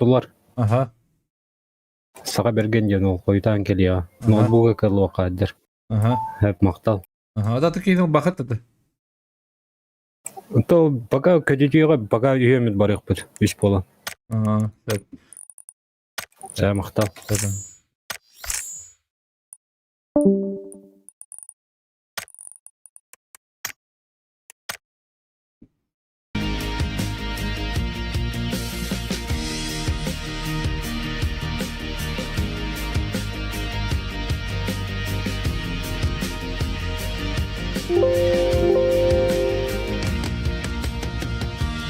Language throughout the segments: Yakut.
Тулар Аха. Саха Бэргэн диэн уол хойутаан кэлиэҕэ. Аха. Ноутбуга кыллуохха дэр. Аха. Хэп махтал. Аха. Ата киһини ылбахыт аты. То пока көтүтүөҕэ пока үһүөмүт барыахпыт үс буолан. Аха. Сөп. Ээ махтал. Сөп.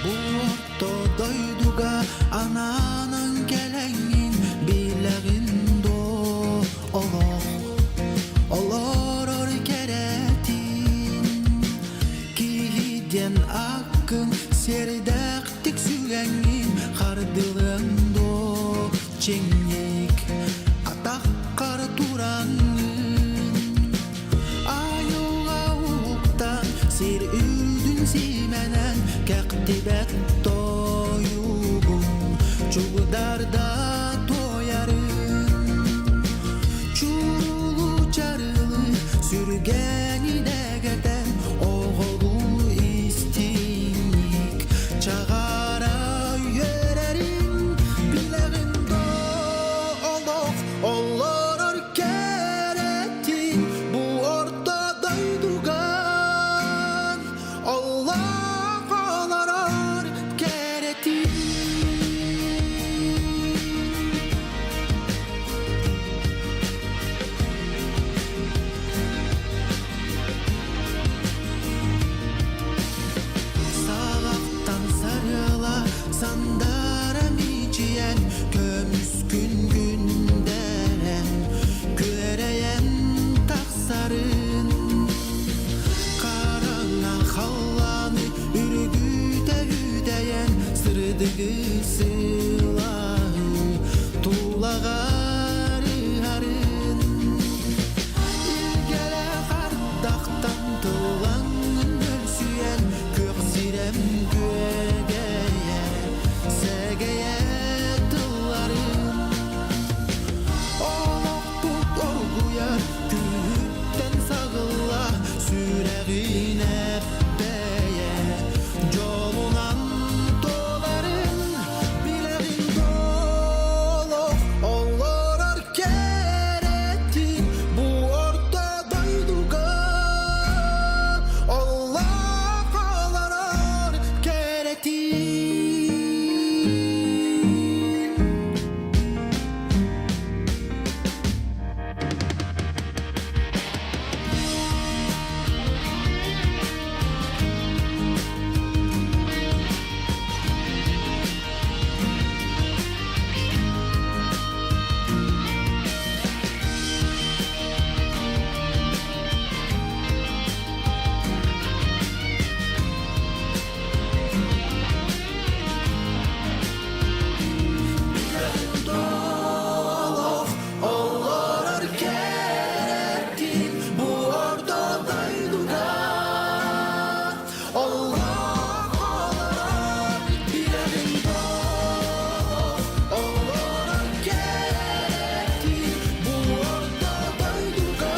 Бу орто дойдуга анаанан кэлэҥҥин билэҕин дуо олох олорор кэрэтин Киһи диэн аккын сиэрдээхтик сүгэҥҥин хардылыаҥ дуо чиҥник атаххар тураҥҥын Айылҕа уһуктан сир үрдүн симэнэн кэхтибэт тойугун чугдарда туойарын Чурулу чарылы сүргэни дэгэтэн оҕолуу истиҥник чаҕара үөрэрин билэҕин доо олох олорор кэрэтин бу орто дойдуга олох олорор кэрэтин. Саҕахтан сарыала сандара мичийэн көмүс күн күндэрэн күөрэйэн тахсарын Хараҥа халлааны үргүтэ үтэйэн сырдыгы сылааһы тулаҕар ыһарын Илгэлээх ардахтан тыллаҥҥын өлсүйэн күөх сирэм күөгэйэ сэгэйэ тылларын Олохпут оргуйар күнүттэн саҕылла сүрэҕин эппэйэ дьолунан туоларын билэҕин олох олорор кэрэтин бу орто дойдуга олох олорор кэрэтин. Олорор кэрэтин бу орто дойдуга Олох олорор билэбин Олорор кэрэтин бу орто дойдуга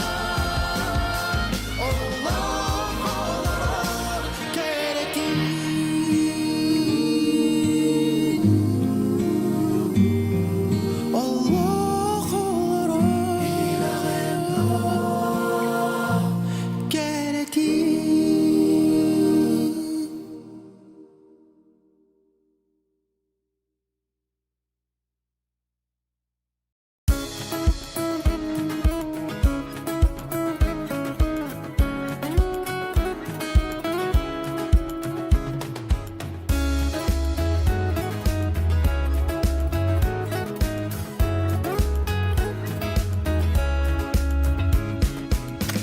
Олох олорор кэрэтин. Олох олорор кэрэтин.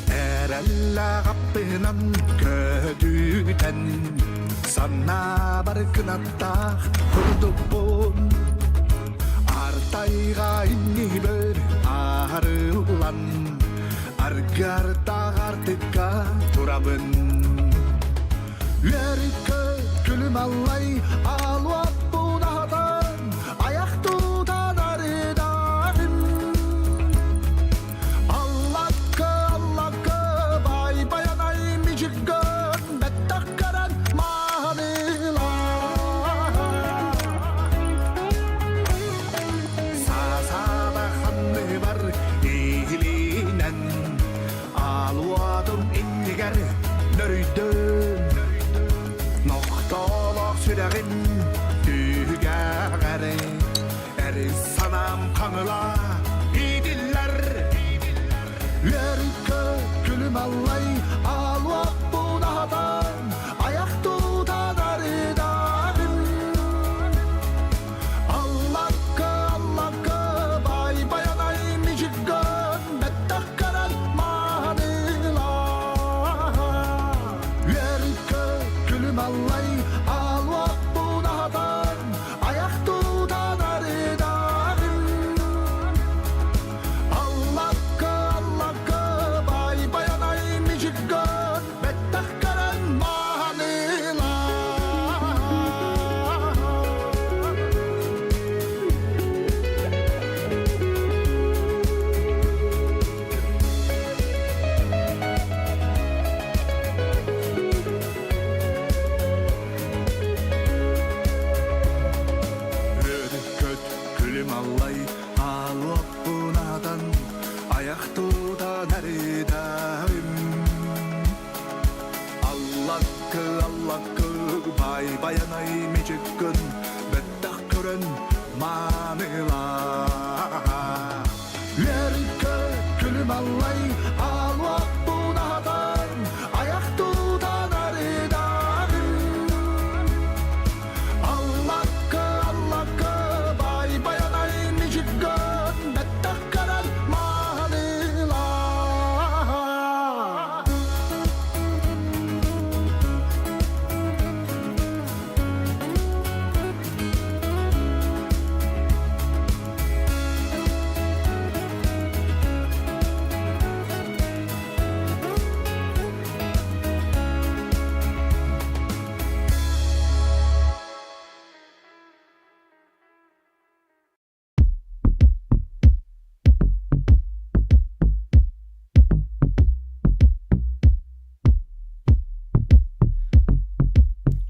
Эрэллээх аппынан көтүтэн санаабар кынаттаах курдукпун Артайга иннибэр аарыллан аргартаах артыкка турабын Үөрүккэ күлүм аллай аалуаппун аһатан аяқ. Эр санаам хаҥыла иитиллэр Үөркө күлүм аллай аалуохпун аһатан Айах тутан арыданым Аллакка, аллакка, бай баянай мичиккөн Бэттэх көрөн маанылаа Үөркө күлүм аллай аалуохпун аһатан Айах тутан арыданым Аллакка, аллакка, бай баянай мичиккөн Бэттэх көрөн маанылаа Үөр-көт күлүм аллай аалуоппунадан айах тутан эридавим Аллаккы, аллаккы, бай баянай мичиккин бэттэх көрөн маанылаа. Үөр-көт күлүм аллай аалуоппунадан айах тутан арыдавим Аллакка, аллакка, бай баянай мичиккин бэттэх көрөн маанылаа.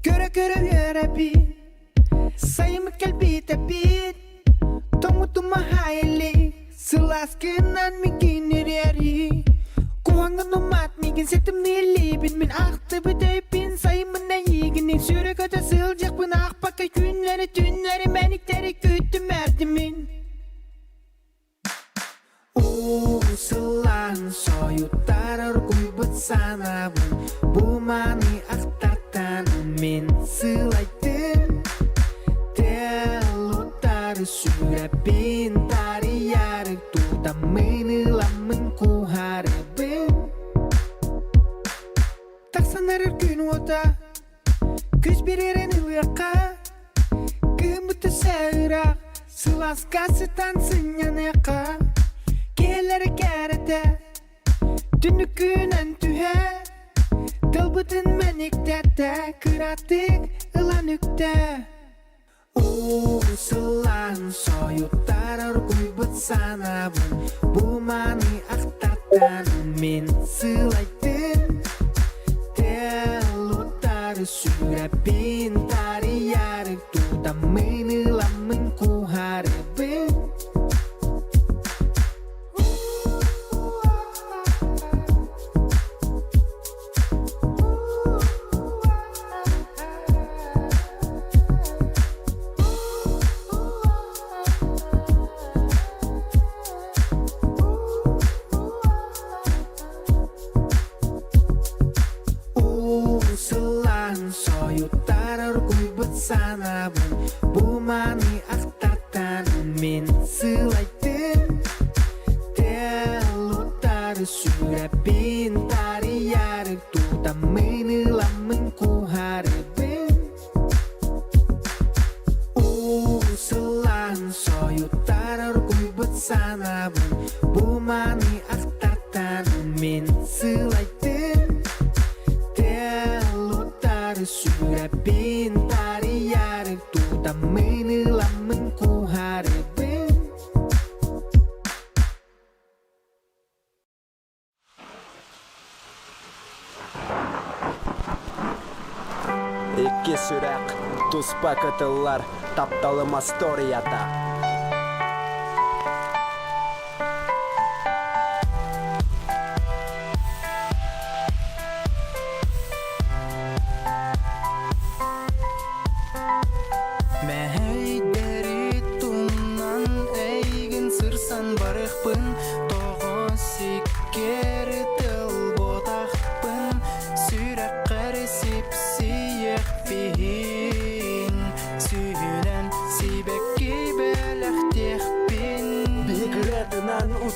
Көрө-көрө үөрэбин, сайыммыт кэлбитэбин, тоҥмутума хаайыллыы, сылааскынан миигин ириэрии. Куһаҥҥын умаат миигин ситимнииллиибин, мин ахтыбыт өйбүн сайыммын эйиигин сүрэ көтө сылдьыахпын аахпакка күннэри түннэри мэниктэри күүттүм эрдимин. Уу сылаан сойуттар оргуйбут санаабын бу маны ахтартан мин сылайдым Телуттары сүрэппин тарыйары тутаммын ыламмын куһарыбын Тахсан эрэр күн уота Күс биэрэрин ылыахха Кыһыммыт өссө ыраах Сылааска сытан сынньаныахха Киһилэри кэрэтэ Түннүккүнэн түһэ Тылбытын мэниктэтэ Кыратык ылан үктэ Уу сылаан сойуттар оргуйбут санаабын Бу маны ахтартан мин сылайдым Телуттары сүрэппин тарыйары тутаммын ыламмын куһарыбын Уу сылаан сойуттар оргуйбут санаабын бу маны ахтартан мин сылайдым Телуттары сүрэппин тарыйары тутаммын ыламмын куһарыбын Уу сылаан сойуттар оргуйбут санаабын бу маны ахтартан мин сылайдым Телуттары сүрэппин тарыйары тутаммын ыламмын куһарыбын Икки сүрэх туспа кытыллар тапталым остуоруйата. Мэһэйдэри тумнан.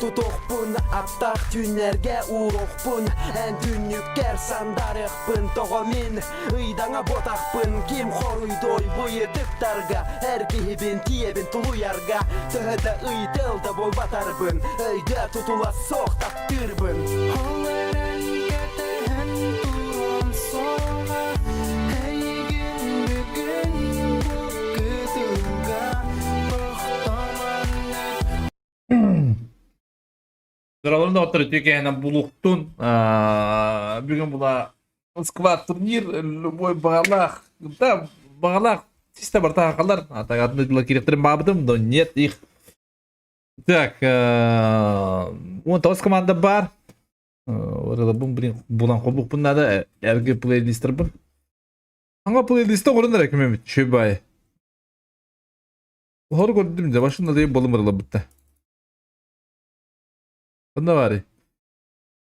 тутуохпун Аптаах түүннэргэ ууруохпун Эн түннүккэр сандарыахпын Тоҕо мин ыйдаҥа буотахпын Ким хоруйдуой бу ыйытыктарга Эр киһибин тиийэбин тулуйарга Төһө да ыйтыл да буолбатарбын Өйдөө тутула суох таптыырбын Ол эрэн кэтэһэн туран суоҕа Эйигин бүгүн бу кытылга тохтоманнык Доролорун доҕоттор үтүө киэһэнэн булуохтун. Бүгүн була Москва турнир любой баҕалаах да баҕалаах чисто барта хахалар. А так одну дела кириэхтэрин баабытым, но нет их. Так, 19 команда бар. Ырылабын, блин, булан холбукпун надо, эргэ плейлистербын. Аңа плейлисте оҕорон эрэ күмөмүт, шөбай. Хор көрдүм дьэ, башын да болум ырылабытта. Ханна баарый?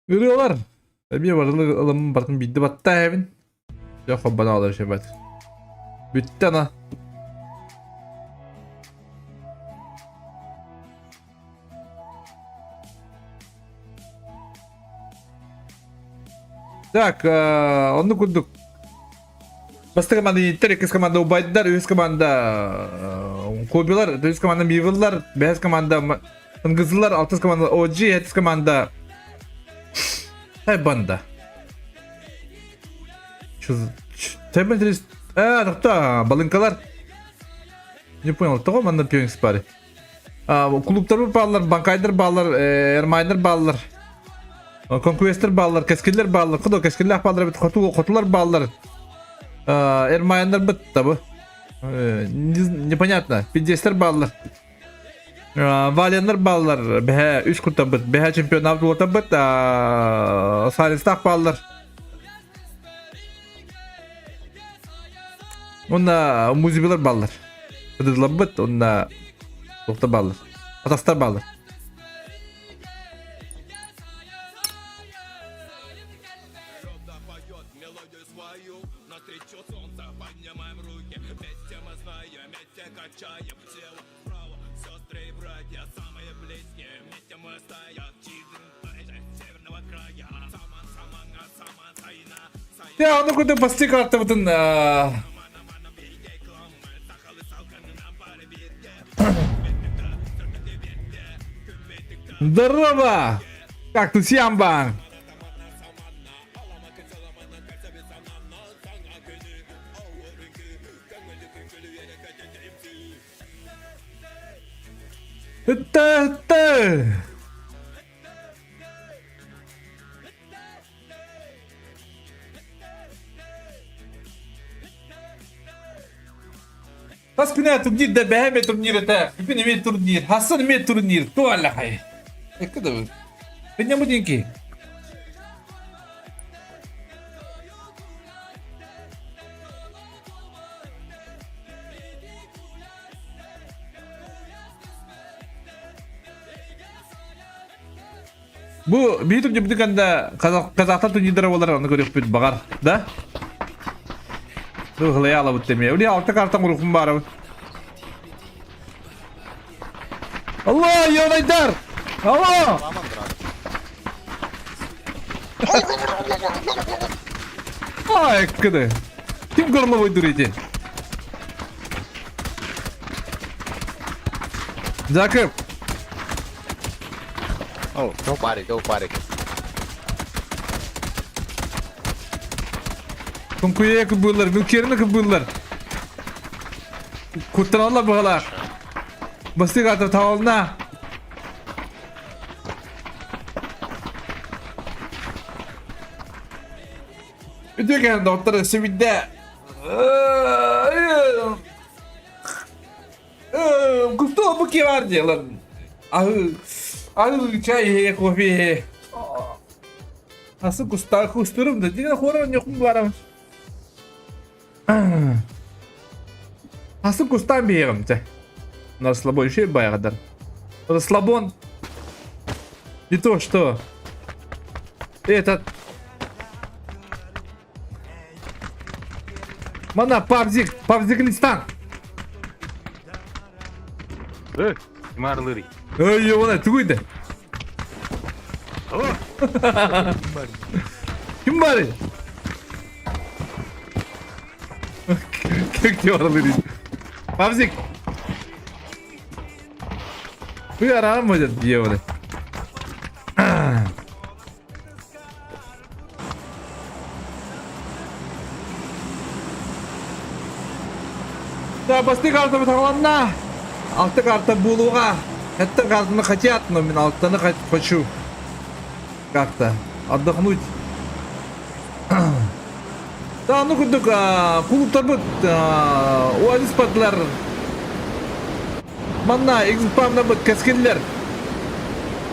Ырыалар! Эмиэ барылы ыламмын бартын биирдэ баттаа эбин. Дьэ хоббана олор шебет. Бүттэ ана. Так, онну курдук. Бастакы команда Интер, иккис команда Убайдар, үһүс команда Кобилар, төрдүс команда Мивиллар, бэһис команда Ынгызылар, алтыс команда OG, хетис команда Тайбанда. Тайбан А, тоқта, балынкалар. Не понял, тоҕо манна пионикс бары? Клубтар бааллар, банкайдар бааллар, эрмайнер бааллар. Конкуэстер бааллар, кэскиллер бааллар, кудо кэскиллээх бааллар бит, хотулар бааллар. Эрмайнер бит табы. Непонятно, пиздецтер бааллар. Валеннар бааллар, бэһэ үс куртабыт, бэһэ чемпионат уотабыт, Сарыстаах бааллар. Онна музыбилар бааллар. Ыдылабыт, онна туохта бааллар. Атастар бааллар. Дьэ, ону курдук бастыы картабытын Здорово! Как тут Ямбан? Ытта-ытта! Хас күнэ турнир да бэһэ эмэ турнир этэ. Бүгүн эмиэ турнир, хассан эмиэ турнир. Туаллахай. Экки да бу. Пенняму динки. Бу биир турнирбытын кэннэ казахтар турнирдара буолар ону көрүөхпүт баҕар, да? Ыһылайа алабыт эмиэ. Ули алта картан урукун баарабыт. Алло, Йонайдар! Алло! Ай, кыды. Ким горловой дурите? Закып. Oh, nobody, nobody. Куҥкуйа кыбыыллар, Милкерини кыбыыллар. Куттаналлар быһалаах. Бастык ата таална. Үтүө кэһэн доҕоттор сибидде. Кустуо бу кивар делан. Аһы аһы чай иһэ, кофе иһэ. Асы куста кустурум да дигэн хорон ньохум барам. Асы кустан биһиэҕим чэ. На расслабон еще баяғыдар. Расслабон не то что этот Мана Павзик, Павзиклистан. Эй, марлыри. Эй, она тугуйда. Ким баарый? Как баралыр Павзик! Вы арам будет дьяволы. Да, басты карта саҕаланна. Алта карта буолуоҕа. Сэттэ картаны хотят, но мин алтаны хочу. Как-то отдохнуть. Да, ну курдук кулуптарбыт Оазис бардылар. Манна экземплярнарбыт кэскиллэр.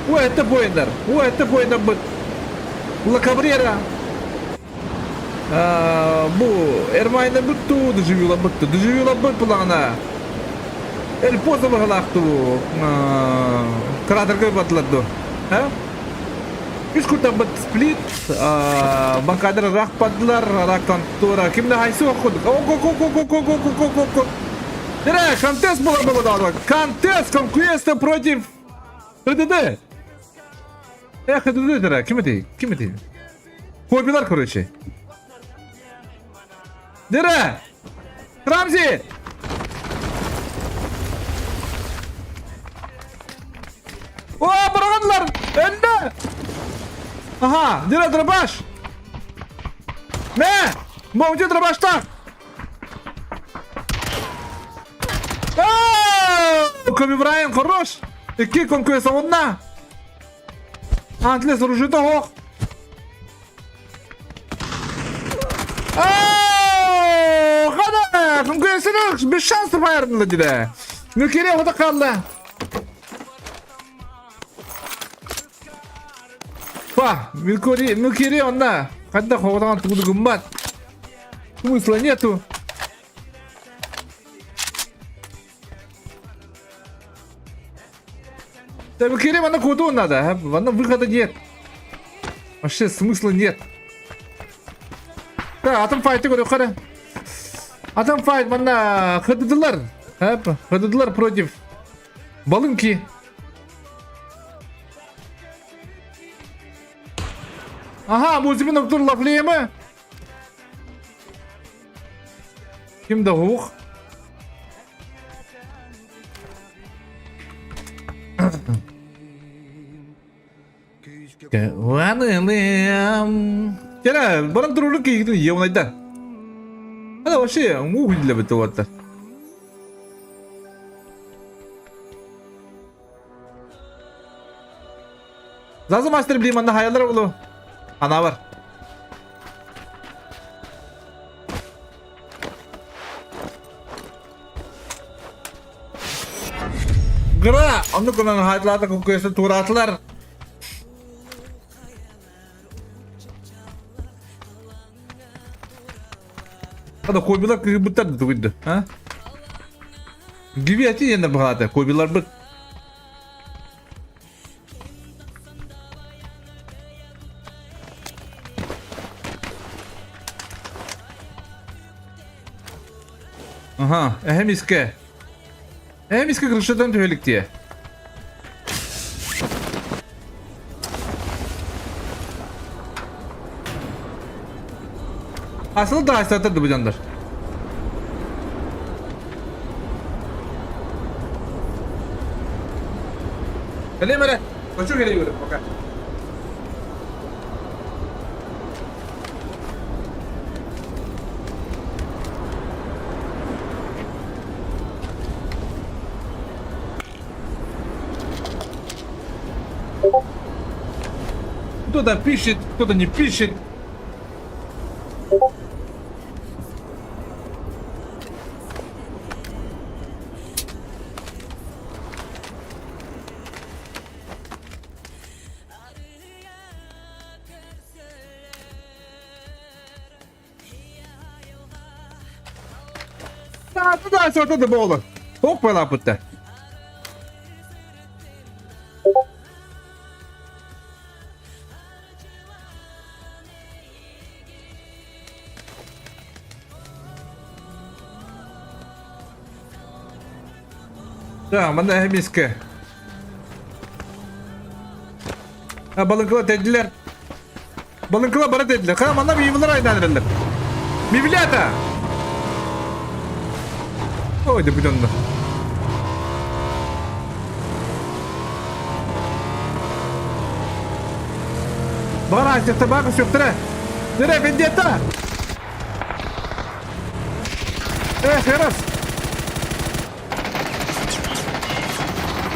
О, это поиндар. О, это поиндарбыт. Ла Кабрера. Бу Эрмайна бүттү, Дежавюла бүттү. Дежавюла бүт булаҕына. Эль Поза быһалаах дуу, кратерга бардылар дуу. Үс куртаммыт сплит, банкадыр ыраах бардылар, ыраахтан туора ким да хайсы оххудук. О-ко-ко-ко-ко-ко-ко-ко-ко-ко. Дere, контест буолар буолар. Контест, конкуренция против ХДД. Э, ХДД дere, ким этэй? Ким этэй? Хоббилар, короче. Дere! Рамзи! О, быраҕаннар! Өллө! Аха, дere дробаш! Мэ! Мовдю дробаштаах! Коби Брайан хорош! Икки конкурс оҕунна! Антлес оружиета оһох! Хана! Конкуренцияны без шансов айырдылар диде. Нүкере ода қалды. Па, Милкори, Милкири онна. Қанда хоғыдан тугуду гыммат. Смысла нету. Да Милкири она куду надо, она выхода нет. Вообще смысла нет. Да, атом файты көрө қара. Атом файт манна ХДДлар. ХДДлар против Балынки. Ага, бу зимин доктор Лафлеема. Ким да ух. Кэрэ, баран турулук киһитин еунайда. Ана вообще муу хүнлэбит уоттар. Зазы мастер билим манна хайалар болу. Ана бар. Гра! Онну кунан хайтлаата кукуеса тураатылар. Ада койбилар кыһыбыттар да тугуйду, а? Гиви ати диэннэр баҕаата, койбиларбыт. Аха, эһэм искэ. Эһэм искэ крышатан түһэлик дии. Асыл да айсатыр бу дьоннор. Кэлиэм эрэ. Хочу кэлиэ пока. Кто-то пишет, кто-то не пишет. Да, да, да, буолар. Туох буолааппыт Да, манна эмискэ. Балыҥкыла тэйдилэр. Балыҥкыла бары тэйдилэр. Хара манна мивилар айдаан эрэллэр. Мивилята! Ой, да бүтэн да. Бар ааччыта бака сөптөрө. Дere vendetta! Эх, раз!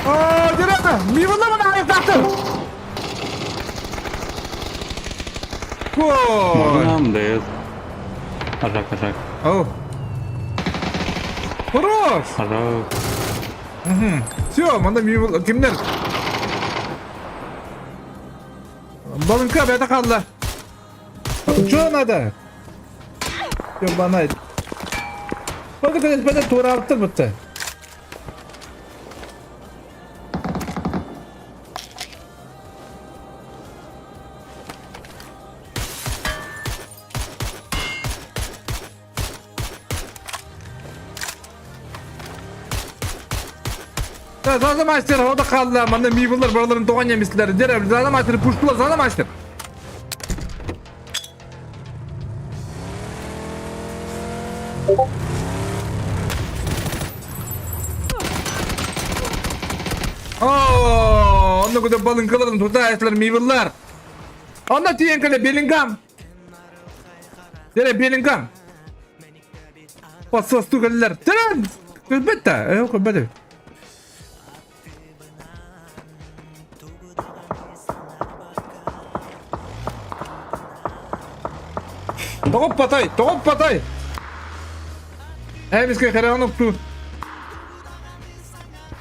Оо, дерета! Мивилар мана айықтақтыр! Гол! Нам дает. Ажак, ажак. Ау. Хорош! Ажак. Все, манна мивил кимнер? Балынка бэйэтэ хаалла. Что надо? Ёбанай. Бага бэдэ туораабыттар бытта. Заза мастер ода қалды. Манда мивылар бараларын тоған еместілер. Дер, Заза мастер пуштылар, Заза мастер. Оо, онно куда балыҥкаларын тута мивыллар. Онно тиийэн кэлэ Беллингам. Дэрэ Беллингам. Подсосту кэллэр. Дэрэ! Көрбөт да. Э, көрбөт эбит. Тоҕо патай, тоҕо патай. Эмискэ хараҕын уктуур.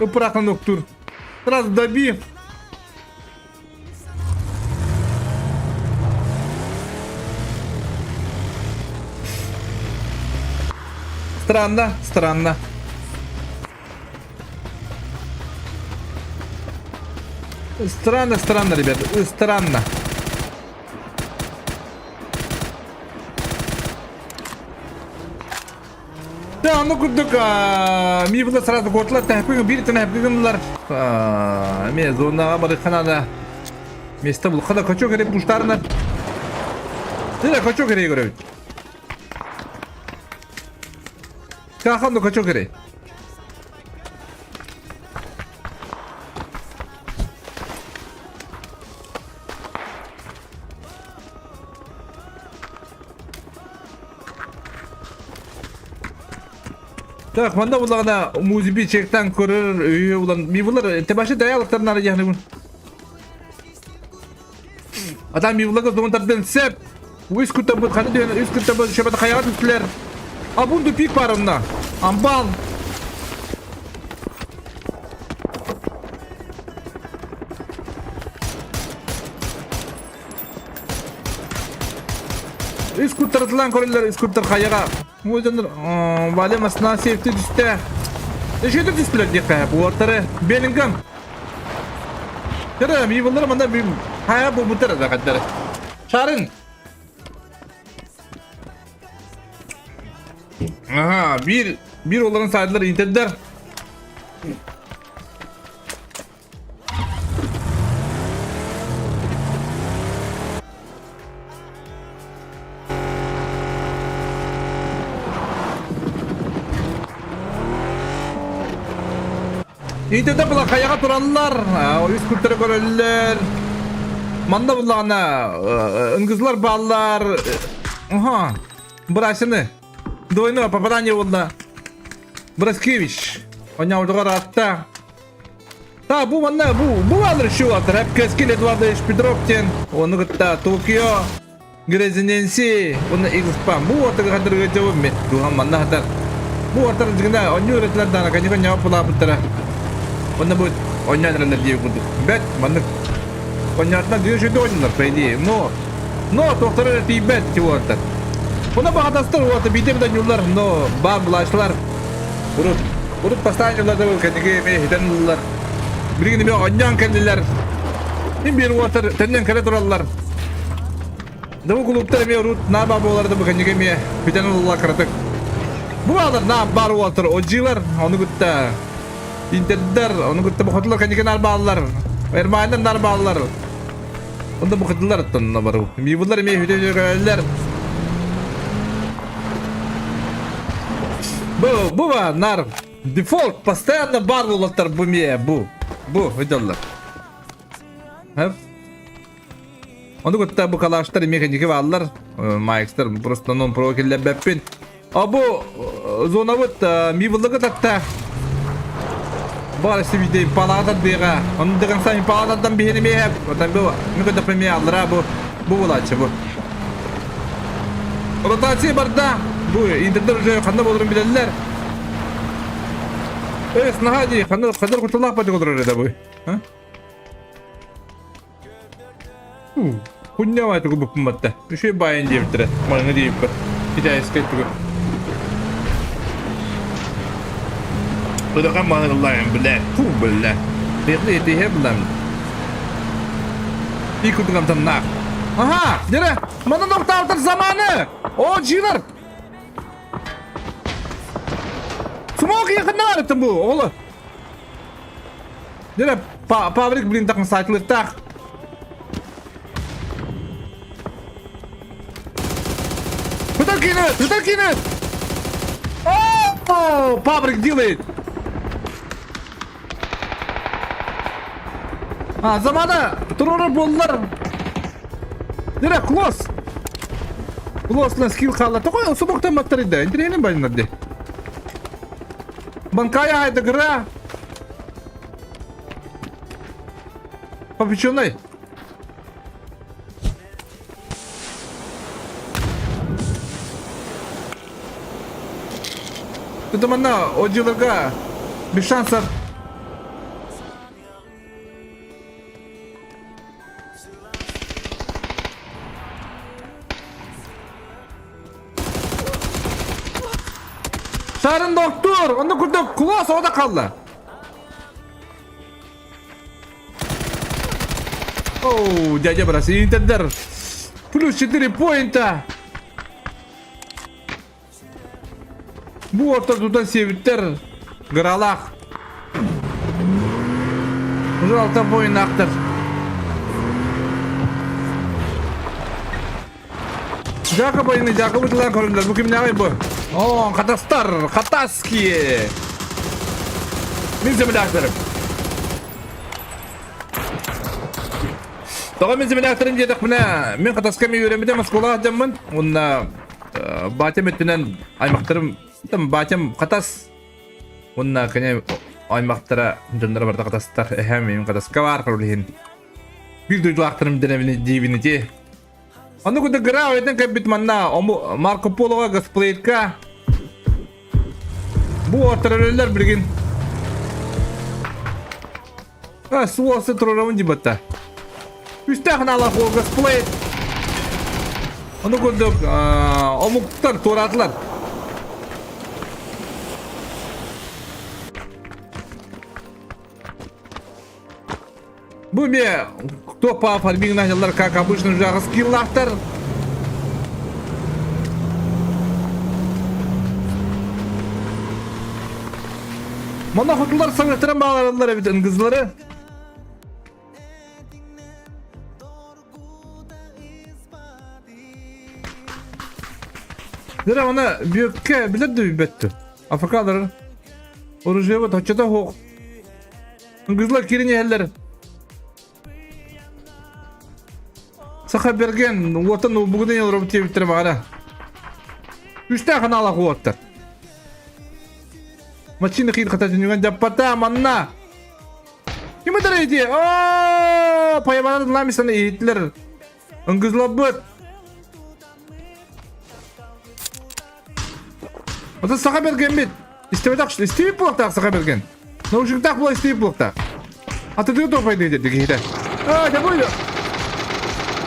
Ыпырахын уктуур. Сразу добей. Странно, странно. Странно, странно, ребята, странно. Да, ону курдук мивла сразу куотулар тэһэппин биир тэнэһэппин гыннылар. Эмиэ зонаҕа барыххана да место булха да кочок эрэ пуштарына. Дэ кочок эрэ көрөбүт. Кахан да кочок эрэ. Так, манна буллаҕына музыби чектан көрөр өйө булан мивлар тебашы даялыктарын ары яхны Адам мивлага зон тардын сеп. Үс күттен ханы дүйен үс күттен бут шөбәт хаяга түстүлөр. А бунду пик бар онна. Амбал. Үс куттарытылан көрөллөр, үс куттар хайаға. Өзөнөр Валя масына севти түстэ. Үшөтө түстүлөр диэххэ буортары Беллингем. Көрө, мивыллар манда хайа буолбуттар да хаддары. Шарын. Ага, bir bir оларын сайдылар интердер. Итэтэ була хайаҕа тураллар, үс күттэрэ көрөллөр. Манна буллаҕына ынгызлар бааллар. Аха, бырасыны. Двойное попадание буолла. Браскевич. Оняудугар атта. Та бу манна бу бу алыр şu атыр. Hep Кескил Эдуардович Петров диэн. Ону кытта Токио Грезиненси уонна Игспан. Бу ортага хатырга дьабым мен. Дуһан манна хатар. Бу ортар дьигина онньуу өрөтүлэр даана каньяка ньаа пулаабыттара. Онно бу онньоон эрэллэр диэбит курдук. Бэт маннык онньоотунан дүйэ шүйдэ ойнулар по идее. Но но туохтара эрэ тиийбэт ити уолаттар. Онно баҕатастар уолаттар биирдэ эмит онньууллар, но баар булааччылар урут урут бастаан дьылларда кэнники эмиэ хитэн ыллылар. Билигин эмиэ онньоон кэллилэр. Мин биир уолаттар төннөн кэлэ тураллар. Да бу кулууптар эмиэ урут наар баар буолар да бу кэнники эмиэ бүтэн ылла кыратык. Бу баалар наар баар уолаттар одьиилар, ону кытта интердер, ону кытта бу хотулар кэнники наар бааллар. Эрмааннар наар бааллар. Онда бу кытылар оттонно бару. Мивылар эмиэ хүтэ Бу, бу ба, нар. Дефолт постоянно бар болаттар бу мие, бу. Бу, өйдөллөр. Хэп. Ону кытта бу калаштар механики бааллар. Майкстар просто нон про киллэрбэппин. А бу зонабыт мивыллыгы татта. Бар сибидей палаатар бега. Оны дыган сами палаатардан биһини меһеп. Отан бу мүкө да аллара бу бу булачы бу. Ротация барда. Бу интердер уже ханна болорун билеллер. Эс наһаа дии ханна ханна кутулаах бадык олорор эдэ бу. Хунньамай тугу буппумматта. Үчүгэй баайын диэбиттэрэ. Маҥҥа диэбиппэр. Китайскай тугу. Ыдахан мааныллаайын бля. Фу бля. Бэйэтэ этиһэ булам. И курдук амтаннаах. Аха, дere, манан ортаалтар заманы. О, джилар. Смог yakında var bu, oğlu. Дьэ, Павлик, блин, так сайтылыктаах. Куда кинет? Куда кинет? О, Павлик делает. А, замана туророр буоллар. Дьэ, клосс. Клосс скилл хаалла. Такой субоктан баттарыйда. Интириэнин байыннар ди. Банкая хайдыгыра. Попеченный. Это манна одилерга без шансов. Сарын доктор, онно курдук кулаас оҕото хаалла. Оу, дядя брас, интердер. Плюс 4 поинта. Бу орто тутан сиэбиттэр Гыралаах. Уже алта поиннаахтар. Жакоб айны Жакобы тылан көрүллэр. Бу кимнээҕий бу? О, хатастар, хатаские. Мин земляктерым. Тоҕо мин земляктерым диэтэхпинэ, мин хатаска ми үөрэммитим оскуолаҕа дьаммын. Уонна батям өттүнэн аймахтарым, там батям хатас. Уонна кини аймахтара дьонноро барыта хатастар. Эһэм мин хатаска баар иһин. Биир дойдулаахтарым диэбин ити. Ону курдук гра өйтөн кэлбит манна Марко Полоҕа Газплейтка бу ортарарылар билигин суосы туруорабын дибатта. Үстээх наалаах уол Газплейт. Ону курдук омуктар туораатылар. Бу эмиэ кто по фарминг началлар, как обычно уже скиллаахтар. Манна хотулар саҥаттаран баалараллар эбит ынгызлары. Дere ona büyükke bilir de büyüttü. Afrikaları. Оружие точчото суох. Кызылар киирэн иһэллэр. Саха Берген уотан уубугунан олоробут диэбиттэрэ баҕара. Үстээх анаалаах уоттар. Мачина киин хата түнүгэн дьаппата манна. Ким ытар ити? Оо, пайабанан ламисаны иһиттилэр. Ыңгызлабыт. Ота саха бергенбит. Истибэтэх, истибит буолуохтаах саха берген. Наушниктаах буола истибит буолуохтаах. Атыдыы туохпайдыы диэти киһитэ. Аа, дьабый.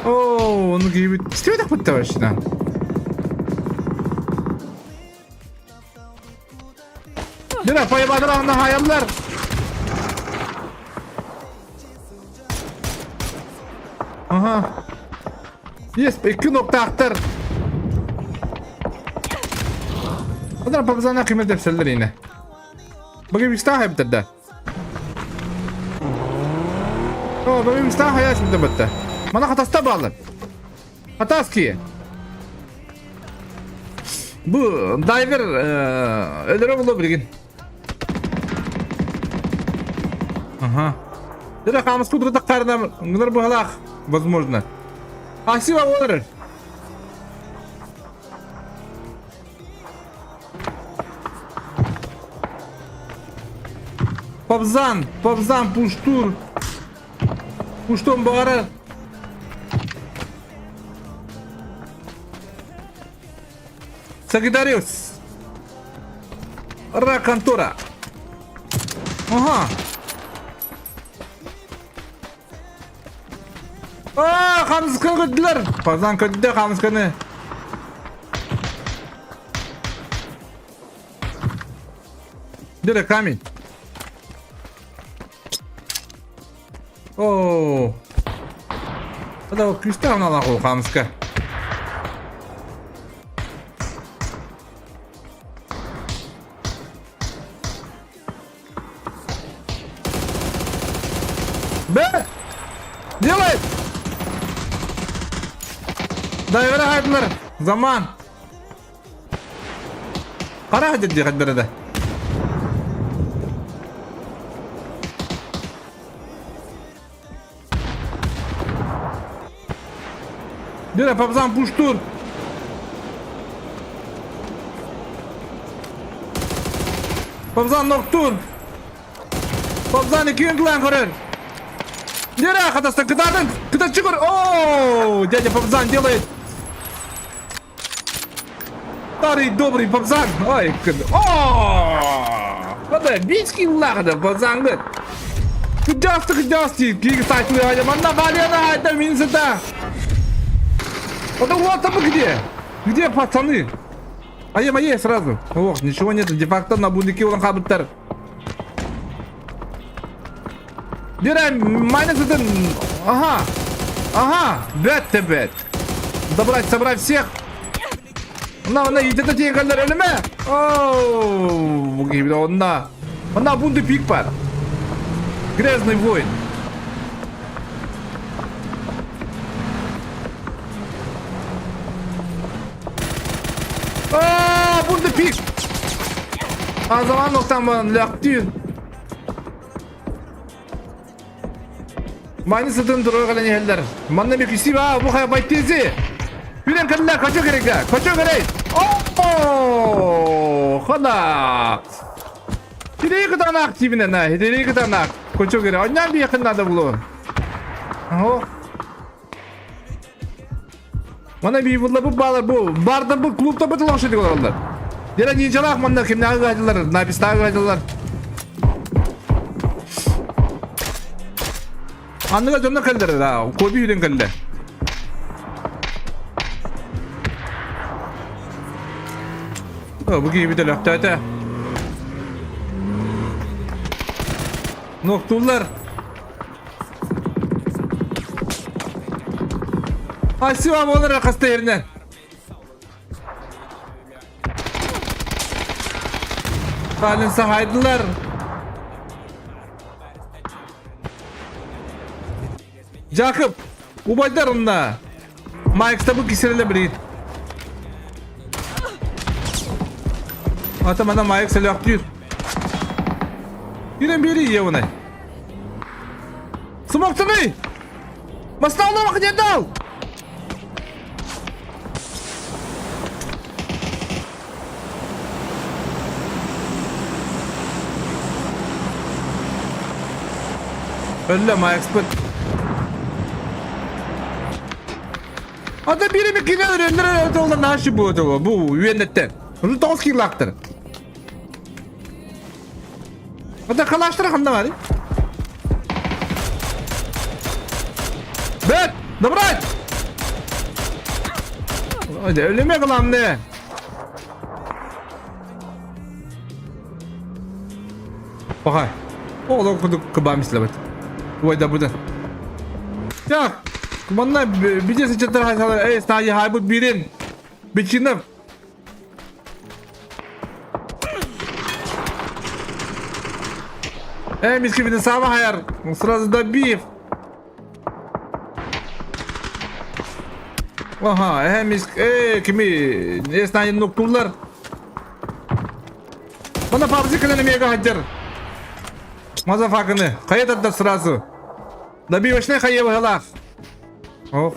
Оо, ону киһибит. Истибэтэх бутта вообще. Дira пайбадыр анна хаяллар. Ага. Есть, икки ноктаахтар. Одар папзана кимер депселлер ине. Баги мистаха эбитер да. О, баги мистаха яш битер бетте. Мана хатаста бааллар. Хатаские. Бу дайвер өлөрө було билигин. Ага. Дere хамыс кудурата карна гынар быһалаах возможно. Асива олорор. Попзан, Попзан пуштур. Пуштун баҕарар. Сагитариус. Ра контора. Ага. Аа, хамысканы көттүлэр. Пазан көттө хамысканы. Где камень? Оо. Это күүстээх аналаах ол хаамыска. Б! Делай! Дайвера хайдылар. Заман. Хара хадыр дии хаддара да. Дера папзан пуштур. Папзан ноктур. Папзан иккиэн кылаан көрөр. Дера хатаста кытаатын кытаччы көр. О, дядя Папзан делает. Старый добрый Папзан. Ой, о! Хата бийский улаахада Папзангыт. Кыдьаасты кыдьаасты киги сайтылы манна Валена айда минсета. Это вот там где? Где пацаны? А я моей сразу. Ох, ничего нет, де-факто на бундике улан хабыттар. Дирэ майнус это... Ага. Ага. Бэт те бэт. Добрать, собрать всех. На, на, иди на тиен өлүмэ. Оу, онна. Онна бунды пик бар. Грязный воин. Аа, бунды пик. Азаман ноктан ләктүр. Маны сытын турар кэлэн иһэллэр. Манна миксиба бу хайа байтизи. Күнэн кэллэ кочо кереге. Кочо керей. О, хана. Хири кытаанах тибинен на, хири кытаанах. Кочо кере. Оннан биэхин надо булу. О. Мана би булла бу балар бу. Барда бу клубта бу лошадь олороллар. Дера нинжалаах манна кимнээҕи ыһадылар, напистааҕы ыһадылар. Анныга дьонно кэллэр да, Коби үден кэллэ. Бу киһи бүтэлөхтөөтө. Ноктуллар. Асива болар хаста yerine. Халин сахайдылар. Жакып, убайдар онна. Майкста бу кисереле билигин. Ата мана Майк сөлөктүүр. Ирен бери ебаный. Смоктаны! Масталлама не дал! Өллө Майкспыт. Ата бири ми кине өрөннөр өтө наши бу бу үөннеттен. Уже 9 килактыр. Ата калаштыр ханда бар. Бет! Добрать! Өлүмө кылам не. Пахай. Оҕолор курдук кыбаам истилэбит. Уойда бутын. Так, манна бите сычаттар хайсалар, эй, стаи хайбут бирин. Бичинов. Эй, миски битин сама хайар. Сразу добив. Аха, эһэм ис э кими эс ноктуллар. Мана пабзи кэлэн эмиэгэ хадьар. Мазафаканы хайа тардар сразу. Добивочный хайа быһалаах. Ох.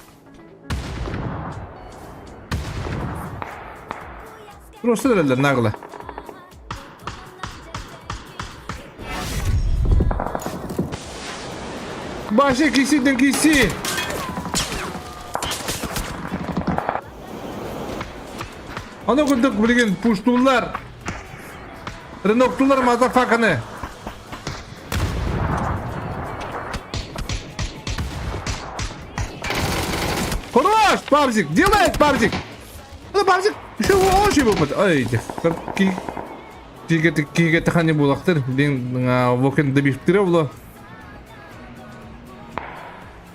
Просто эрэллэр нагло. Башы кисиден киси. Аны курдук билигин пуштууллар. Реноктулар мазафаканы. Хорош, Павзик, делает Павзик. Ну, Павзик, еще очень был. Ай, киге тахани булактыр. Дин вокен добивтире було.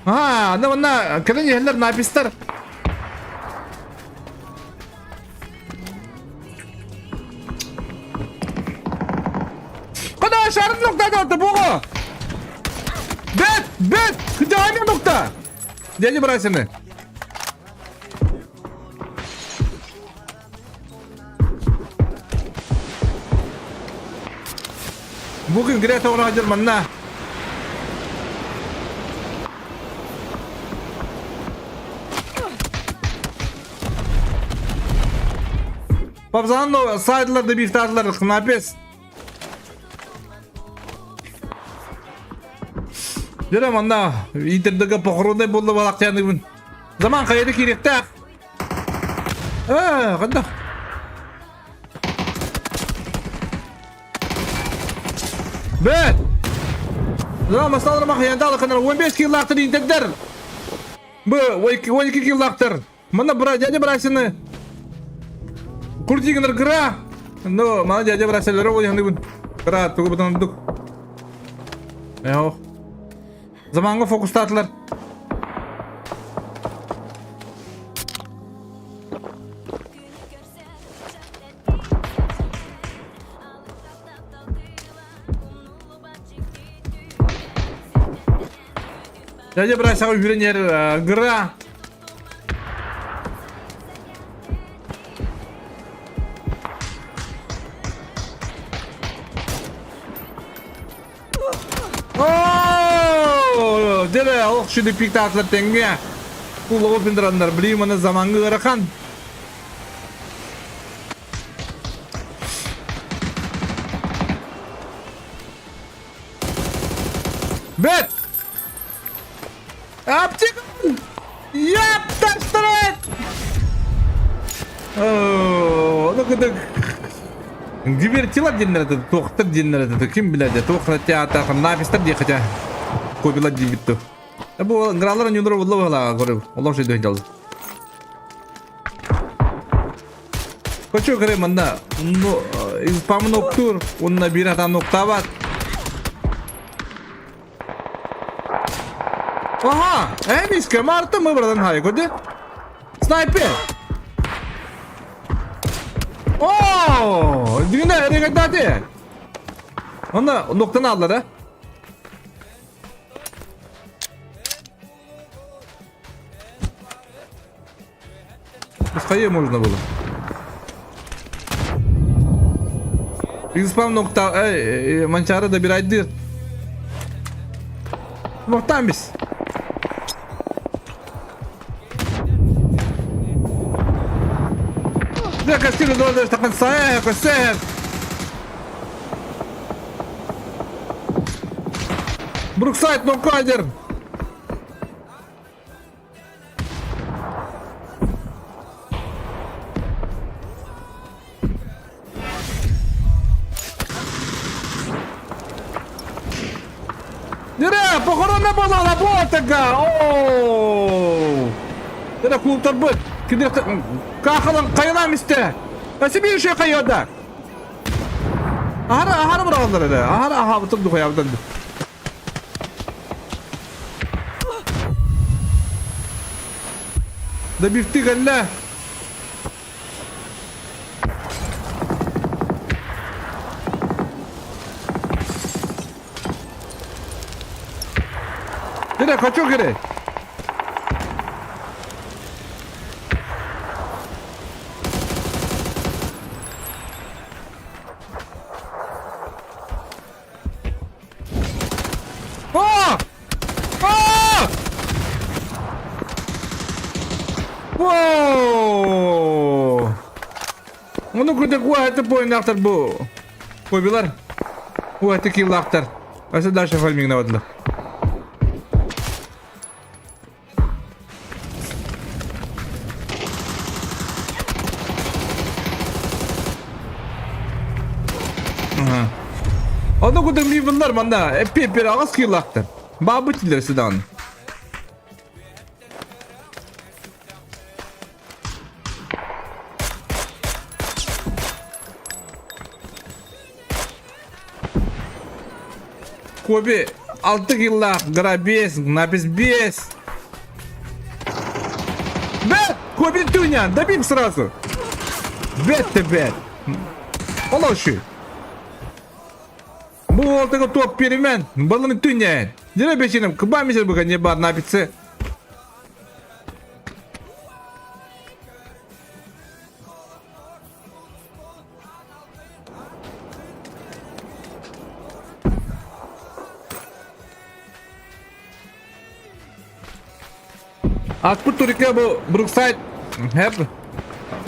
А, ну на, кэлэн иһэллэр напистар. Куда шарын nokta orta буго. Бет, бет, кыдайны nokta. Дядя Брасины. Бүгүн Грета оҕо манна. Папзанно сайдларды бифтарлар кнапес. Дөрө манна интердеге похоронный болду балактяныбын. Заман кайда киректах. Аа, канда? Бэт! Заман махаянда канал 15 киллактыр интердер. Бу 12 киллактыр. Мана бра дядя Брасины. Куртигнер гра. Но мана дядя Брасилер ол яны Гра тугу бутан дук. Эох. Заманга фокустатылар. Дядя Брасяға үйренер гра. Оо, Дere олох шүді пиктатлар теңге. Кулы опендрандар билиманы замангы ырахан. Бет! Аптек! Япташтырат! Оо, ну кыдык. Дивертила диэннэр это, туохтар диэннэр это, ким билэр туох театр, нафистар дии хотя копила дибитту. Бу гралар нюдро булла була көрүп, олох жойду дал. Хочу көрө манна, ну, испам ноктур, онна бир атам ноктабат. Ага, эмиске марта мы брадан хай, көдө? Снайпер! О, дигине эрегедати. Онна ноктаны аллар, а? Пускай можно было. Испам нокта, эй, манчара да бир айдыр. Моктан биз. Да, кастилю долдыр такын сая, косер. Бруксайд нокайдер. Дere, похоронна буола работага! Ооо! Дere, клубтарбыт. Кидер кахалан кайылам исте. Асиби еще кайода. Ахара ахара бұрағандар еді. Ахара аха бұтып духай абдан. Да бифти галла. Дere, качок керек. Воу! Ону курдук уһаты буойуннаахтар бу. Кобилар. Уһаты киллаахтар. Асы дальше фармингнавадылар. Ону курдук мивыллар манна эппиэппер аҕыс киллаахтар. Баабыт дилер сыдаан. Коби алты киллаах, грабес, напис бес. Бэт! Коби Туня, добим сразу! Бэт ты бэт! Олоши! Бу уолтага топ перемен, балын түнен. Дere бечинем, кыба мисер буга не бар напицы. Ааспыт турика бу Бруксайд хэп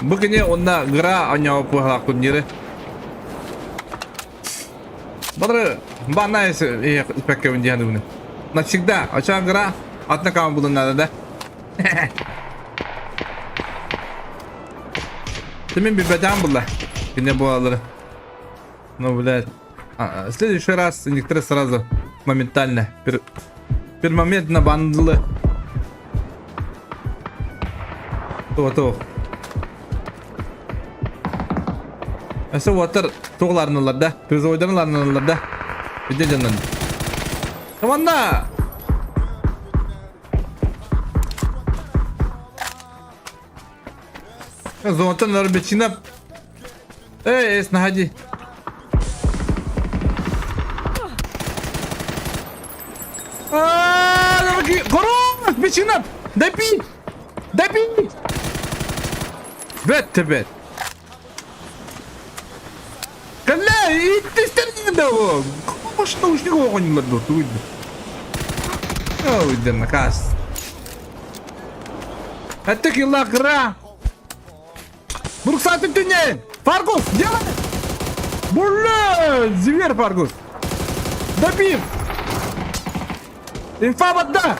бу кини онна гра оñоо пуһалаах турниры. Бары банна испэккэбин диэн дыбыны. Навсегда очаан гра атна каам булун надо да. Ты билбэтэҕим булла. Кини буолалары. Ну, блядь. А, в следующий раз некоторые сразу моментально пер... пермоментно бандлы. То-то. Өссө уоттар туғларынылар да, призовойдарынылар да. Виде дьоннон. Манна! Зонтан Арбечина. Эй, эс, находи. Хорош, Бечина! Добей! Добей! Бэт тебе! Кэллэ, иттистэр да ол. Может, наушник оҕонньулар дуо, тугуй Ой, да наказ. Это килограмм. Бурксатын түнен! Фаргус, делай! Бля, зверь Фаргус! Добив! Инфа вода!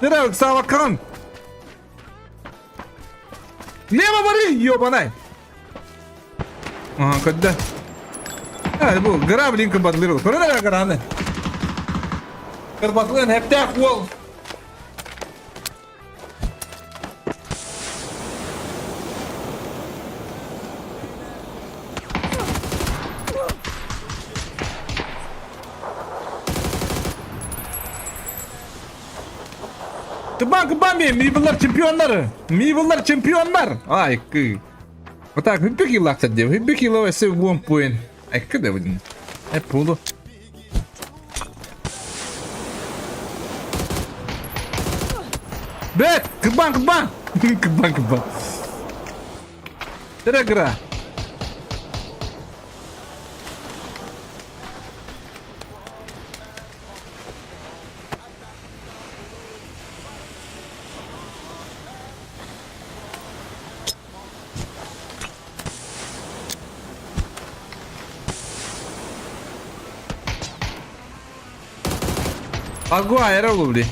Ныряю, Савакан! Лево бары, ёбанай! Ага, когда? А, бу гра блин кыбатлыр. Көрөр граны. Кырбатлыын хептээх уол. Кыбан кыбан мен Мивылар чемпионнары. Мивылар чемпионнар. Ай, кы. Вот так, хүббү килахтар деп. Хүббү кило эсе one point. Экки да будин. Э пулу. Бэт! Кыбан, кыбан! Кыбан, кыбан. Тырагра. Фагуа эрэ булли.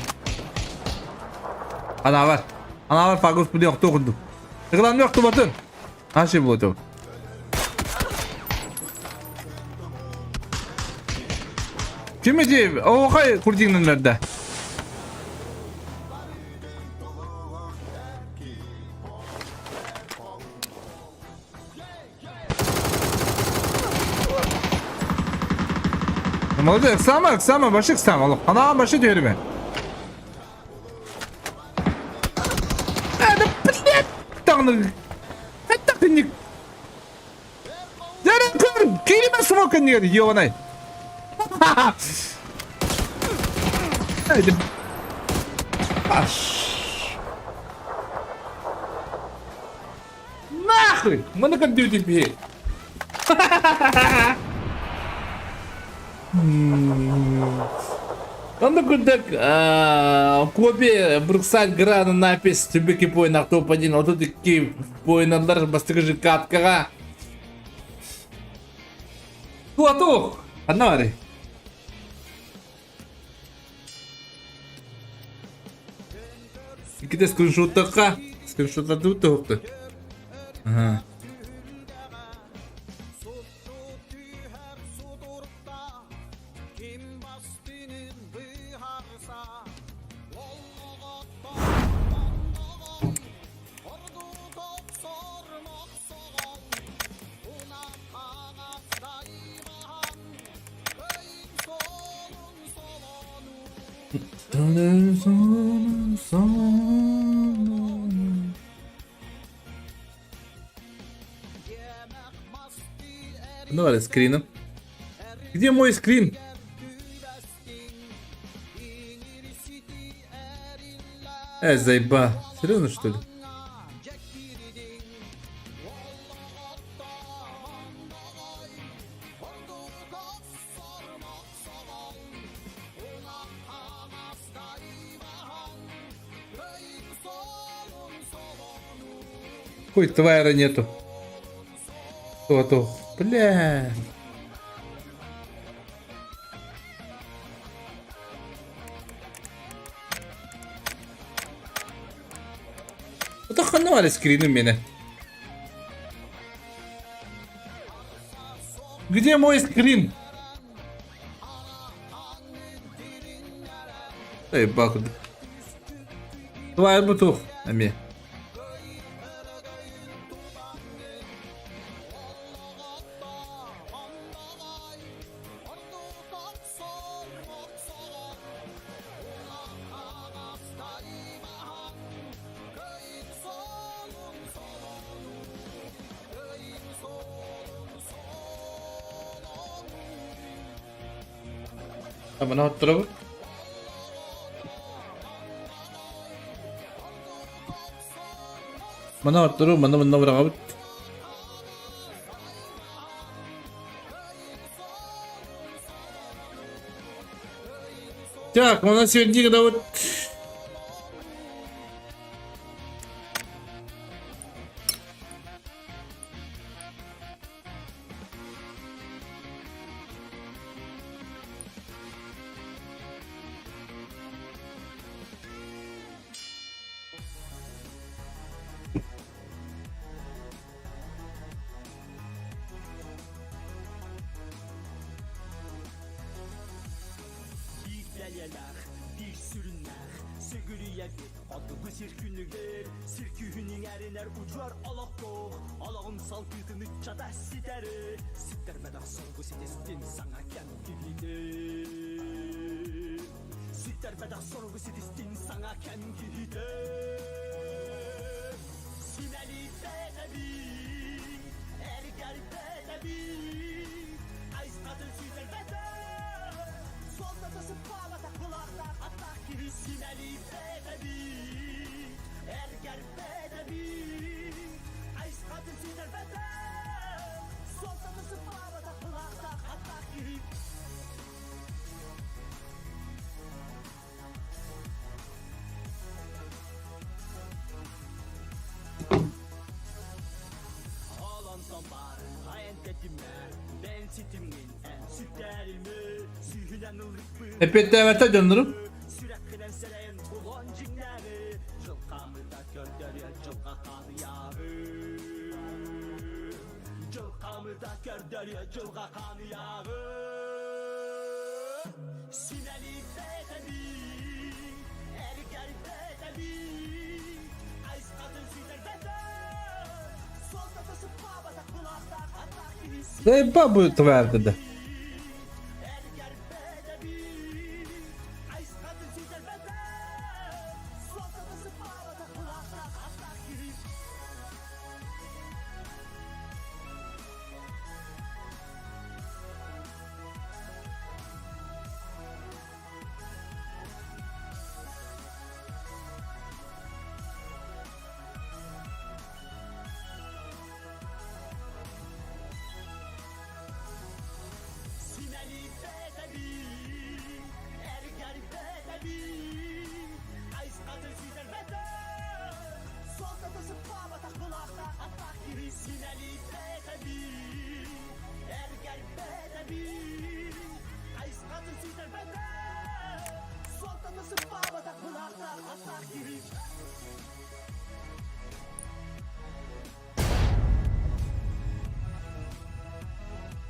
Анаабар. Анаабар Фагус били охтуу курдук. Ыгыланны охтубатын. Ашы буолуо. Ким ити оһуохай курдиҥнаннарда? Молодец, сама, сама, башик сам, алло. Она баши дереве. Это, блядь, там, это ты не... Кирима смока не, ёбаный. Нахуй! Мы на компьютере бей. Онно курдук Коби Бруксаль Грана Напис түбүки поинах топ-1 32 поиналар бастакы жикаткаҕа Туатух! Ханна барый? Иккитэ скриншоттахха скриншоттатыбыт туһукту. Аха. Ну, давай скрином. Где мой скрин? Э, заеба. Серьезно, что ли? Хуй твайра нету. То-то. Бля. Это хана скрины меня. Где мой скрин? Эй, бахуд. Твайр бутух, ами. Манна оттуробут. Манна оттуру, манна манна быраҕабыт. Так, у нас сегодня когда вот. Эппиэттээбэтэ дьоннорум. Заеба будет твоя тогда.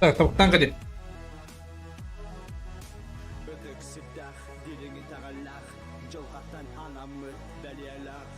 Так, тобуктан кэлин. Ытык сүрдээх, дириҥ итэҕэллээх, дьылҕаттан анаммыт бэлиэлээх.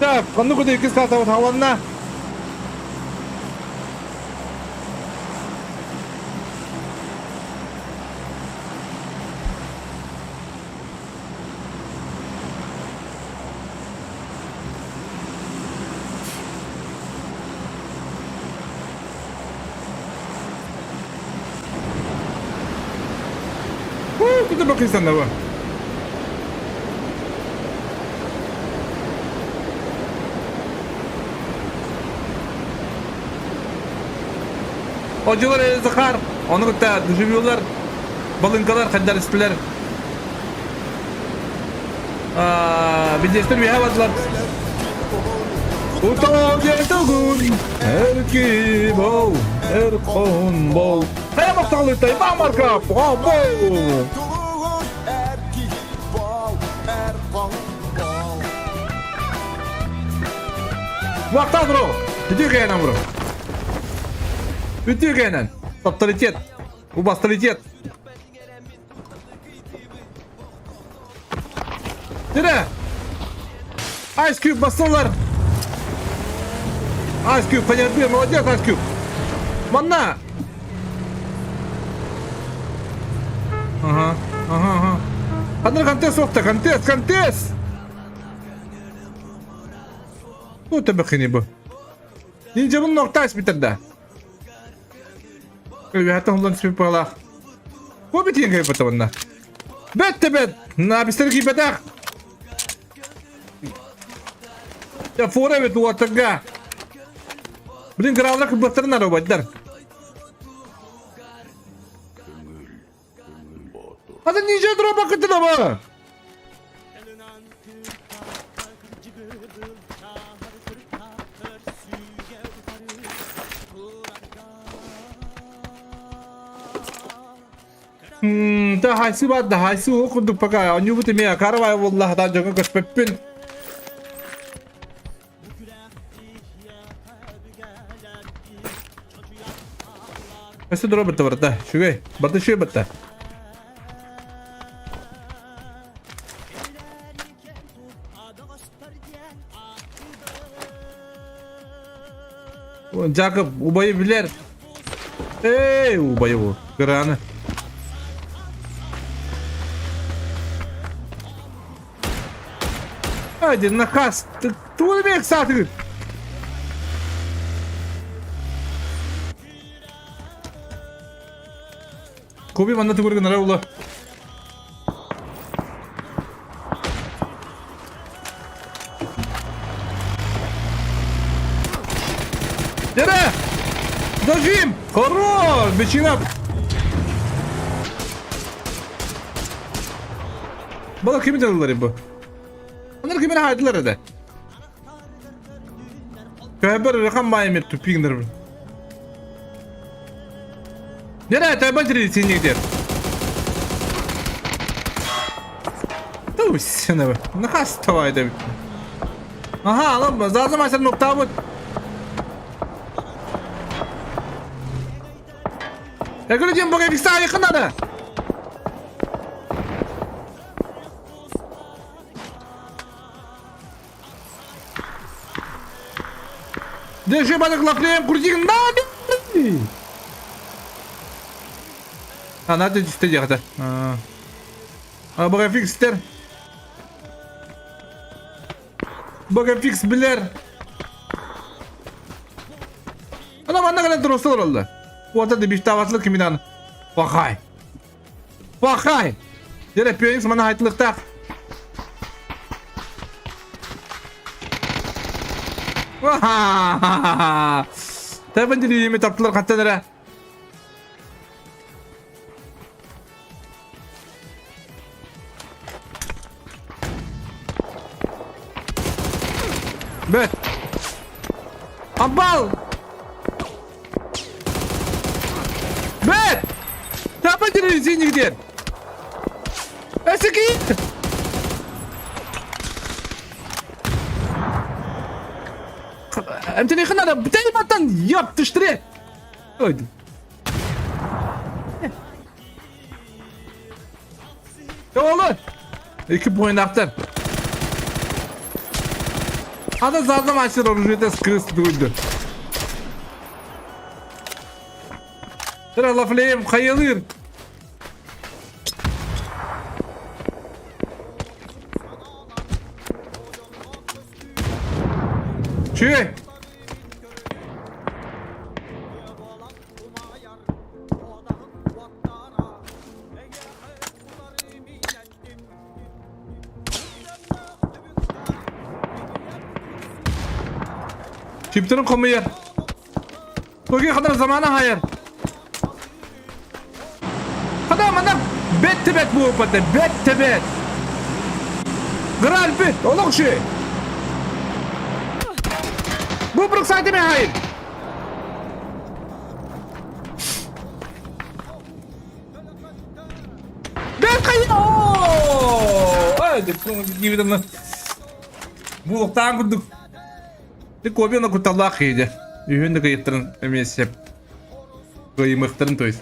Так, ханнык куда иккис каатабыт хааланна. Куда бакыйсан да Одьулар Захар, ону кытта дежурюлар, балыҥкалар хайдар истилэр. Видеостар үөһэ бардылар. Утоо эрки бол, эркон бол. Хайа махталытай, мамарка, бол. Махтал, бро! Үтүө кээнэн, бро! Үтүө кээнэн! Авторитет! Убастаритет! Тире! Ice Cube бассалар! Ice Cube, понятно, молодец, Ice Cube! Манна! Ага, ага, ага. Ханна контест суохта, контест, контест! Ну, табахини бу. Нинджабын ноктаас бүтэрдэ. Үөһэттэн хуллан түспүт быһалаах. Бу битиэн кэлбит онно. Бэт да бэт! Наабистар киирбэтэх! Я фора эбит уотарга. Блин, граалар кырбаттарын арабайдар. Ата ничего дроба кытына Да хайсы бар да хайсы ол курдук пока оонньуубут эмиэ карвай буолла сатаан дьоҥҥо көспөппүн. Өссө дроберта барда. Үчүгэй. Барда үчүгэй барда. Жакоб убайы билэр. Эй, убайы бу. Кыраны. Один наказ. Тугу эмиэ ыксаатыгыт? Коби манна тугу гынара була. Дере! Зажим! Хорош! Бечина! Бала кими далылар бу? Onlar кимин хайдылар эде? Көбөр ракам майымет тупиңдер. Нere тайбан синегдер. Туй сene Нахас тавай деп. Аха, алам, зазым асыр ноктабыт. Экөлі дем бұға фикса айқынады. Держи банок лафлеем, крути на! А, надо здесь делать. А, бұға фикстер. Бұға фикс білер. Ана манна кэлэн туруста олороллор. Уота да биштаабатылар киминан. Пахай. Пахай! Дьэ Пионикс манна хайтылыктаах. Тэбэн дилиими таптылар хантан эрэ. Бэт! Амбал! Бэт! Тапа телевизионник Эсеки! Эмтени ханада бтей батан яп тыштре. Ой. Oğlum. Iki буйнактар. Ада задам açtır оружие скрыс дуйду. Тра лафлеем хайылыр. Чү. Чиптэрин хомуйар. Туги ханар замана хайар. Хада манна бет тебет буупата, бет тебет. Граль бит, олох ши. Бу бруксайты мен хайыр. Бет хайыр. Ой, деп Булуктаан курдук. Ти кобена куталлаах киһи Үһүн да кыйыттарын эмиэ сеп. Кыйымыктарын то есть.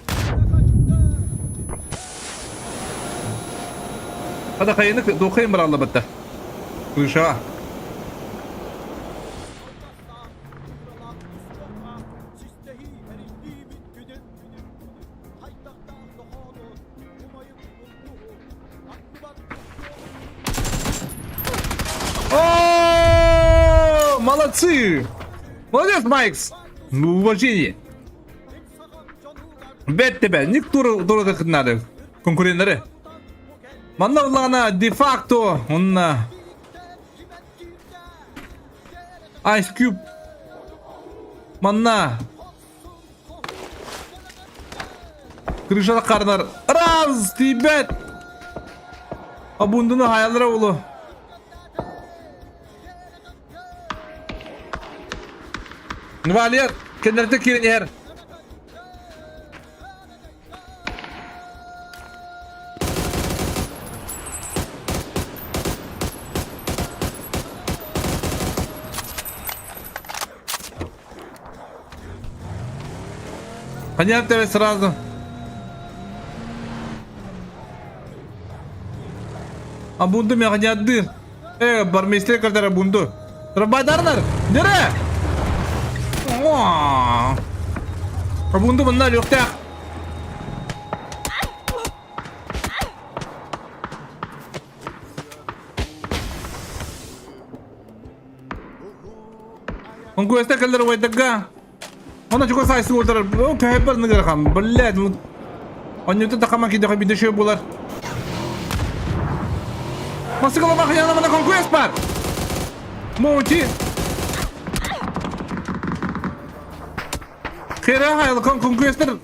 Хада хайыны духайын бараллабатта. Крышаға. О, молодцы! Молодец, Майкс! Ну, уважение! Бэт тебе, никто дорога надо. Конкуренттары. Манна улаана де-факто онна Ice Cube манна Крышада карнар раз тибет Абундуну хаялара улу. Валер, кеннерте кирин иһэр. Понятно сразу. А бунду механяддыр. Э, бармейстер картара бунду. Рабайдарнар, дере! Бунду мында лөктәк. Онкуэстэ кэллэр убайдарга. Онно чугас айсы уолтар көһөппөр ныгырхан. Блядь, ну Онньута тахама кидэхэ бидэшө булар. Масыкала махаяна мана конкуэст бар. Моути. Хера хайылкан конкуэстер.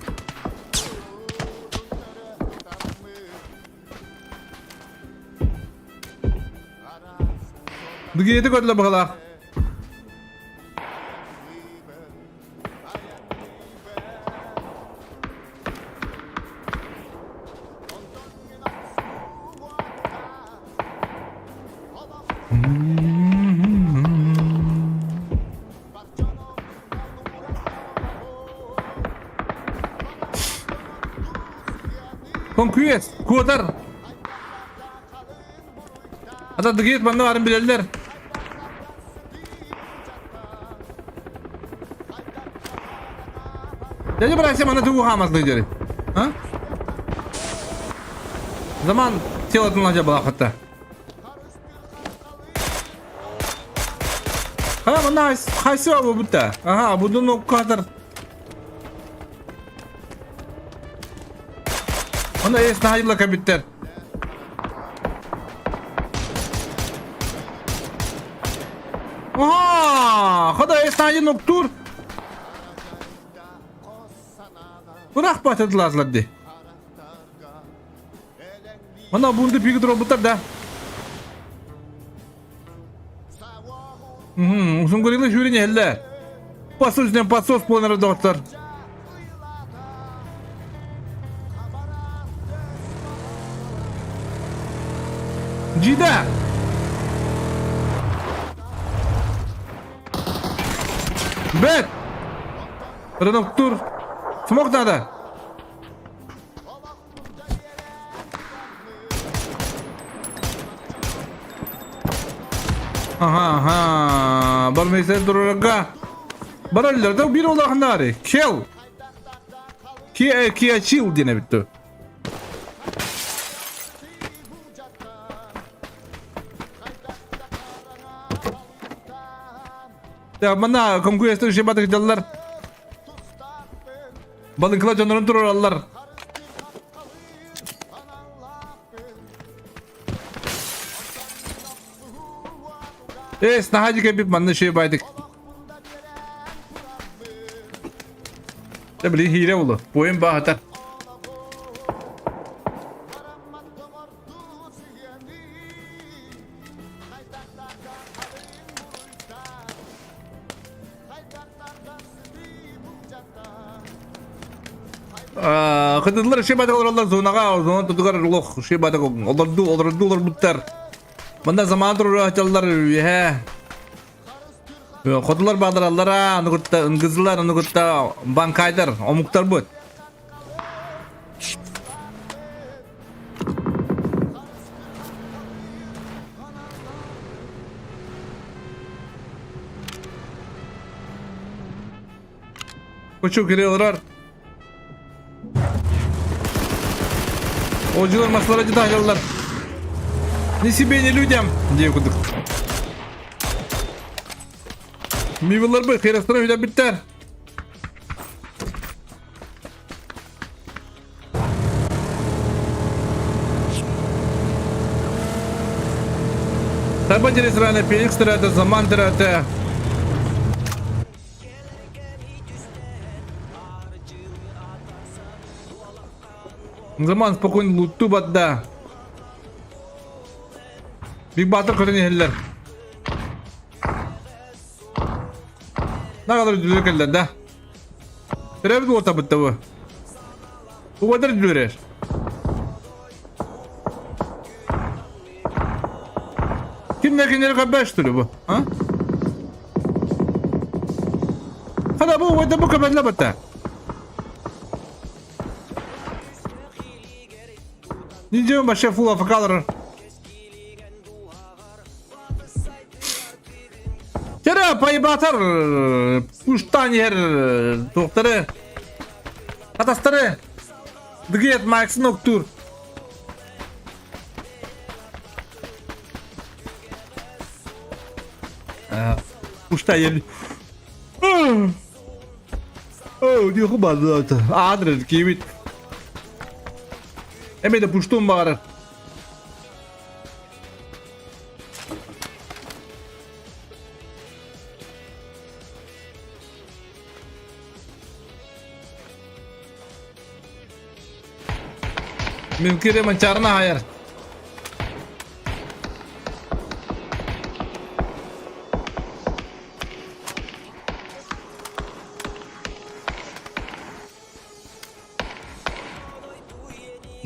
Бүгүн көрдүлэр быһалаах. Конкуэс, куотар. Ата дыгыйыт манна барын билэллэр. Дядя братья манна тугу хаамаслыы диэри. А? Заман телотун лажа балахатта. Ха, манна хайсы абы бутта. Ага, буду кадр. Онно эс наһайла кэбиттэр. Аха, хада эс наһайын октуур. Бырах батыдылаатылар ди. Мана бунду пиги туруорбуттар да. Уһун горилла сүүрэн иһэллэр. Подсос диэн подсос буолан эрэр доҕоттор. Джида! Бэт! Рынок тур. Смог надо. Ага, ага. Бармейсер турарга. Бараллар да бир улаханнаары. Кел. Киа Киа чил диэн эбит Так, мана конкуренция үше батык дьаллар. Балыҥкыла дьоннорун туруораллар. Эс, наһаа дьикэбит манна үчүгэй байдык. Дэ били хиирэ булу. Буойун баахата. Кытыллар шибатык олороллор зонаҕа, зона тутугар олох шибатык олорду, олорду олорбуттар. Манда заман турураачаллар үөһэ. Хотулар баалараллара, аны кытта ынгызылар, аны кытта банкайдар, омуктар бут. Кучу кире олорор. Олдьулар маслара дьытаһаллар. Ни себе, ни людям, диye курдук. Мивылар бы херастара хүлэ биттер. Таба рестораны Феникс тирәтэ, Заман тирәтэ. Заман спокойно лутту бадда. Биг Батыр көтөн иһэллэр. Нагалар үдүлэр кэллэр да. Төрөөбүт уотабыт да бу. Уотар үдүлэр. Кимнер кинилер көрбөш түрү бу? А? Хана бу уотар бу көмөллө бата. Нидем вообще фул АФК Тера поебатар куштан ер туохтары атастары Дгет Макс Ноктур Кушта ел Оо, диэху баҕарда. Аадыр киибит. Эмиэ да пуштуун баҕарар. Мөмкире манчаарына аһайар.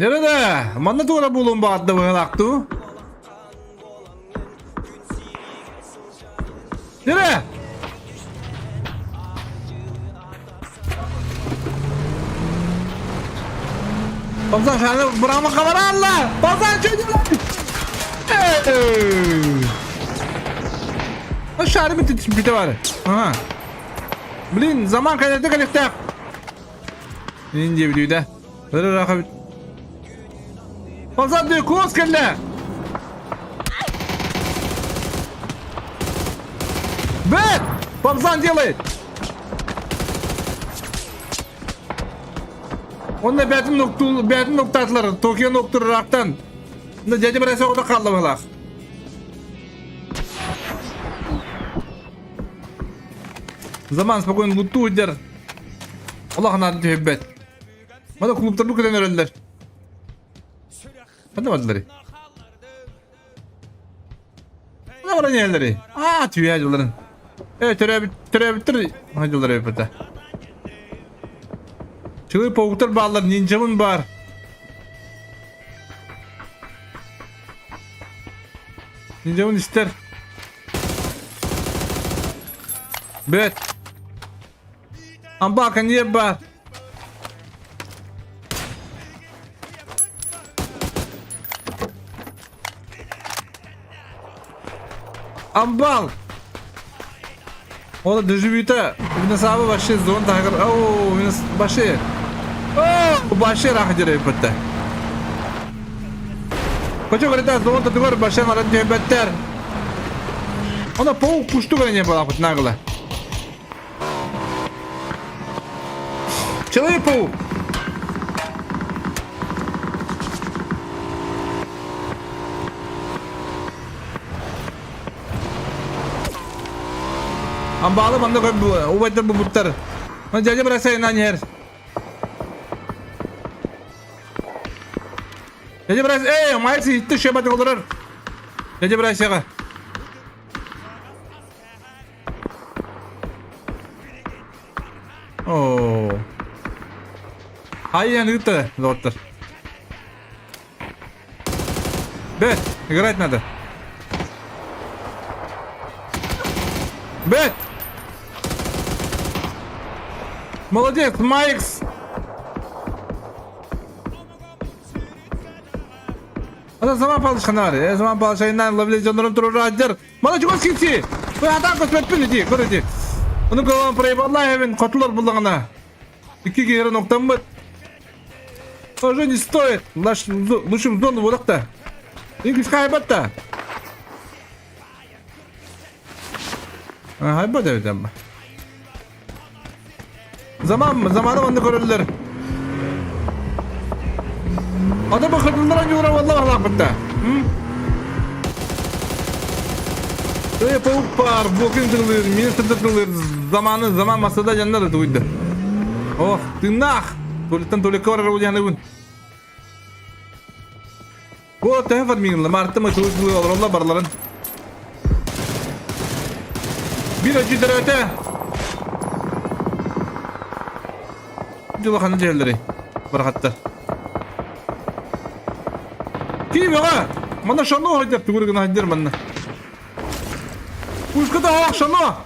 Nerede? Манна туора буолуон баҕарда быһылаах дуу? Nerede? Базар шаны бырама хабаралла! Базар чөдүлэр! Шары бүтэ бар. Ага. Блин, заман кэлэрдэ кэлиэхтээх. Мин диэбит Ыраха Базар диye куос кэллэ! Бэт! Бабзан делает! Онно бээтин нуктул, бээтин нуктаатылар, Токио нуктур ыраахтан. Мына дядя Брайса оҕото хаалла быһылаах. Заман спокойно луттуу сылдьар. Олох наада түһэрбэт. Мана клубтар бу кэлэн өрөллөр. Ханна бардылар? Ханна баран иһэллэрий? Аа, түһэ дьылларын. Э, төрөөбүт, төрөөбүттэр дьыллар эбиппэтэ. Чылый пауктар бааллар, нинджабын баар. Нинджабын истэр. Бэт. Амбака не баар. Амбал! Ол дежавюта минусабы вообще зон тагыр. Оу, минус вообще. Оу, вообще рах деребетте. Хочу говорить, зон татыгар вообще нарад дебеттер. Она паук пушту не была хоть нагло. Человек-паук! Амбаалы манна убайдар бубуттар. Дядя бросай на нер. Дядя бросай, эй, майцы итті шебат олорор. Дядя бросайға. Оо. Айан ыытта, доҕоттор. Бэт, играть надо. Бэт! Молодец, Майкс! Ата заман палышханар, э, заман палышайынан ловле дьоннорун турурааддер. Мана чугас киирсии! Атаан көспөппүн ити, көр ити. Ону кылан проебалла эбин хотулар буллаҕына. Икки киһи ноктаммыт. Тоже не стоит. Наш лучше в зону буолах-та. Ингис хайбат-та. Хайбат эбит амма. Заман, заманы манна көрөллөр. Ата бахырдылар аньюра валла алааппытта. Эй, паук бар, бокин тылыр, министр тылыр, заманы, заман масада жаннар туйды. Ох, тыыннаах! Туалеттан туалекка барар уйаныбын. Бу төһө фармиҥла Марта Матвеевна олороллор барыларын. Биир өтүдөрөтө. Дьулаханы дьиэллэри барахаттар. Киим аҕа! Манна шано хайдар тугур гына хайдар манна. Пушката аах шано!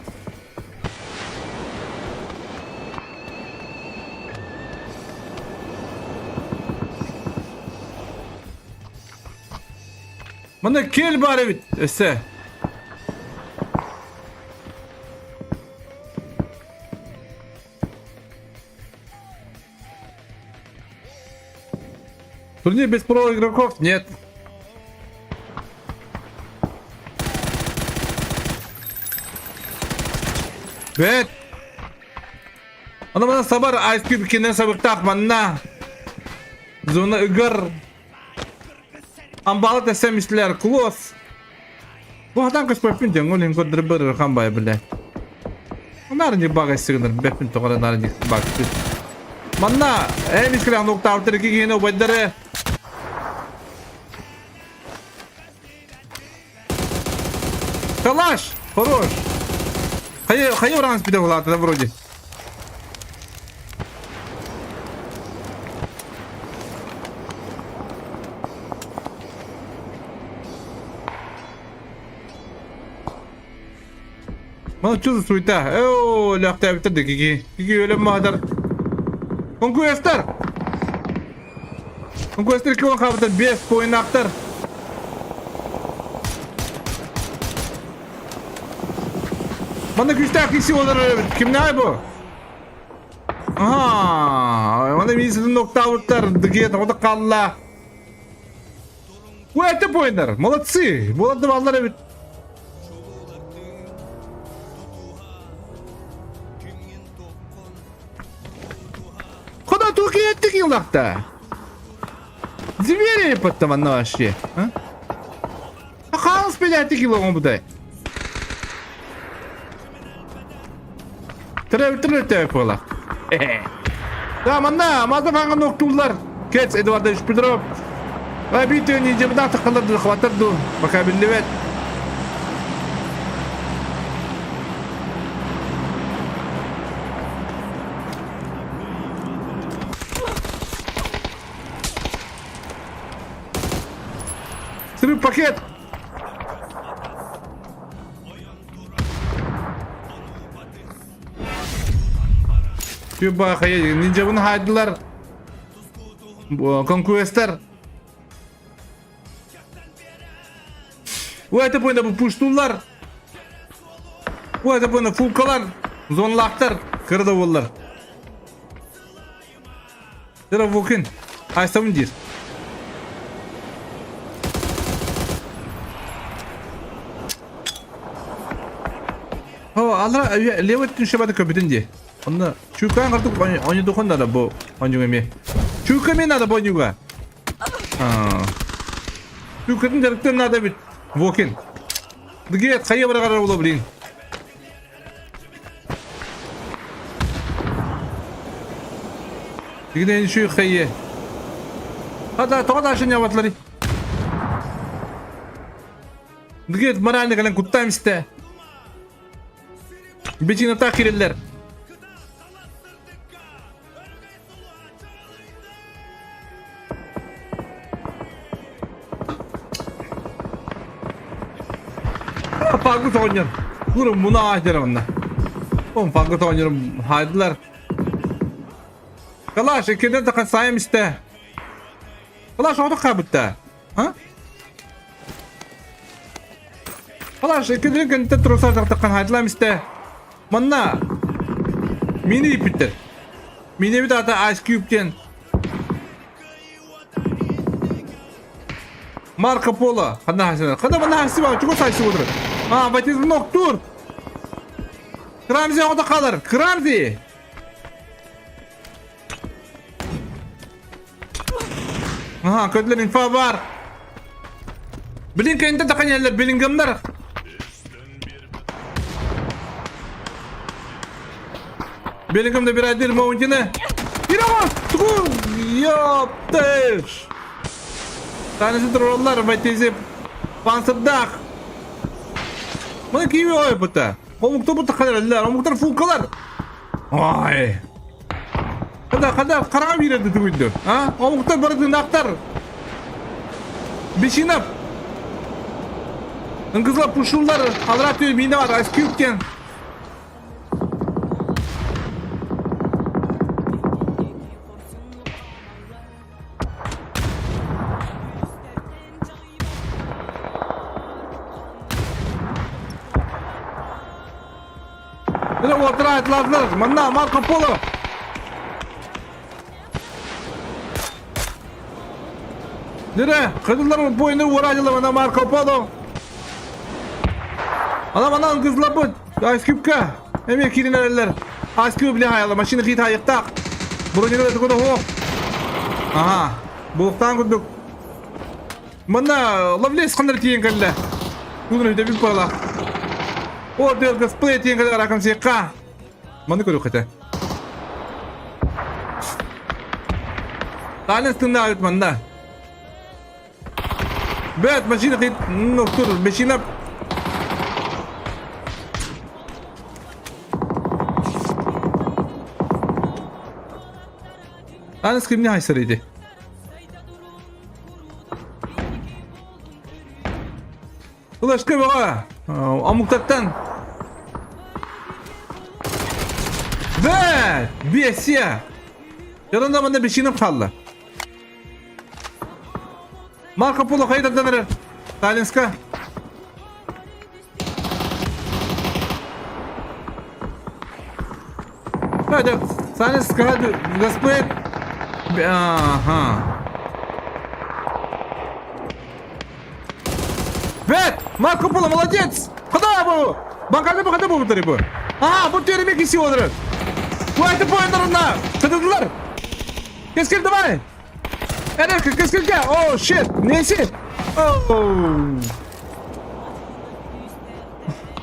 Манна кел баар эбит өссө. Турнир без про игроков? Нет. Бэт. Ана мана сабар Ice Cube кинен сабыктаах манна. Зона ыгар. Амбалы тэсэм истилэр Клос. Бу хатан көспөппүн диэн ол иһин көрдөрбөр ырахан бай билэ. Наар не баг эссигинер бэппин тоҕо наар не баг. Манна эн искрен нуктаабыттар ики киһини убайдары Калаш! Хорош! Хайа, хайа ураан спиде булаата вроде. Мана чузу суйта. Оо, лөхтөөбүттэр да кики. Кики өлөм маатар. Конкуэстар! Конкуэстар кион хаабытар 5 поинактар. Манна күүстээх киси олорор эбит. Кимнээй бу? Аха, манна миисин ноктаабыттар. Дыгиэ тоҕо хаалла. Уэты поиннар. Молодцы. Буолар баллар эбит. Куда туки эттик йыллахта? Звери паттаманна вообще. А? Хаос пелятик йыллоҕун будай. Тыры тыры буолар. Да, манна, мазафанга ноктууллар. Кец Эдуардович Петров. Битүн жыбыда таққалар хватар ду, пока биллибет. Сыры пакет. Күбахайы ниндзябын хайдылар. Конкуэстар. Уэты бойна бу пуштулар. Уэты бойна фулкалар. Зонлактар. Кырда боллар. Дыра вукин. Айсабын дир. О, алра левый түншебаты көбүтүн ди. Онно чуйкаан картук оньудухан надо бу оньуга эми. Чуйка мен надо бу оньуга. Чуйкатын жарыктан надо бит. Вокин. Дыгет хайа барагара була блин. Дигиден шүй хайе. Хата тоҕо дашын ябатлары. Дыгет морально кэлэн куттаам истэ. Бичината кириллер. Фаргут оҕонньор. Курум муна аатыр онно. Он Фаргут оҕонньорум хаайдылар. Калаш, иккиден тахан сайым истэ. Калаш оҕото хаабытта. А? Калаш, иккиден кэнтэ трусар тахтахан хаайдылам истэ. Манна мини ииппиттэр. Минибит аата Ice Cube диэн. Марко Поло. Ханна хасына. Ханна манна хассы бар. Чугас хассы болдыр. А, Батиз ноктур. Крамзи оҕото хаалар. Крамзи! Аха, көтүлэр инфа бар. Билин кэнтэ таканьяллар билингамнар. Белингам набирает дверь Маунтина. Ираҕа! Тугу? Ёптыш! Танысы тураллар, байтези пансырдаах. Маны киви ойбута. Омуктар бу тахалар, омуктар фулкалар. Ой. Хада, хада, хараҕа биэрэрди тугуйду. А? Омуктар бары тыынаахтар. Бешинап. Ыңгызлар пушулар, алра түйе мине бар, айскюб диэн. Бile уолаттар аайтылаатылар. Манна Марко Поло. Дире, кызыллар бойны уораадылар мана Марко Поло. Ана манан кызылар Ice Cube-ка. Эмиэ киирин эрэллэр. Ice Cube биле хайалар. Машина хит хайыктаах. Бронька да тугу Ага. Булуктаан курдук. Манна Лавлес ханнар тиийэн кэллэ. Тугун өйдөбүл паралаах. О, дел косплей тиийэн кэлэр аракам сиэкка. Маны көрүөх этэ. Тааныс тыннаабыт манна. Бэт, машина хит, ну, тур, машина Тааныс кимне хайсар иди? Улашка бөҕө омуктартан Бэт! Бесия! Дьонон манна бешиним хаалла. Марко Поло хайдардан эрэр. Сталинска. Hadi Сталинска hadi Господ. Ага. Бэт! Марко Поло молодец! Куда бу? Банкарды бу када бу бу? А, бу тереме киси олорор. Куайты поиндарына! Кыдыдылар! Кескил давай! Эрек, кескилге! О, shit! Неси? Оу!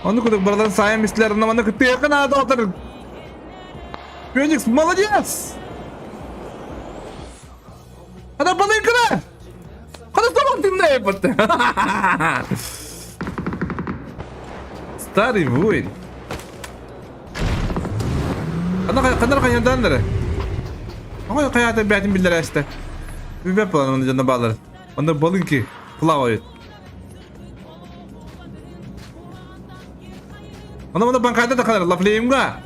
Ону кудук бараларын сайын мистилер, маны кыттыякын аада отыр. Феникс, молодец! Ана балыйкына! Кана табак тымнайыппыт. Старый воин. Ана канар каянданнары. Ага каята бәтин биллер әсте. Бибеп план оны жана балар. Онда балынки плавает. Ана мына банкайда да канар лафлеймга.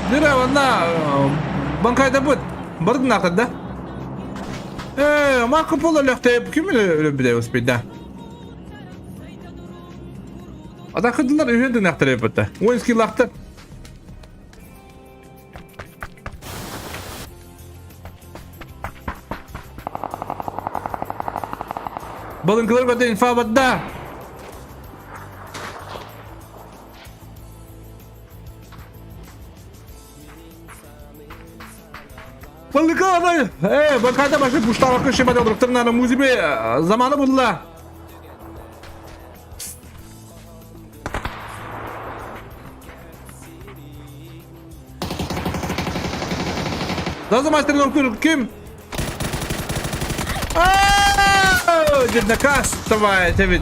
Дыра онна банкайда бут. Бардын да. Э, Марко Поло лөхтеп ким өлө успейда. Атакыдылар үйренді нақтыр епетті. Воинский лақтыр. Балыҥкылар көтө инфа бадда. Балыҥкылар э, банкада башы пуштавакы шебаде олдуруктарына музибе заманы булла. Зазы мастер ким? Деднакас давай, тебе.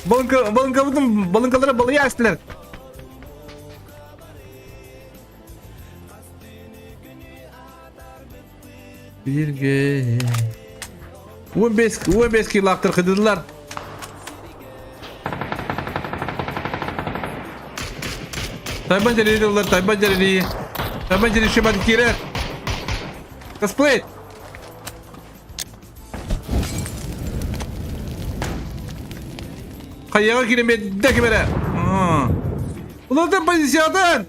Балынка, балынка, балынкалары балыя эстилер. Бирге. 15, 15 килактыр кыдыдылар. Тайбан жерери тайбан жерери. Тайбан жери шебат кирер. Косплей. Хайяға киремедде кимере. Улардан позициядан.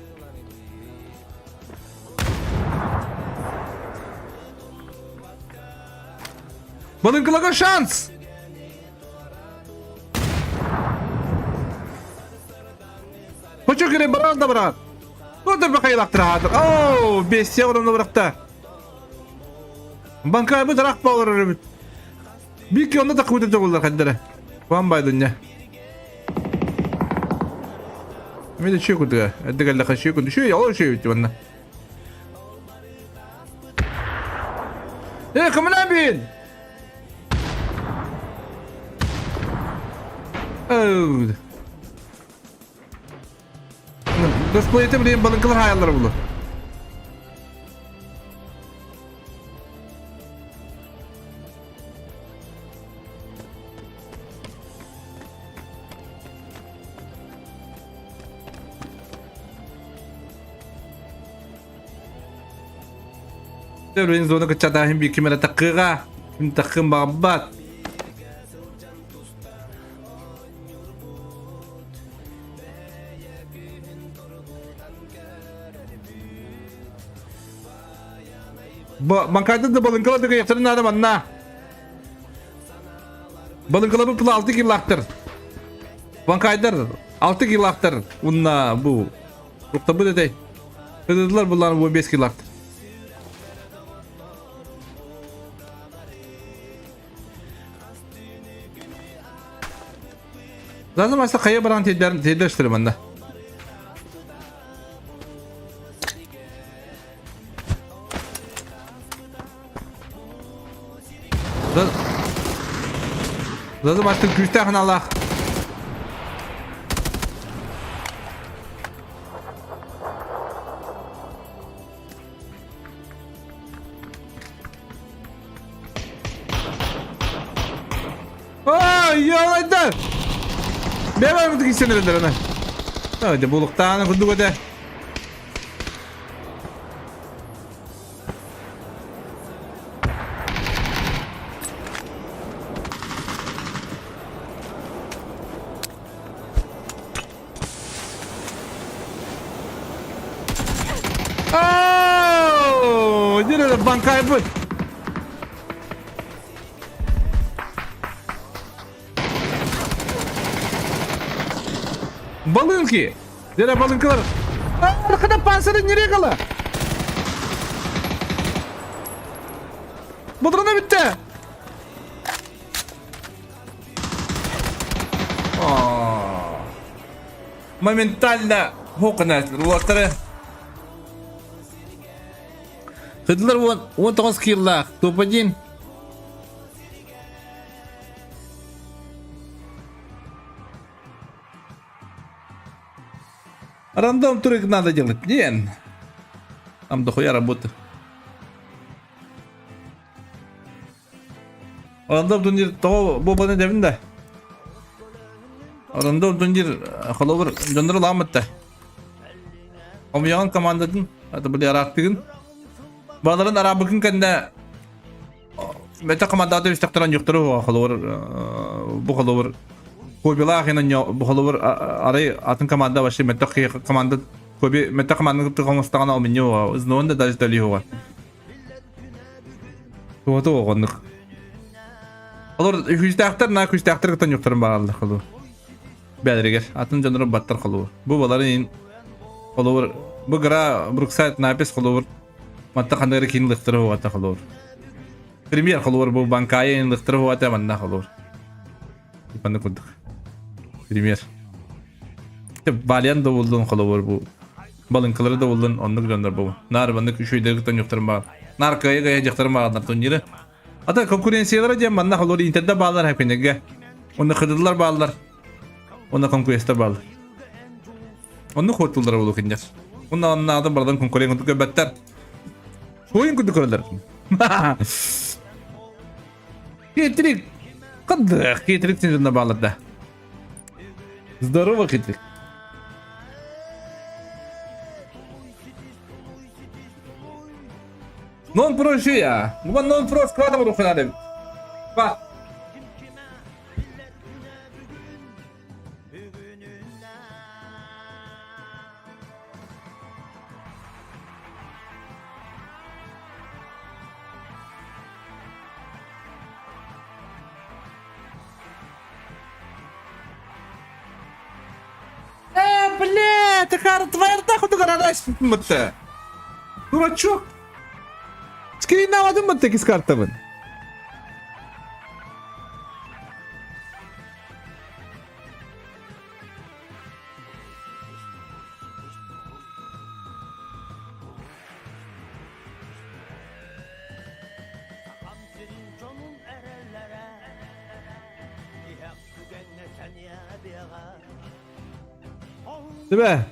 Балыҥкыларга шанс. Хочо кире баран да баран. Отыр бақайлақтырады. Оу, бес евроны бырақта. Банкай бу тарақ болар бит. Бик онда да куйды жоголлар каддара. Ван байдын Мен шүй кудуга. Эддегелле шүй куду. Шүй ол шүй бит манна. Э, кымына бин? Оу. Косплейте билен балыҥкылар хаяллар булу. Зона кыччатааһын биир ким эрэ таккыга, ким таккын баҕарбат. Банкайда да балыҥкалар да кыйахтарын наада манна. Балыҥкаларбыт пула 6 килаахтар. Банкайдар 6 килаахтар. Унна бу. Туктабыт этэй. Кыдыдылар буллар 15 килаахтар. Zaten başta kaya baran tedler tedler manna. Zaten başta күүстээх аналаах. Ай, ялайдар! Бэбэр курдук истэн ана. Ой, булуктааны курдук этэ. Oh, дьэ банкайбыт. Балынки! Дьэ балынкалар. Аркада пансары нерeye кала? Бодрана битте. Моментально хоқына улаттары. Хыдылар 19 киллах, топ-1. Рандом трюк надо делать. Нет. Там дохуя работы. Рандом турнир того бу баны дебин да. Рандом турнир холовыр дьоннору ламытта. Омуягын командатын, это были арактыгын. Баларын арабыкын кэннэ мета командаты үстәктәрен юктыру холовыр бу холовыр Кобилах бу холовыр арай атын команда вообще мета команда Коби мета команда кытыгыңыстаган ал меню ызнуын да даже дали Туото оҕоннук. Олор күстәхтер на күстәхтер кытан юктырын багалды холу. Бәдергер атын жонору баттар холу. Бу баларын холур бу гра Бруксайд напис холур. Матта хандары кин лыктыры хуата холур. Премьер холур бу банкайын лыктыры хуата манна холур. Ипанды курдук. Премьер. Балян да болдун холур бу. Балынкалары да болдун оннук жонор бу. Нар баннык үшөйдер кытан юктырын багал. Нар кая кая жактырын багалдар турниры. Ата конкуренциялары дем манна холур интерде баалар хепенеге. Онны кыдылар баалар. Онна конкуренция баалар. Онны хотулар болу киндер. Онна онна адам бардан конкурент курдук көбәттер. Ойын курдук көрөлөр. Хитрик. Кындык, хитрик сен жонда баалар да. Здорово, хитрик. Нон про я. Бу нон про складом рухнады. Ба. Э, бля, ты хар твоя нахуй ты гарадаш мытты. Дурачок. Скрин навадым мытты кис картабын. Değil mi?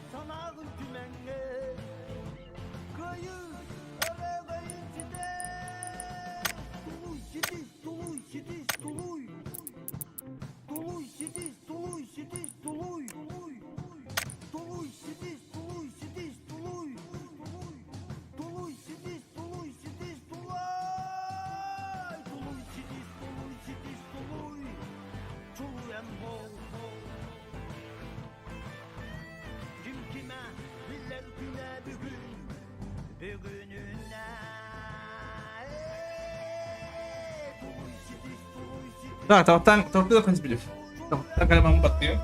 Так, тавтан тавтан хас билив. Тавтан калемам баттıyor.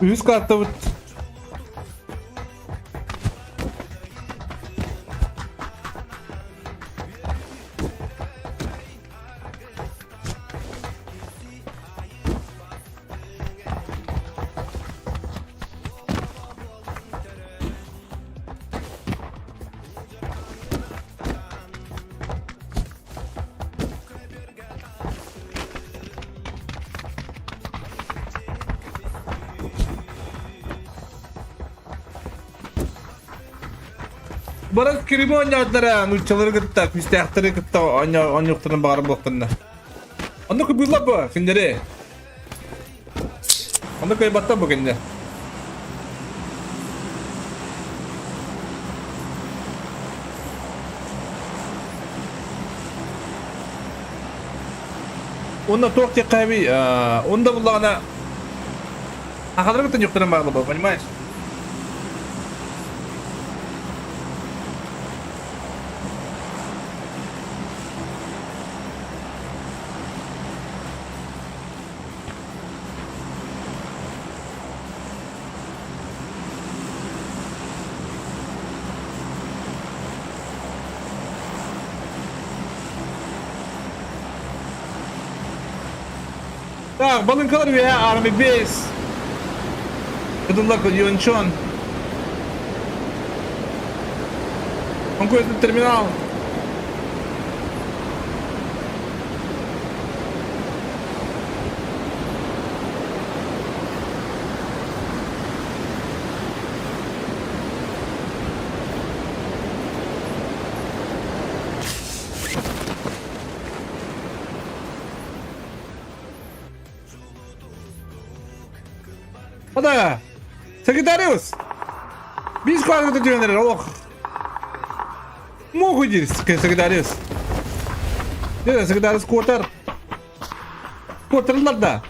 Үһүс картабыт Баран кириби оонньоотулар нууччалары кытта, күүстээхтэри кытта оонньуохтарын баҕарар буолтанна. Онно кыбыыллар бу кинилэри. Онно кыайбаттар бу кинилэр. Уонна туох диэххэ Уонна буллаҕына Ахалары кытта ньуктарын баҕалаба, понимаешь? Так, балыҥкалар үөһэ Army Base. Кыдыллар Юнчон. Онкуйатын терминал. Ода! Сагитариус! Биис куаргыта түһэн эрэр олох. Муоху диир Сагитариус. Дьэ, Сагитариус куотар. Куотарыллар да.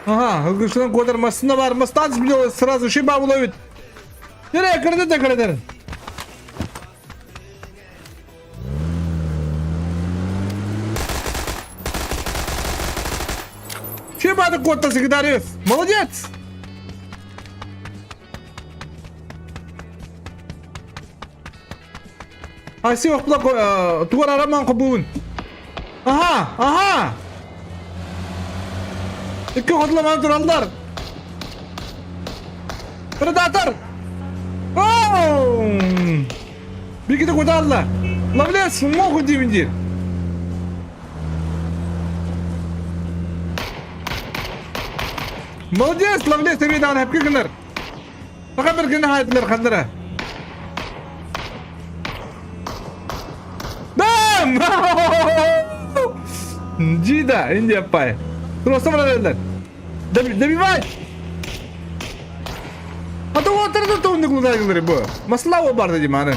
Ага, ылгышынан куотар массына бар, мастан сразу шиба уловит. Nereye kırdı da kırdı. Шибады куотта Сагитариус. Молодец! Аси охпла тугар араман кобуун. Аха, аха! Икки хотламан тураллар. Предатор! Оу! Бигите куталла. Ловлес, могу дивинди. Молодец, Ловлес, тебе дан хәпке гынар. Саха бер генә хайдылар хандыра. Бам! Джида, Индия пай. Просто бралар. Добивай! А то вот это то не куда бу. Маслава бар дедим аны.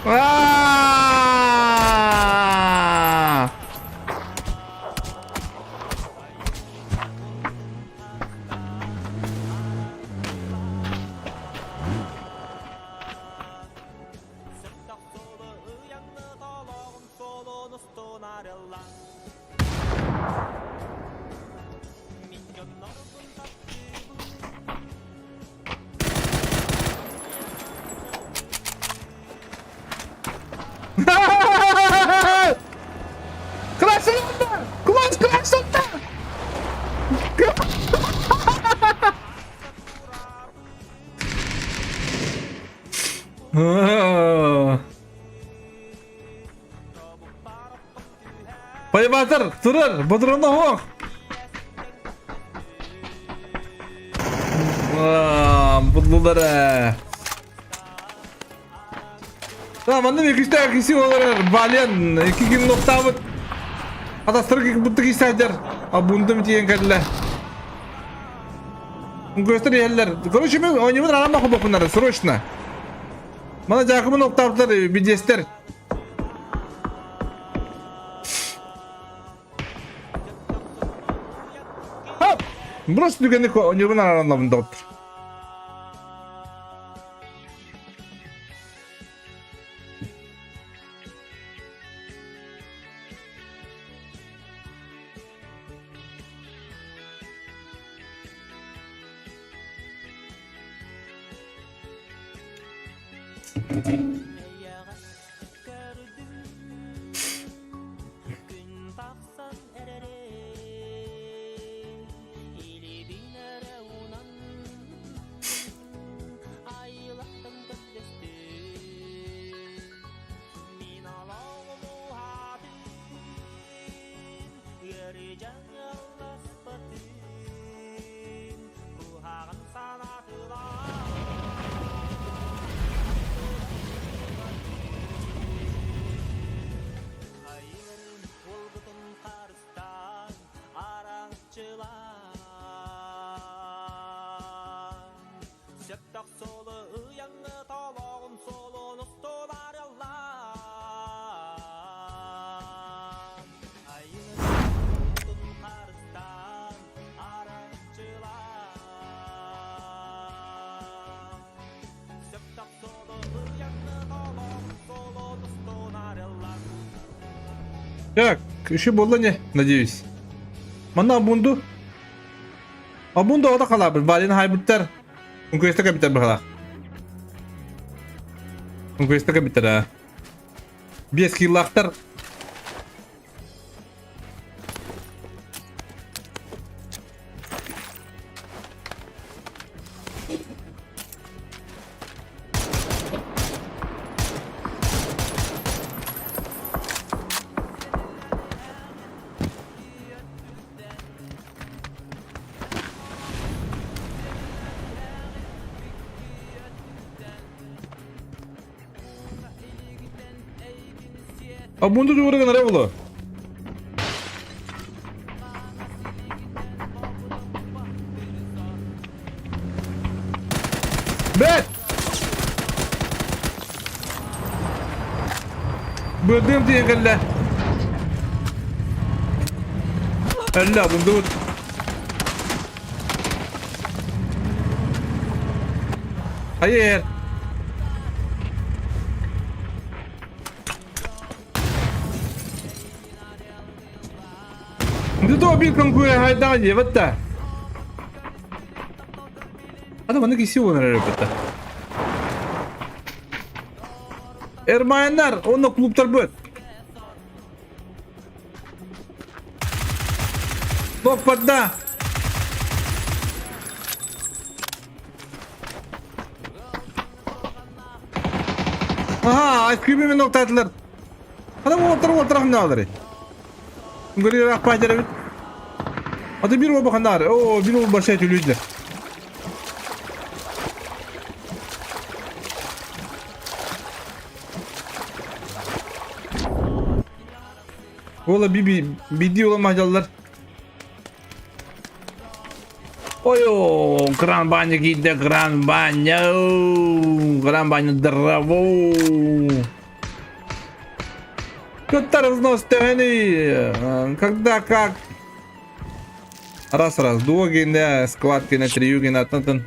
Аа! Красота! Класс, красота! Пайбатыр, турар, бодроно хоох. Будлулар. Tamam манна үкүстээх киси олорор Вален икки күн нуктаабыт атастырык быттык истээдер абундум тиийэн кэллэ Көстөр иһэллэр. Короче, мен оонньуубун араама хобоппунары срочно. Мана Дьаакыбын октаабыттар бидиэстэр. Хоп! Брось түгэни оонньуубун араанлабын доҕоттор. Так, еще буолла не, надеюсь. Манна Абунду. Абунду ота халаабыт, Валин хайбыттар. Күөстэ кэбитэр быһалаах. Квестка биттэрэ. Биэс киллаахтар. А мунду дура гынара буолуо. Бэт! Бырдым тиийэн кэллэ. Өллө, мундубут. Hayır. Дето биир конкурент хайдаҕа диэбэт да. Ата маннык исси буолан эрэр эбит Эрмаяннар, онно клубтарбыт. Топпарда. Аха, айскүбү мен октаатылар. Ана уолаттар уолаттар ханнаалары. Гөрү аппаатер эбит. Аты бир уол ханнаары. Оо, бир уол барса түлүйдүлэр. Уола биби биди уола мадьаллар. Ой, кран баня киирдэ, кран баня, кран баня драво. Кыттар взнос төһөнүй? Когда как? Раз раз дуогина, складкина, триюгина, атын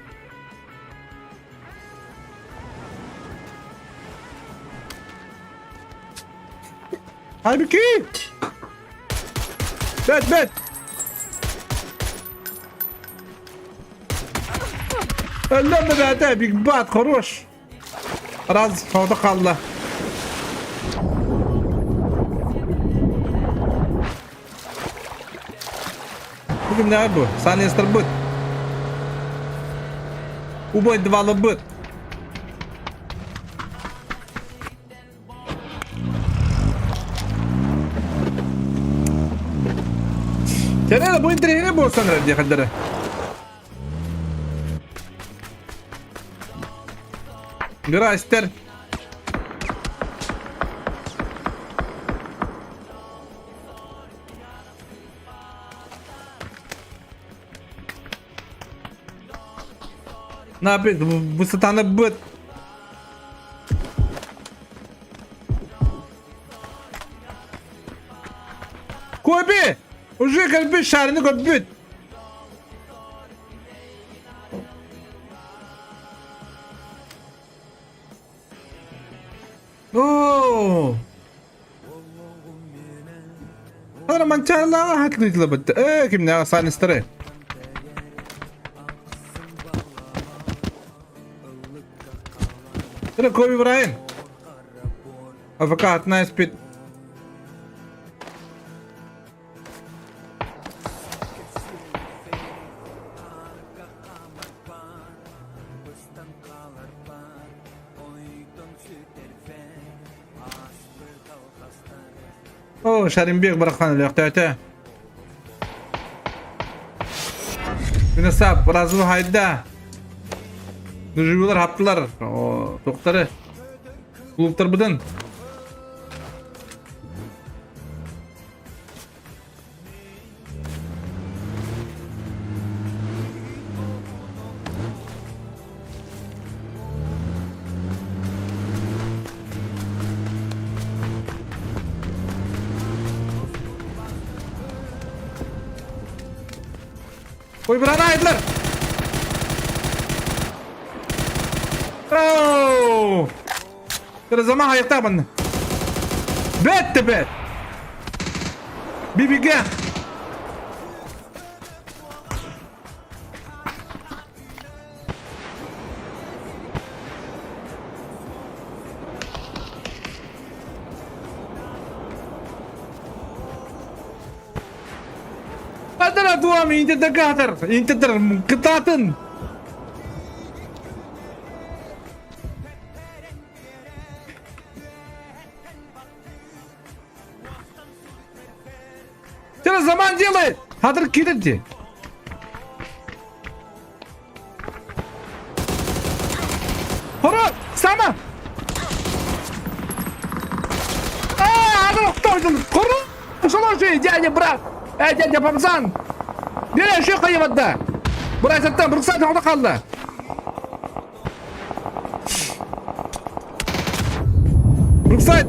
Halbuki! Бэт, бэт! Өллөм да бээтэ, Big Bat, хорош! Раз, соҕотох хаалла. Бу кимнээҕий бу? Санестарбыт. Убай двалабыт. Кэрэ бу интэриэһинэй буолсан эрэр диэхэллэрэ. Грастер. На, опять высота на быт. Коби! Уже кэлбит шарины көрбүт. Оо! Ана манчаалааҕа хатылыытылабыт. Ээ, кимнээҕэ санистары. Это Коби Брайан. АФК атына испит. О, Шаримбек барахсан өлөөхтөөтө. Минасап, разу хайда. Дужуйлар хаптылар. О, тоқтары. Клубтарбытын. Ой, брат, айдылар! Оу! Зама хайыктаа манна. Бэт да бэт! Бибигэ! Дера туам интердекатор, интердер кытаатын. Через заман делает. Хадыр кидерди. Хоро, сама. А, ну кто же? Хоро, слушай, дядя, брат. Э, дядя Памзан. Бери, еще хайванда. Брат, там, Бруксат, он қалды. Бруксайд!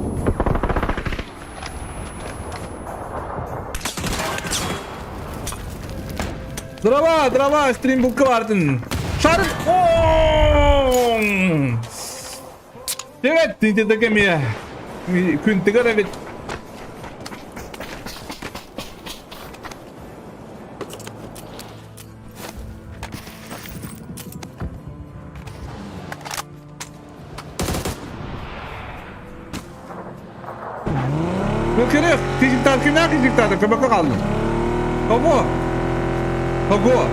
Дрова, дрова, стрим булкалардын. Шарын. Привет, ты такими күн тыгар эбит. Кырых, кижиктар кимнәр кижиктарды көмөккө калдым. Кого? Кого?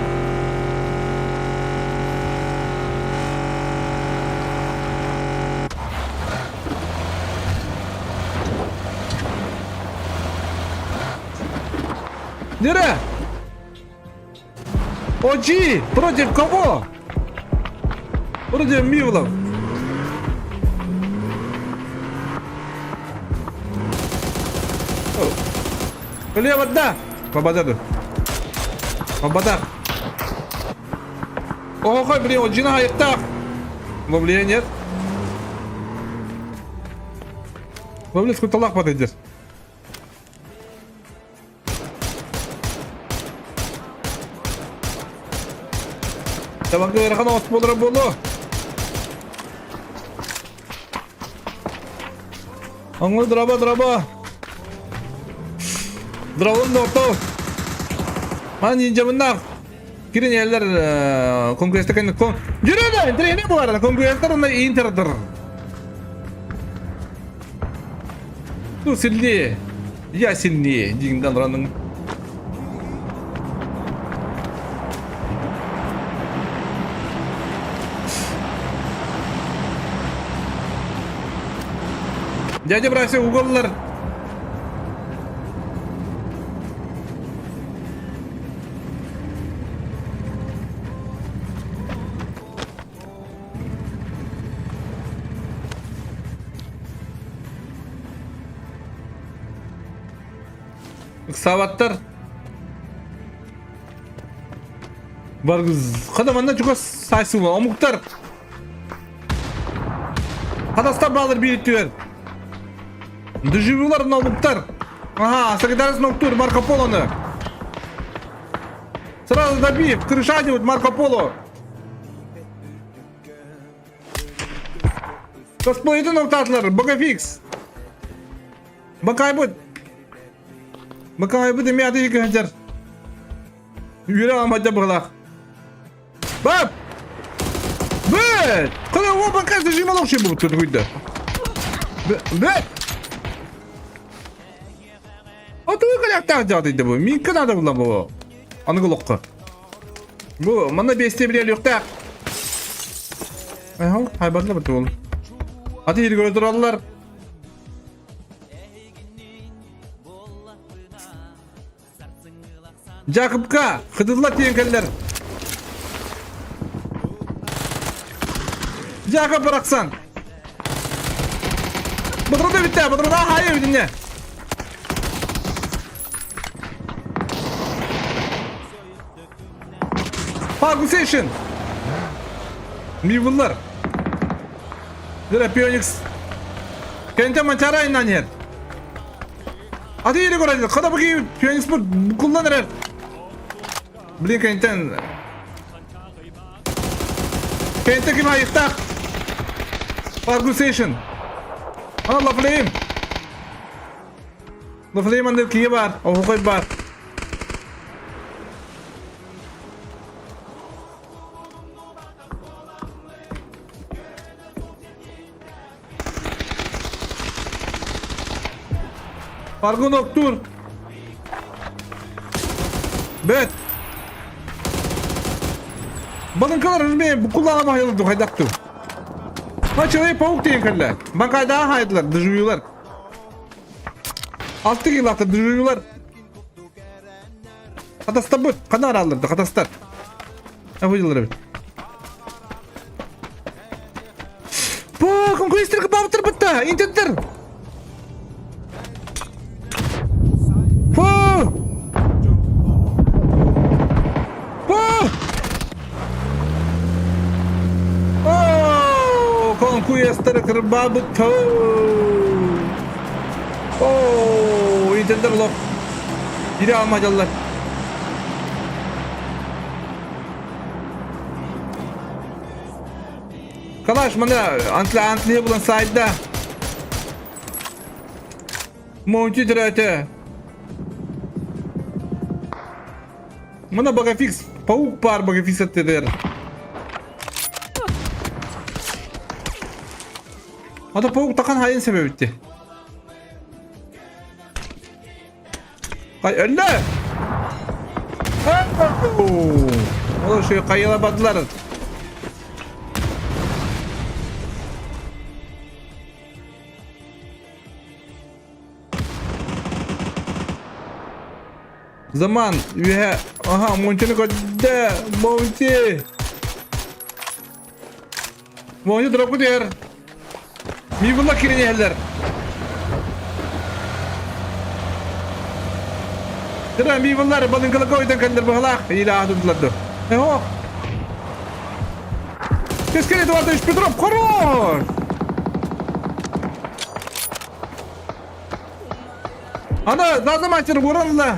Нере? OG против кого? Против Мивлов. Лево да! Бабададу. Бабадах. Охой, блин, OG на хайыктах. Во нет. Во скуталах подойдешь. Табанга ыарахан от буолара буолуо. Оҥу драба драба. Дравын орто. Ман нинжабыннах. Кирин эллер конкурентта кэн кон. Жүрөдө, трени булар. Конкуренттар онна интердыр. Ну сильнее. Я сильнее. Дигиндан ранның. Дядя Брася уголлар. Ыксаабаттар. Баргыз. Хада манна чугас сайсыла. Омуктар. Хадастар балыр биир түөр. Деживюлар омуктар. Ага, Сагидарис Ноктур, Марко Полоны. Сразу добив, крыша Марко Поло. Косплейтын ноктатлар, Богофикс. Бакайбыт. Бакайбыт эми аты кыһанчар. Үөрэ амадя быһылаах. Бап! Бэт! Кына о бакай зажимал вообще бу тут выйда. Бэт! А ты каляктах дядый бу. Минка надо было бу. Аныгы локка. Бу манна бесте биле люктак. Айхол, хайбатлы бу ол. Аты иргөрө тураллар. Жакыпка кыдылла тиен келлер. Жакып быраксан. Быдырды битте, быдырда хайы битине. Фагусейшн. Мивыллар. Дыра Пионикс. Кенте манчара иннан ер. Аты ери көреді. Қада бұки Пионикс бұл кулланыр. Блин, кентен. Кенте ким айықтақ. Фаргусейшн. Ана Лафлейм. Лафлейм андыр кие бар. Охой бар. Фаргун Октур. Бөт! Балыҥкалар үрмэ буккуллаҕа баһыйалар ду хайдах ту. Ма человек паук деген кэллэ. Бакайдаға хайдылар, дыжуюлар. Алты килақты дыжуюлар. Хатастар бұт, қана араларды, хатастар. Ахуйдылар эбит. Бу, конкуренттер бабытыр бытта, интенттер. Фу! Фу! Оо, конкуренттер кырбабыт. Оо, интенттер лох. Бири алмадылар. Калаш мана антла антлыһы булан сайда. Монти төрөөтө. Мана багафикс, паук пар багафикс аттыдыр. Ата паук тақан хайын себебитти. Кай өллө! Ол шөй кайыла бардылар. Заман үөһэ аха Монтины көрдө Монти Монти дропку түһэр Мивла кирин иһэллэр Тыра мивлар балыҥкаларга ойдан кэллэр быһалаах илааһы тутулар ду Эһо Кескене Эдуардович Петров хорош! Ана, зазы мастер уранла.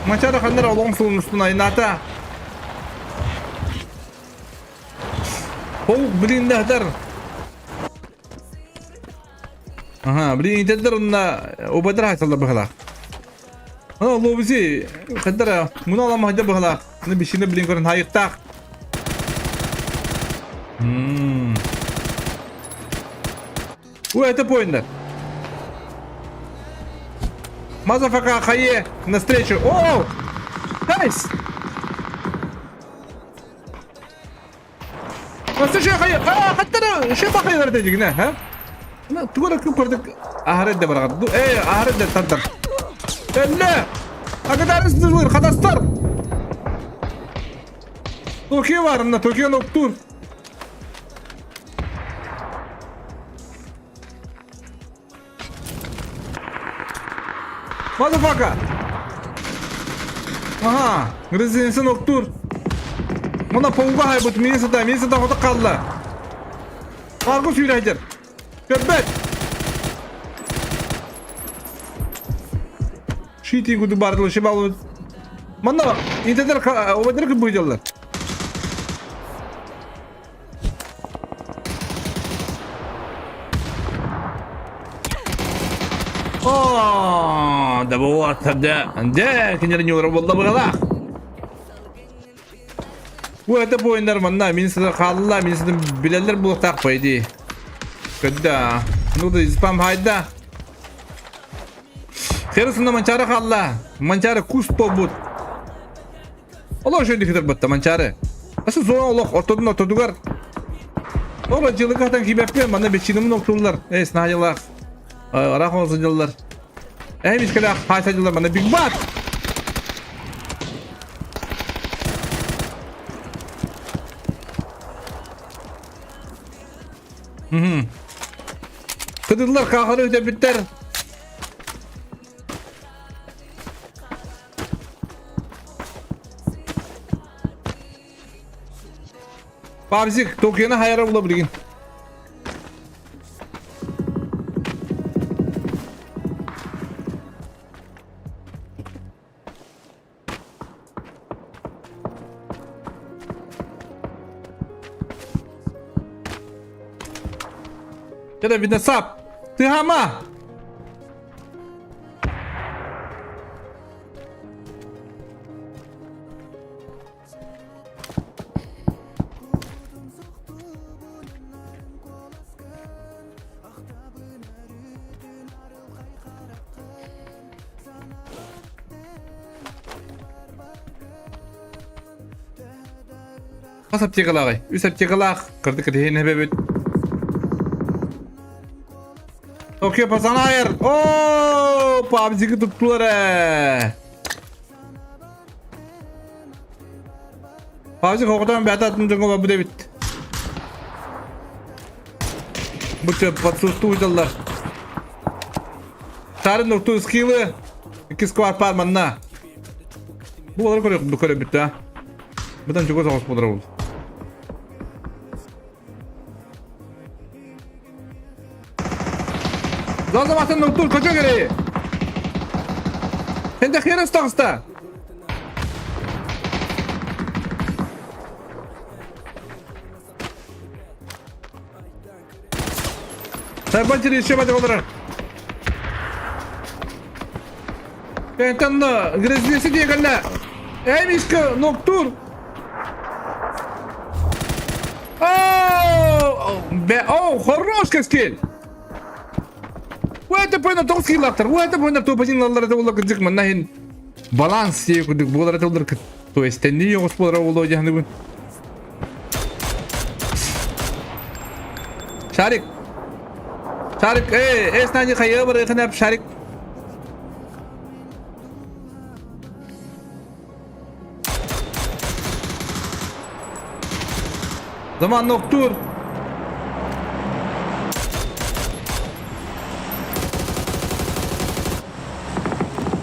Мачара ханнар олоң суын устун айната. Ол блин дәһдәр. Ага, блин итәдер онна обадыр хасалла быһала. Ана лобузи хаддара муна алама хадда быһала. Ны бишине блин көрөн хайыктаах. Ой, это поинтер. Мазафака хае навстречу. О! Найс! Навстречу хае. А, хаттара, шефа хае верде дигне, ха? Ну, тугара күп көрдүк. Ахарет де барагат. Эй, ахарет де тардар. Элле! Агадарыс дылыр, хатастар! Токио бар, мына Токио ноктур. Motherfucker! Аха, резиденция ноктур. Мына пауга хайбыт, мини сата, мини сата хоток қалла. Аргус сүүрәйдер. Көрбөт! Шити куду бардыл, шибал. Манна, интернет обадыр кыбыдылар. Оо, да вот, да, да, кинилэр ньура буолла быһалаах. Бу это буойуннар манна мин сыда хаалла, мин сыда билэллэр буолуохтаах по идее. Когда? Ну да спам хайда. Херсында манчары хаалла. Манчары кус буолбут. Олох үчүгэй кытар батта Манчаары. Асы зона олох ортодун ортодугар. Оро дьылыгатан киибэппиэн манна бечинымын октуллар. Эй, снаһадьалаах. Ыраах ол сылдьаллар. Эй, мискэлээх хаайсадьаллар манна Биг Бат! Кыдыллар каахары үтэрбиттэр. Пабзик, Токионы хайара була билигин. Кэлэ видно сап. Ты хама. Хас аптекалааҕый? Үс аптекалаах. Кырдык кэтиһин эбэбит. Окей, пацанайыр. О, PUBG'ы туттулар ээ. PUBG хоҕотон бэйэтэ атын дьоҥҥо барбыт эбит. Бу подсустуу дьаллар. Тарын урту скиллы. Икки сквад пар манна. Бу олар көрө көрөбүт да. Бытан чугас оҕус буолар ол. Зазаматын нуктур көчө кереyi. Сен де херес тағыста. Сайбан еще бады олар. Кэнтэн грязлеси диэгэллэ. Эй, Ноктур! О, хорош кэскил! Уэта пойна тоҕус киллаахтар, уэта пойна топ-1 лаллар это буолла кырдьык манна иһин баланс сиэ курдук буолар это буолар то есть тэннии оҕус буолара буолуо дьаһаныбын. Шарик! Шарик, эй, эй, снани хайа барыхына Шарик. Zaman noktur.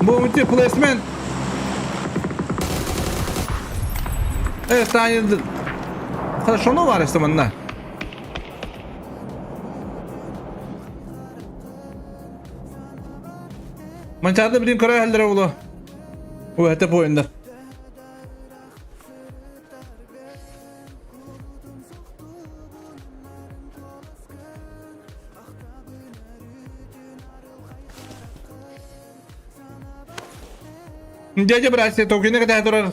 Bu multi placement. Evet, tane Хорошо, var işte manna. Манчаарды билин көрө эллere улу. Уэте буойундар. Дядя братья, токины кытаа турар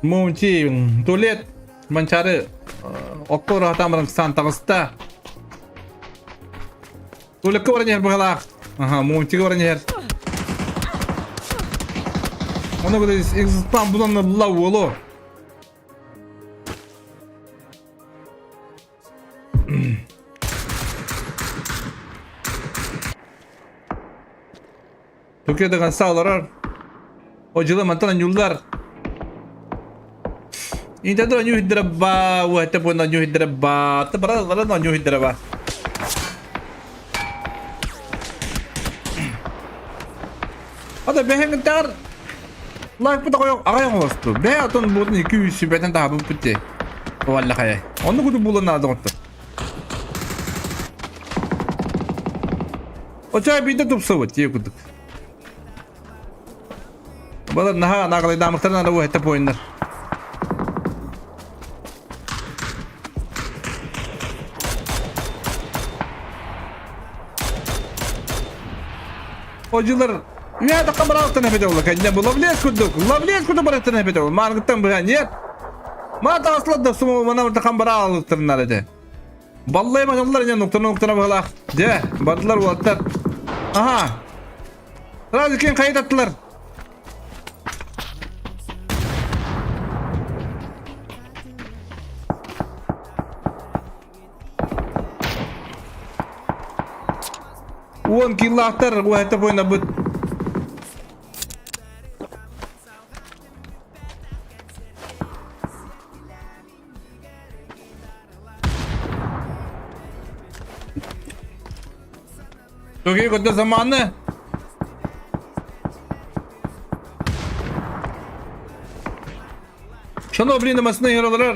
Мунти, туалет, Манчары оттор атамырын сан таҕыста. Туалекка баран иһэр быһалаах. Аха, Мунтига баран иһэр. Оны куда экзистан булан ылла уолу. Türkiye'de sağlar. O жылы мантан анюллар. Интендер аню хиддера ба, уэте буна аню хиддера ба, та бара бара аню хиддера ба. Ада бэһэҥ тар лайк бу такой аҕай оҥосту. Бэһэ отон буутун 200 сүбэтэн таһабыт бутти. Валла хайа. Онну куду булан наада оттор. Оча биирдэ тупсабыт дии курдук. Балар наһаа нагалайдаамыктарын ара уһэтэ буойуннар. Одьулар Үһэ тахха бараалтан эбитэ була кэннэ бу ловлес курдук ловлес курдук бараттан эбитэ була мааргыттан быһа нет маа таҕыслар да суму мана тахан бараалыктарынар этэ Баллай маталлар ине нуктана нуктана быһалаах. Дьэ, бардылар уолаттар. Аха. Сразу кин хайыт аттылар. Уон киллаахтар уһэттэ буойнабыт. Çok iyi kötü zamanı. Şunu блин masına yaralar.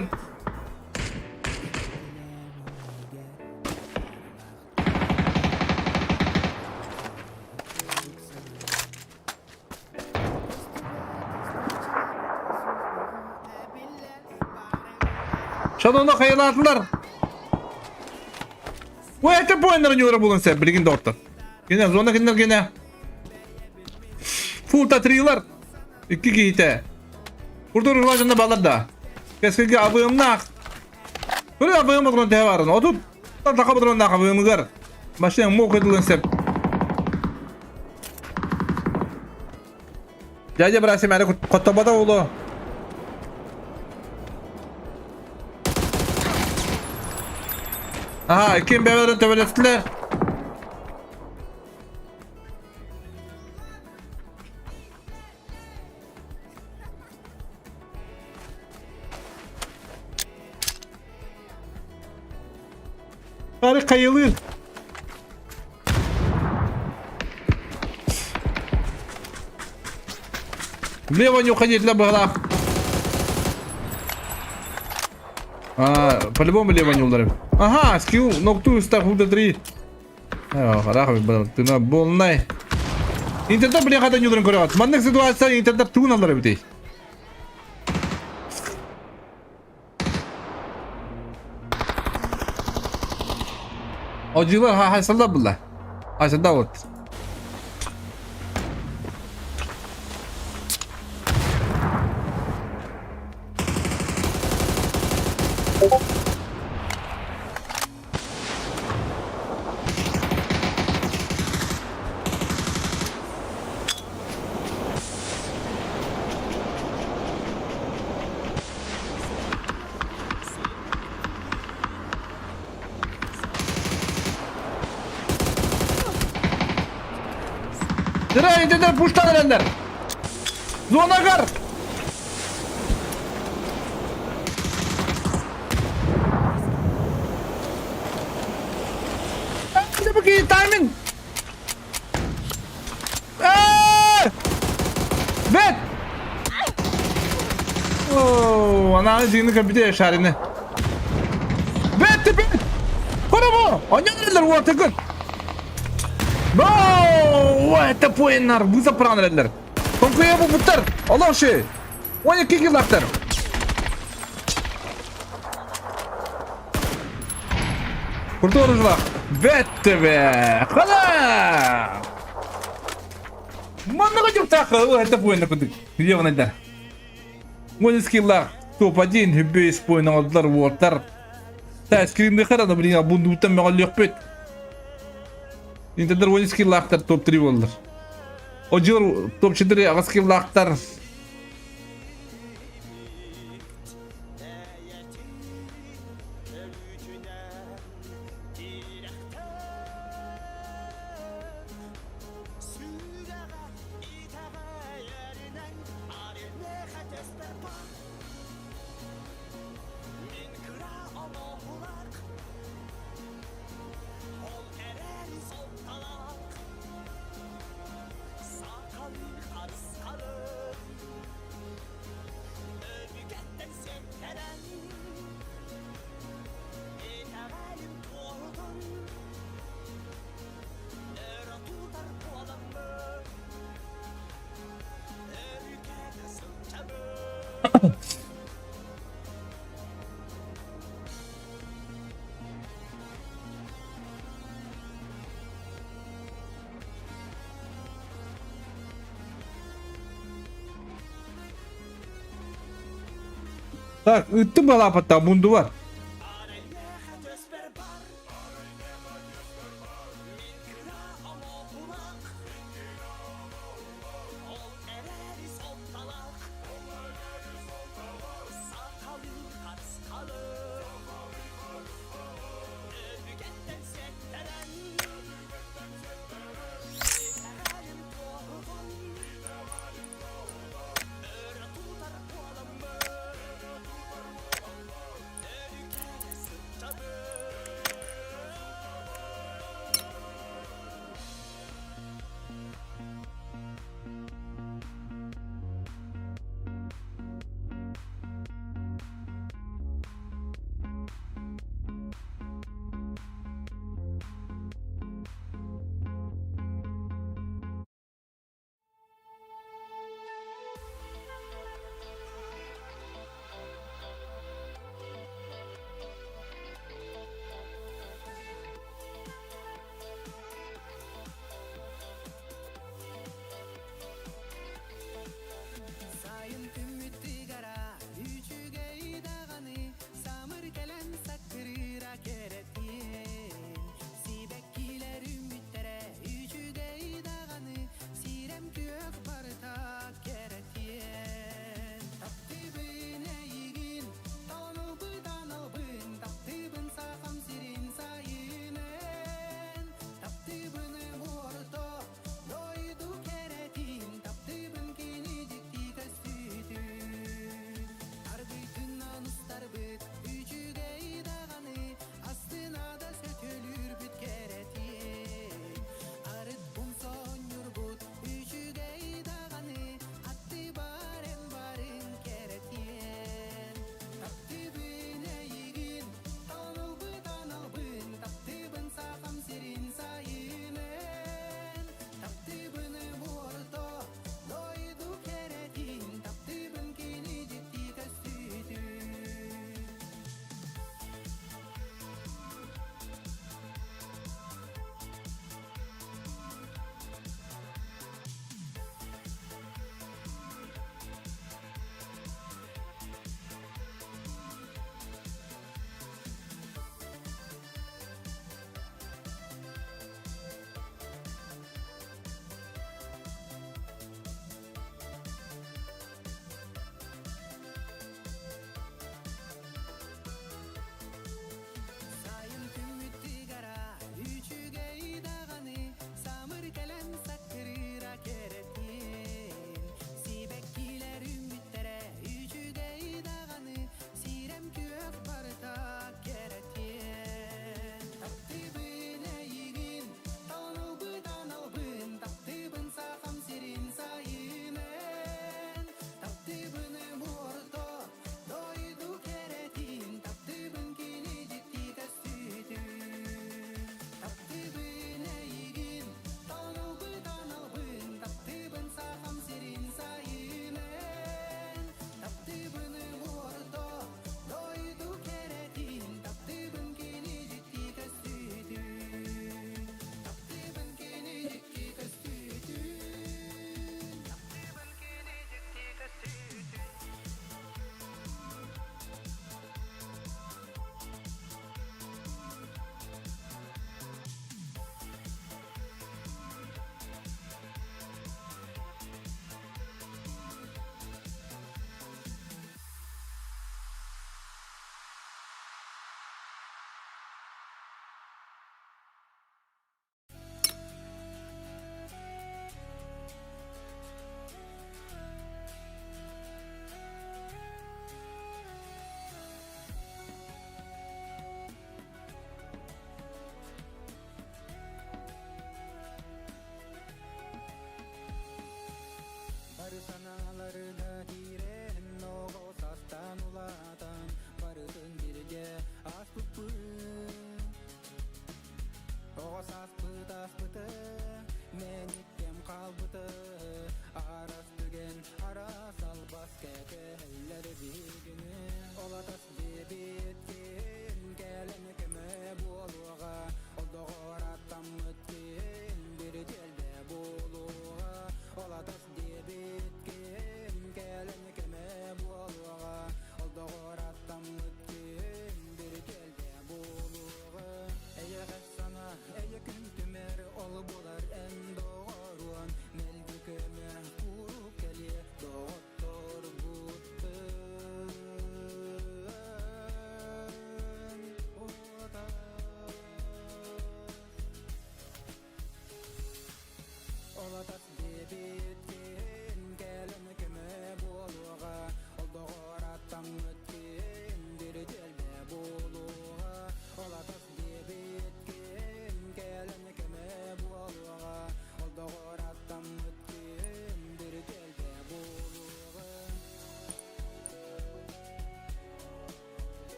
Шанона хайалаатылар. Уэте буэннер ньура булан сэ билигин доҕоттор. Кини зона кинилэр гинэ. Фул татрилар. Икки киһитэ. Курдур урбаажанна балар да. Кэскилгэ абыымнаах. Көрө абыым отуран тэһэ барын. Отут таха ботураннаах абыымыгар. Машина муох ыдылын сеп. Дядя Брасим әлі хоттобото улу. Aha, ким бэбэрин төбөлөстүлэр. Бары хайылыыр. Влево не уходить, для быһалаах. А, по-любому лево не ударим. Ага, скилл, нокту, став, 3. Тына болнай. Интернет блин хата нюдрын көрөт. Маннык ситуация интернет тугун алар эбитий. Одьулар хайсалда булла. Хайсалда вот. Дыра, интендер пуштан эрэннэр. Зонагар! Бакы тайминг! Бет! Оо, анааны дьиҥни көрбүтэ шарины. Бет бет! Көрө Онньон уотыгын! Боу! Это поиннар, бу запран эрэллэр. Тоҥкуйа буппуттар! Олох ши! 12 киллактар! Курту оружлах! Бэттебе! Хала! Манныга дьуктаах это буйна кудук. Где Уон скиллах топ-1 хүббэ испойн оҥордулар уоттар. Та скринныхара да блин бундууттан мөҕөллүөхпүт. Интердер уон скиллаахтар топ-3 буоллар. Одьур топ-4 аҕыс скиллаахтар. Так, ыттым балаапаттаах мунду бар.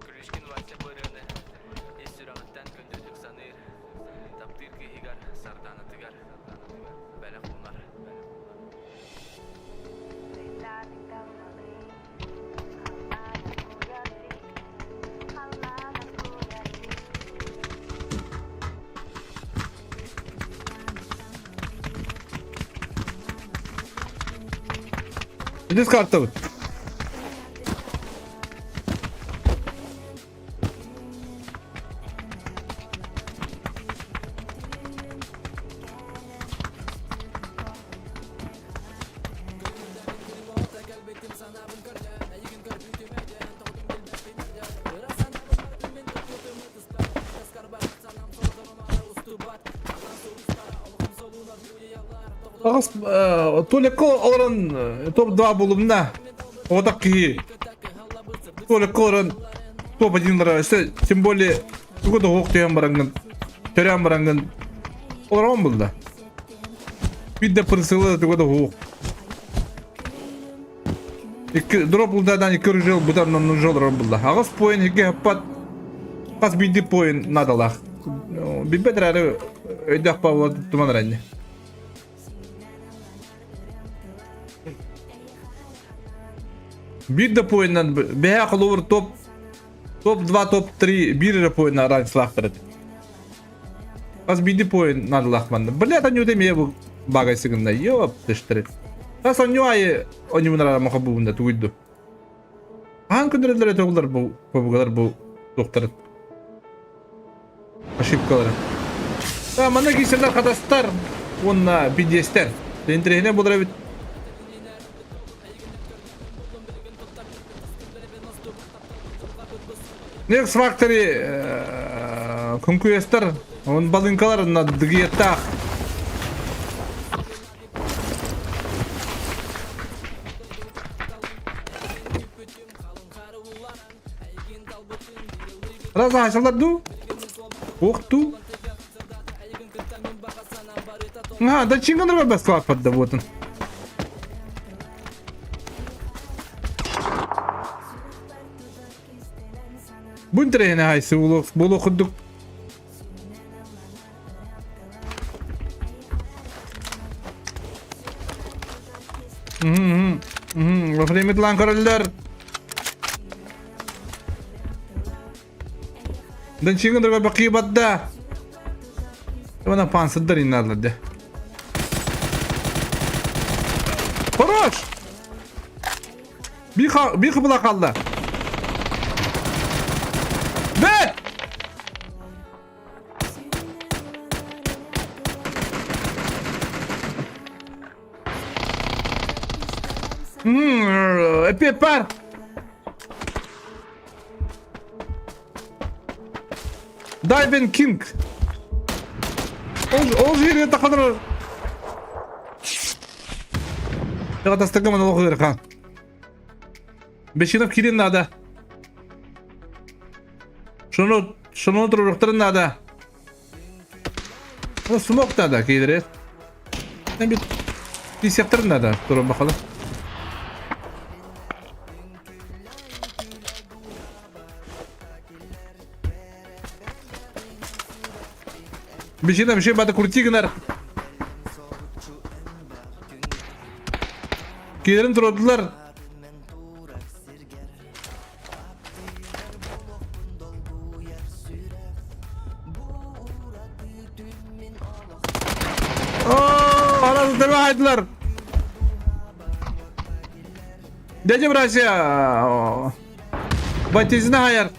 Күлүшкин Вася бу ырыаны ис сүрэҕиттэн күндүтүк саныыр, таптыыр кыыһыгар Сардаанатыгар бэлэх уунар. Үдүс картабыт. Аҕыс Толекко олорон топ-2 булумна. Оҕотох киһи Толекко олорон топ-1 өссө тем более тугу да суох түһэн бараҥҥын төрөөн бараҥҥын олорон булла. Биир да прысылы тугу да суох. Икки дроп улдадан икки ружел бутан оннун олорон булла. Аҕыс поин икки хаппат хас биирдии поин наадалаах. Билбэт эрээри өйдөөх Павла туман эрэнни. Биир да поиннан бэһэ холобур топ топ-2, топ-3 биир эрэ поинна разницалаахтар этэ. Хас биирдии поин наадалаах манна. Блядь, анюта эмиэ бу багай сыгынна. Ёп, тыштыры. Хас онньу айы онньумунара маха бубунда тугуйду. Хаан күндөрөлөр этэ олар бу побугалар бу туохтарын ошибкалары. А, манна киирсэллэр хатастар уонна бидиэстэр. Интэриэһинэй буолар эбит. Next Factory күнкүйэстэр, он балыҥкалар дыгыйаттаах. Разачалар дуу? Уох дуу? А, да чинган баслаппат да вот он. Бу интэриэһинэй хайсы буолуох курдук. Время тлан көрөллөр. Дынчыгын бакыйбатда. Вона пансыддар инналарды. Хорош! Bir kıbıla kaldı. Бэт! Эппиэт баар. Дайвен Кинг. Ол жерге тақадыр. Тастыгы монолог ыархан. Беширов кирин надо. Шуну, шуну туруруктарын надо. Ну, смок надо, кейдірет. Бит тисяқтырын надо, турun бақалы. Беширов еще бата крутигнер. Кейдірін турудулар. Аразы айдылар. Дядя братья, Батизна хайар.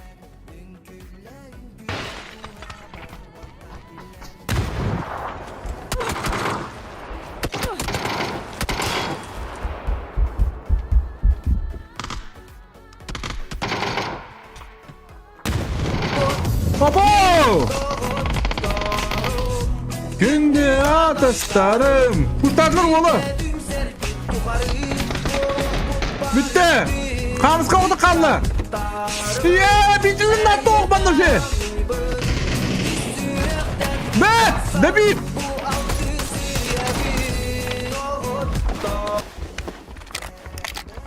Бабо! Күндү атастарым. Куртардылар уолу. Бүттэ. Хаамыска оҕото хаалла. Ийээ, битилин тоох банна уже. Бэт! Давид!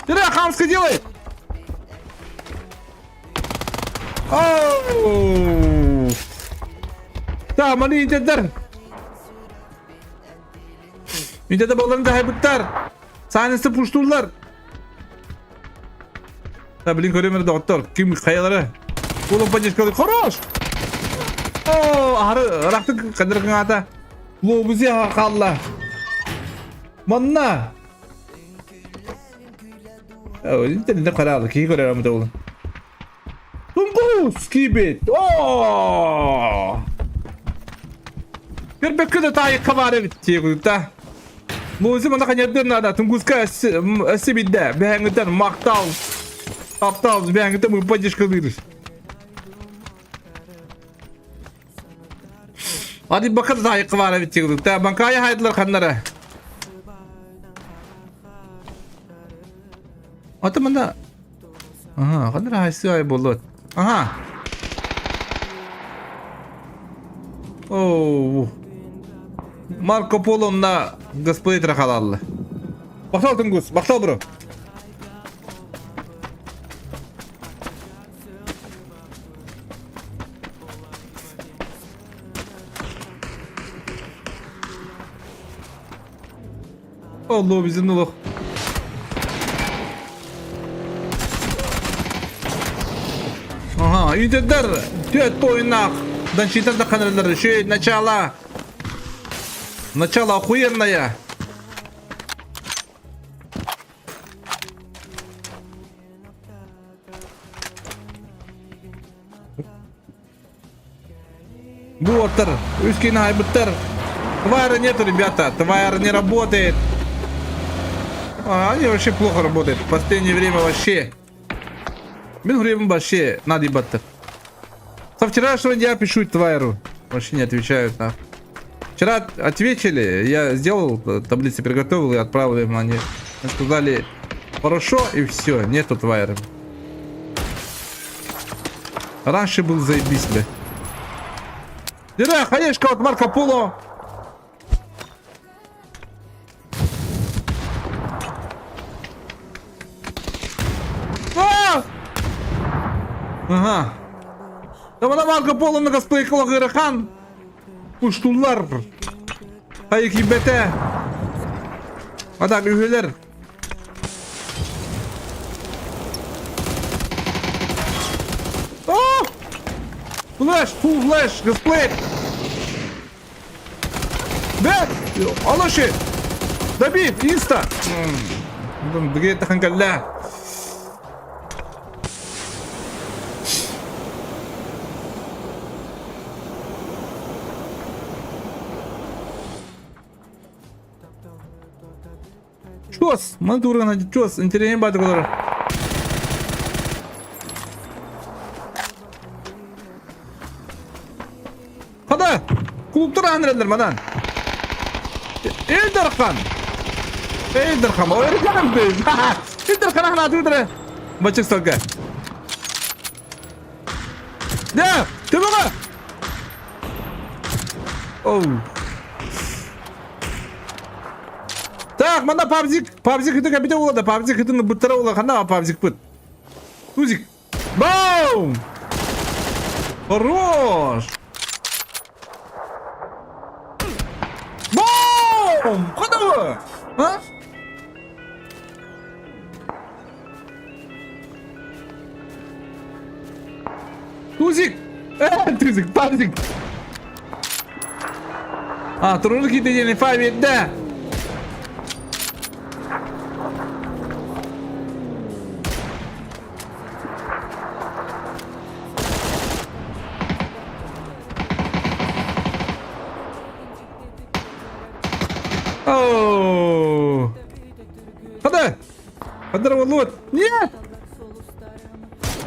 Тире, хамска делай! Оу! Да, маны интердер. Интердер балларын да хайбыттар. Саанысы пуштулар. Да, блин, көрөмөр доктор. Ким хаялары? Улым поддержка. Хорош! О, ары рахты кадыргын ата. Лобузи қалла. Манна. Интернет қаралы, кей көрер амды ол. Тунгус кибет. О! Көрбөккө да тайыққа бар эбит тиегүтта. Лозы мана канерден надо Тунгуска өссө бидде. Бэңгитен мактал. Таптал бэңгитен мы поддержка лырыш. Hadi bakalım тайыққа бар эбит тиегүтта. Банкая хайдылар ханнара. Ата мында. Ага, ханнара хайсы ай болот. Ага. Оу. Марко Поло на господин халаллы. Бактал Тунгус, бактал бро. Allah bizim de bak. Ага, үйдедер. Төт ойнақ. Данчитер да қанырылар. Еще начало. Начало охуенное. Буотер, Ускин Айбутер. Твайра нету, ребята. Твайр не работает. А, они вообще плохо работают. В последнее время вообще. Мен время вообще надо ебаться. Со вчерашнего дня пишу Твайру. Вообще не отвечают на. Вчера ответили, я сделал таблицы, приготовил и отправил им они. Сказали, хорошо и все, нету Твайра. Раньше был заебись, бля. Дира, хаешка от Марко Поло. А! Ага. Тамана Марко Поло на косплей Кахан. Пуштулар. Хайки бете. Адам үһүлэр. О! Флэш, фул флэш, дисплей. Бэт! Алыши! Добит, инста! Где-то хангалля. Чуос, маны туурган чуос, интэриэһин баатык олорор. Хада, клубтар аһан эрэллэр манан. Эл Дархан! Эл Дархан, ой, Дархан Эл Дархан аһан атыыдара. Бачык сылга. Да, төбөҕө! Оу. Так, манна пабзик, пабзик ыты кэбитэ була да, пабзик ытын быттара була, ханна пабзикпыт? Тузик. Баум! Хорош! Баум! Куда А? Тузик! Тузик, пабзик! А, турнир киирдэ диэн биэрдэ. Оу! Хода! Хода, вот! Нет!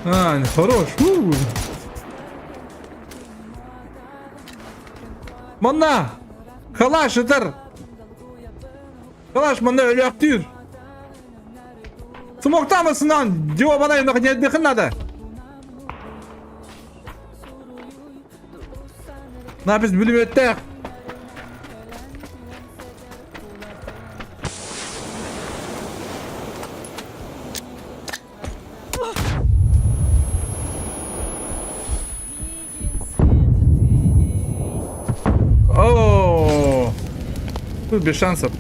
А, хорош! У! Манна! Калаш ытар! Калаш манна өлөөхтүүр! Смоктамасынан дьуобалай нахнеддыхын надо! Напис бүлүмөттөөх! О, тут без шансов.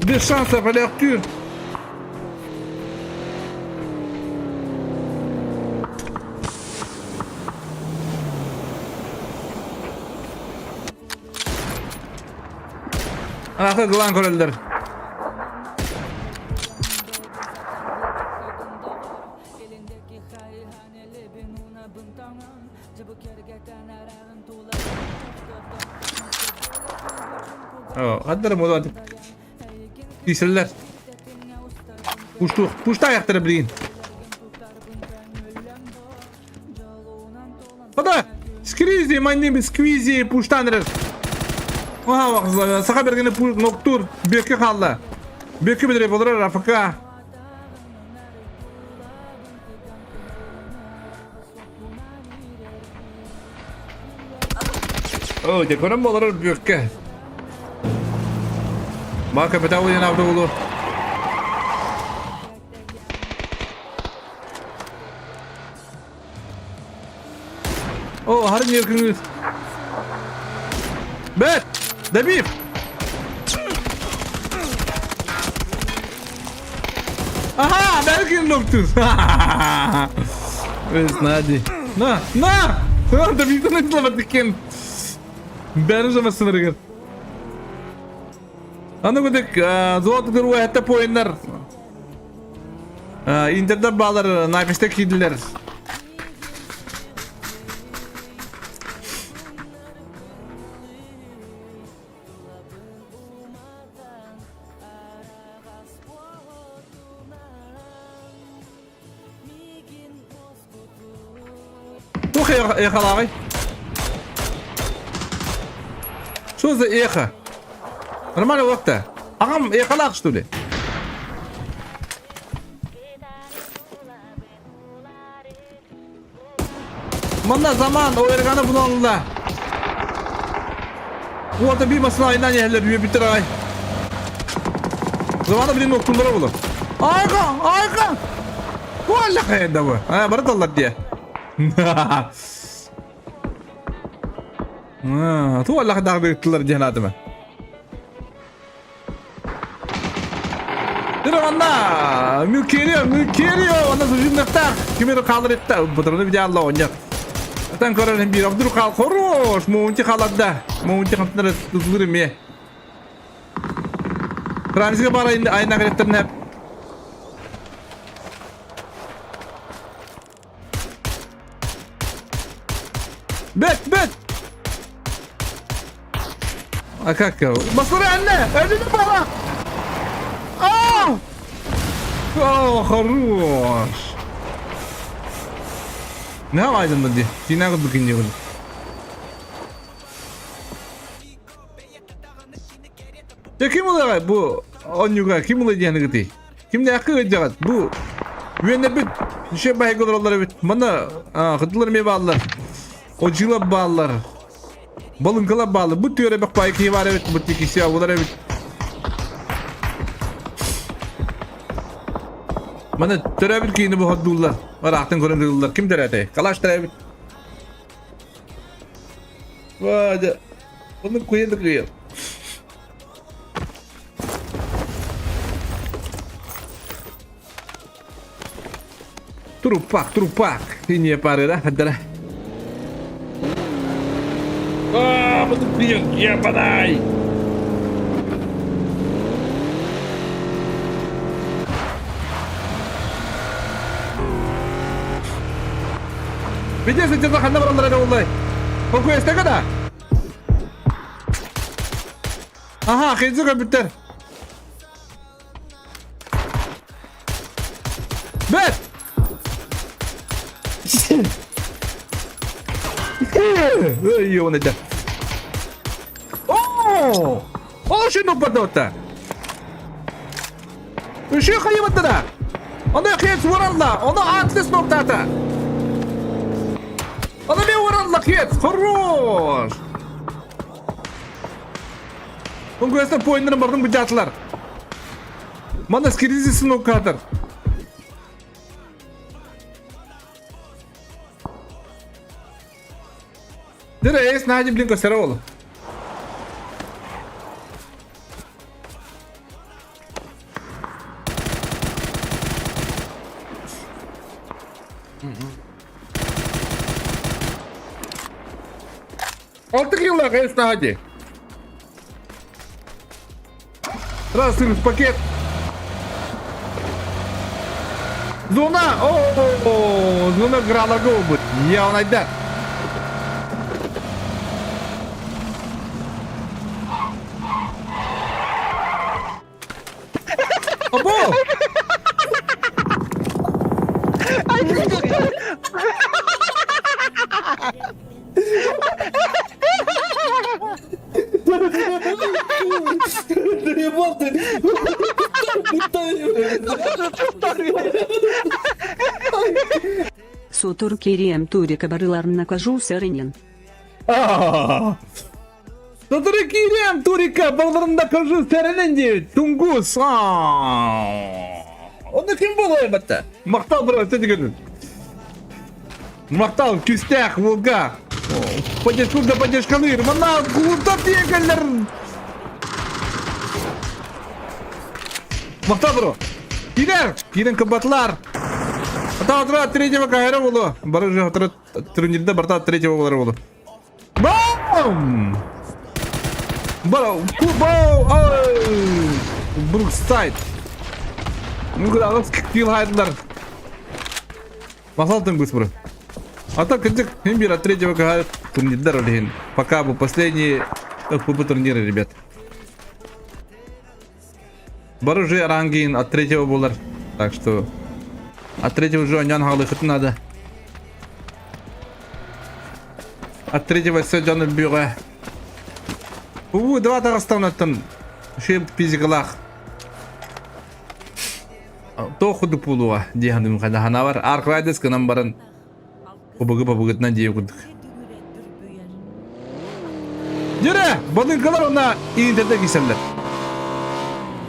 Без шансов, Артур. Анахта дылаан көрөллөр. Хаддара буолуо Киселлэр. Пушту, пушта аяқтары билигин. Хода! Скризи, my name is Squeezy, пуштан эрэр. Саха бергени ноктур, бүөккэ хаалла. Бүөккэ билэр болорор АФК. О, декором болорор бүөккэ. Ма капитал диэн авто булу. О, харын еркіңіз. Бәт! Добив! Ага, бәркін доктор! Нади. На, на! Добивтен айтылабат екен. Бәрі жамасыныргер. Аны күдік, золото көруә әтті поиннар. Интердер баалар Найфисте киирдилэр. Туох эхолааҕый? Что за эхо? Нормально уокта. Аҕам эхолаах что ли? Манна заман ОРГ-ны булалла. Уота бир масына айынан иһэллэр үөбүттэр аҕай. Замана билин октуллара булар. Айга, айга! Туалла хайда бу. А, бары таллар дие. Туалла дагды диэн атыма. Дөрө манна Мүкерио, Мүкерио, онно сужинныктаах кимир хаалар итта, бутурunu видеалла оонньор. Атан көрөр биир обдур хаал хорош, муунти хааларда, муунти хантынары тутулур эмиэ. Францияга баар айна кэлеттеринэ Бэт, бэт! А как его? Баслары анна! Öldürdüm bana! Aa! О, хорош! Не айдын ди. Тина курдук инде курдук. Дьэ ким ылыаҕай бу онньуга ким ылыа диэхыныгытый? Кимнээххэ ыалдьаҕыт? Бу үөннэрбит үчүгэй баһыйга олороллор эбит. Манна кытылар эмиэ бааллар. Одьулар бааллар. Балыҥкалар бааллар. Бу түөрэ бэх баайы киһи баар эбит. Бу тикиси абылар эбит. Маны төрөөбүт киһини бу хордууллар. Ыраахтан көрөн тыыллар. Ким төрөөтэй? Калаш төрөөбүт. Вадя. Оны куйын кыйын. Трупак, трупак. Не пары, да? Да. А, буду кыйын, ебадай! Видишь, эти ханна бараллар эрэ буоллай. Хокуэстеге да? Аха, хейзи көбүттэр. Бэт! Ой, он это. О! О, упадота! Үші хайыбыттыда! Оны хец уралла! Оны атлес ноктата! Оны мен уралла хец! Хорош! Бұл көстен пойындырын бардың бұжатылар. Мана скризисін окатыр. Дere эс нади блин көстері ол. Алты килла эс нади. Раз пакет. Зона! О, зона грала гол Я он айда. Або! Сотор кирием турика барыларын накажу сэринен. Сотору кирием турика барыларын накажу сэринен диэбит. Тунгус. Онно ким буолуой батта? Махтал бро, өссө төгүл. Махтал, күүстээх уолга. Поддержку да поддержкалыыр. Манна кулуттар тиийэн Махтал бро. Киирэр. Киирэн кыбатлар. Атаатыра третьего каһара болу. Бары же атыра турнирда барта третьего болар болу. Бам! Бау! Ой! Бруксайд. Ну куда килл хайдылар. Масал түнгүс бро. А так кырдьык мин биир от третьего каһара турнирдар олиһин. Пока бу последний ФПП турниры, ребят. Бары уже рангин от третьего булар. Так что от третьего уже онян хаалыхытын надо. От третьего все дьон өлбүҕэ. Уу, два таҕыстаҕынаттан үчүгэй физикалаах туох курдук буолуоҕа дии саныыбын ханна санаабар Аркрайдес гынан баран Кубыгы бабыгытынан дии курдук. Дьөрэ, балыҥкалар уонна иинтэрдэ киирсэллэр.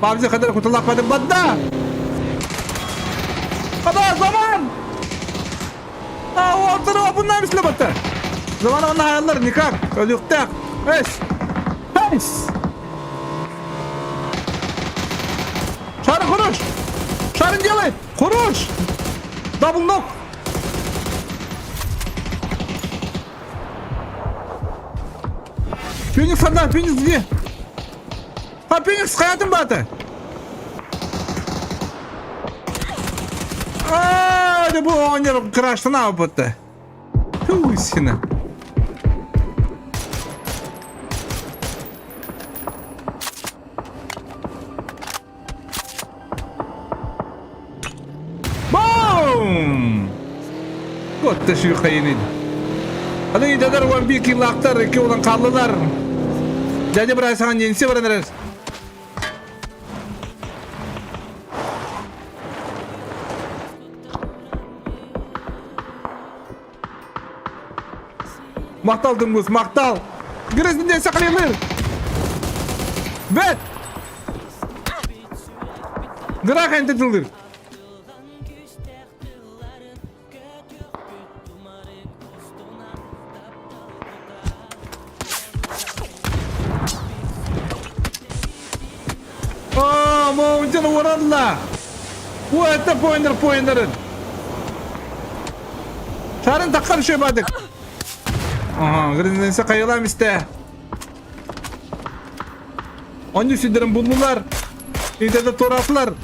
Павзи хадar кутулаахпатын бадда! Хада, заман! А, уолтары опуннаа мисле батта. Заман онна хаяллар никак, өлүөхтээх. Эс! Эс! Шарын хорош! Шарын делает! Хорош! Дабл нок! Феникс одна, Феникс где? А Феникс хайатын баата? А, это был он краштана опытта. Туйсина. Туотта сүүхэйинин. Аны идэдэр 11 килаактар икки улан хааллылар. Дядя Брайсаҕа ненси баран эрэр. Махтал Дымгус, махтал! Грызни ден сақалилыр! Бет! Грах энте тылдыр. О, Моунтин уоралла! Уэтта поинтер поинтерин! Шарын таққар үше бадык. Ага, гринзенсе кайылам исте. Оню сидерин булдулар. Идеде туратлар.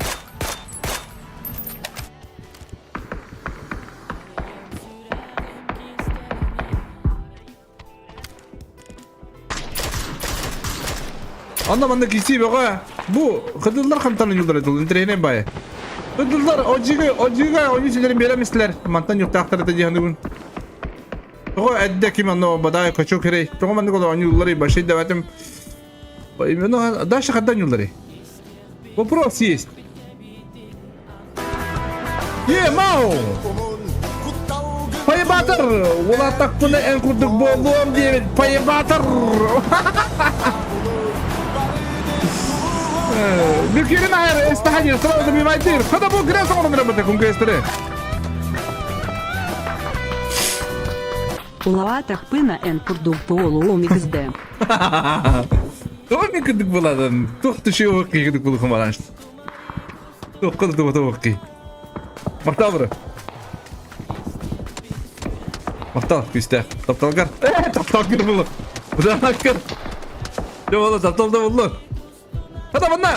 Онно манна кисии бөҕө. Бу кыдыллар хантан ойуулар этил интэриэһинэй баайы. Кыдыллар одьига одьига ойуу силэрин биэрэн истилэр. Мантан юктаахтар это диһаныбын. Тоҕо эдде ким онно бадай кочок хэрэй. Тоҕо маннык ол ойууллары башай даватым. Именно дальше хандан ойууллары. Вопрос есть. Е, мау! Поебатор! Улааттахпына эн курдук буолуом диэбит поебатор! Бүкүрүн айар эстаханир сразу бивайдыр. Хада бу грез оңорон работа кунгэстере. Улаатахпына эн курдук буолуом XD. Тоҕо мен кырдык буладын? Туох түшүө кыйгыдык булухум баланш. Туох кырдык туох Махтал бро. Махтал күүстээх. Тапталгар. Э, тапталгар булу. Удааккар. Дьэ буолла, таптал да буллу. Хата манна.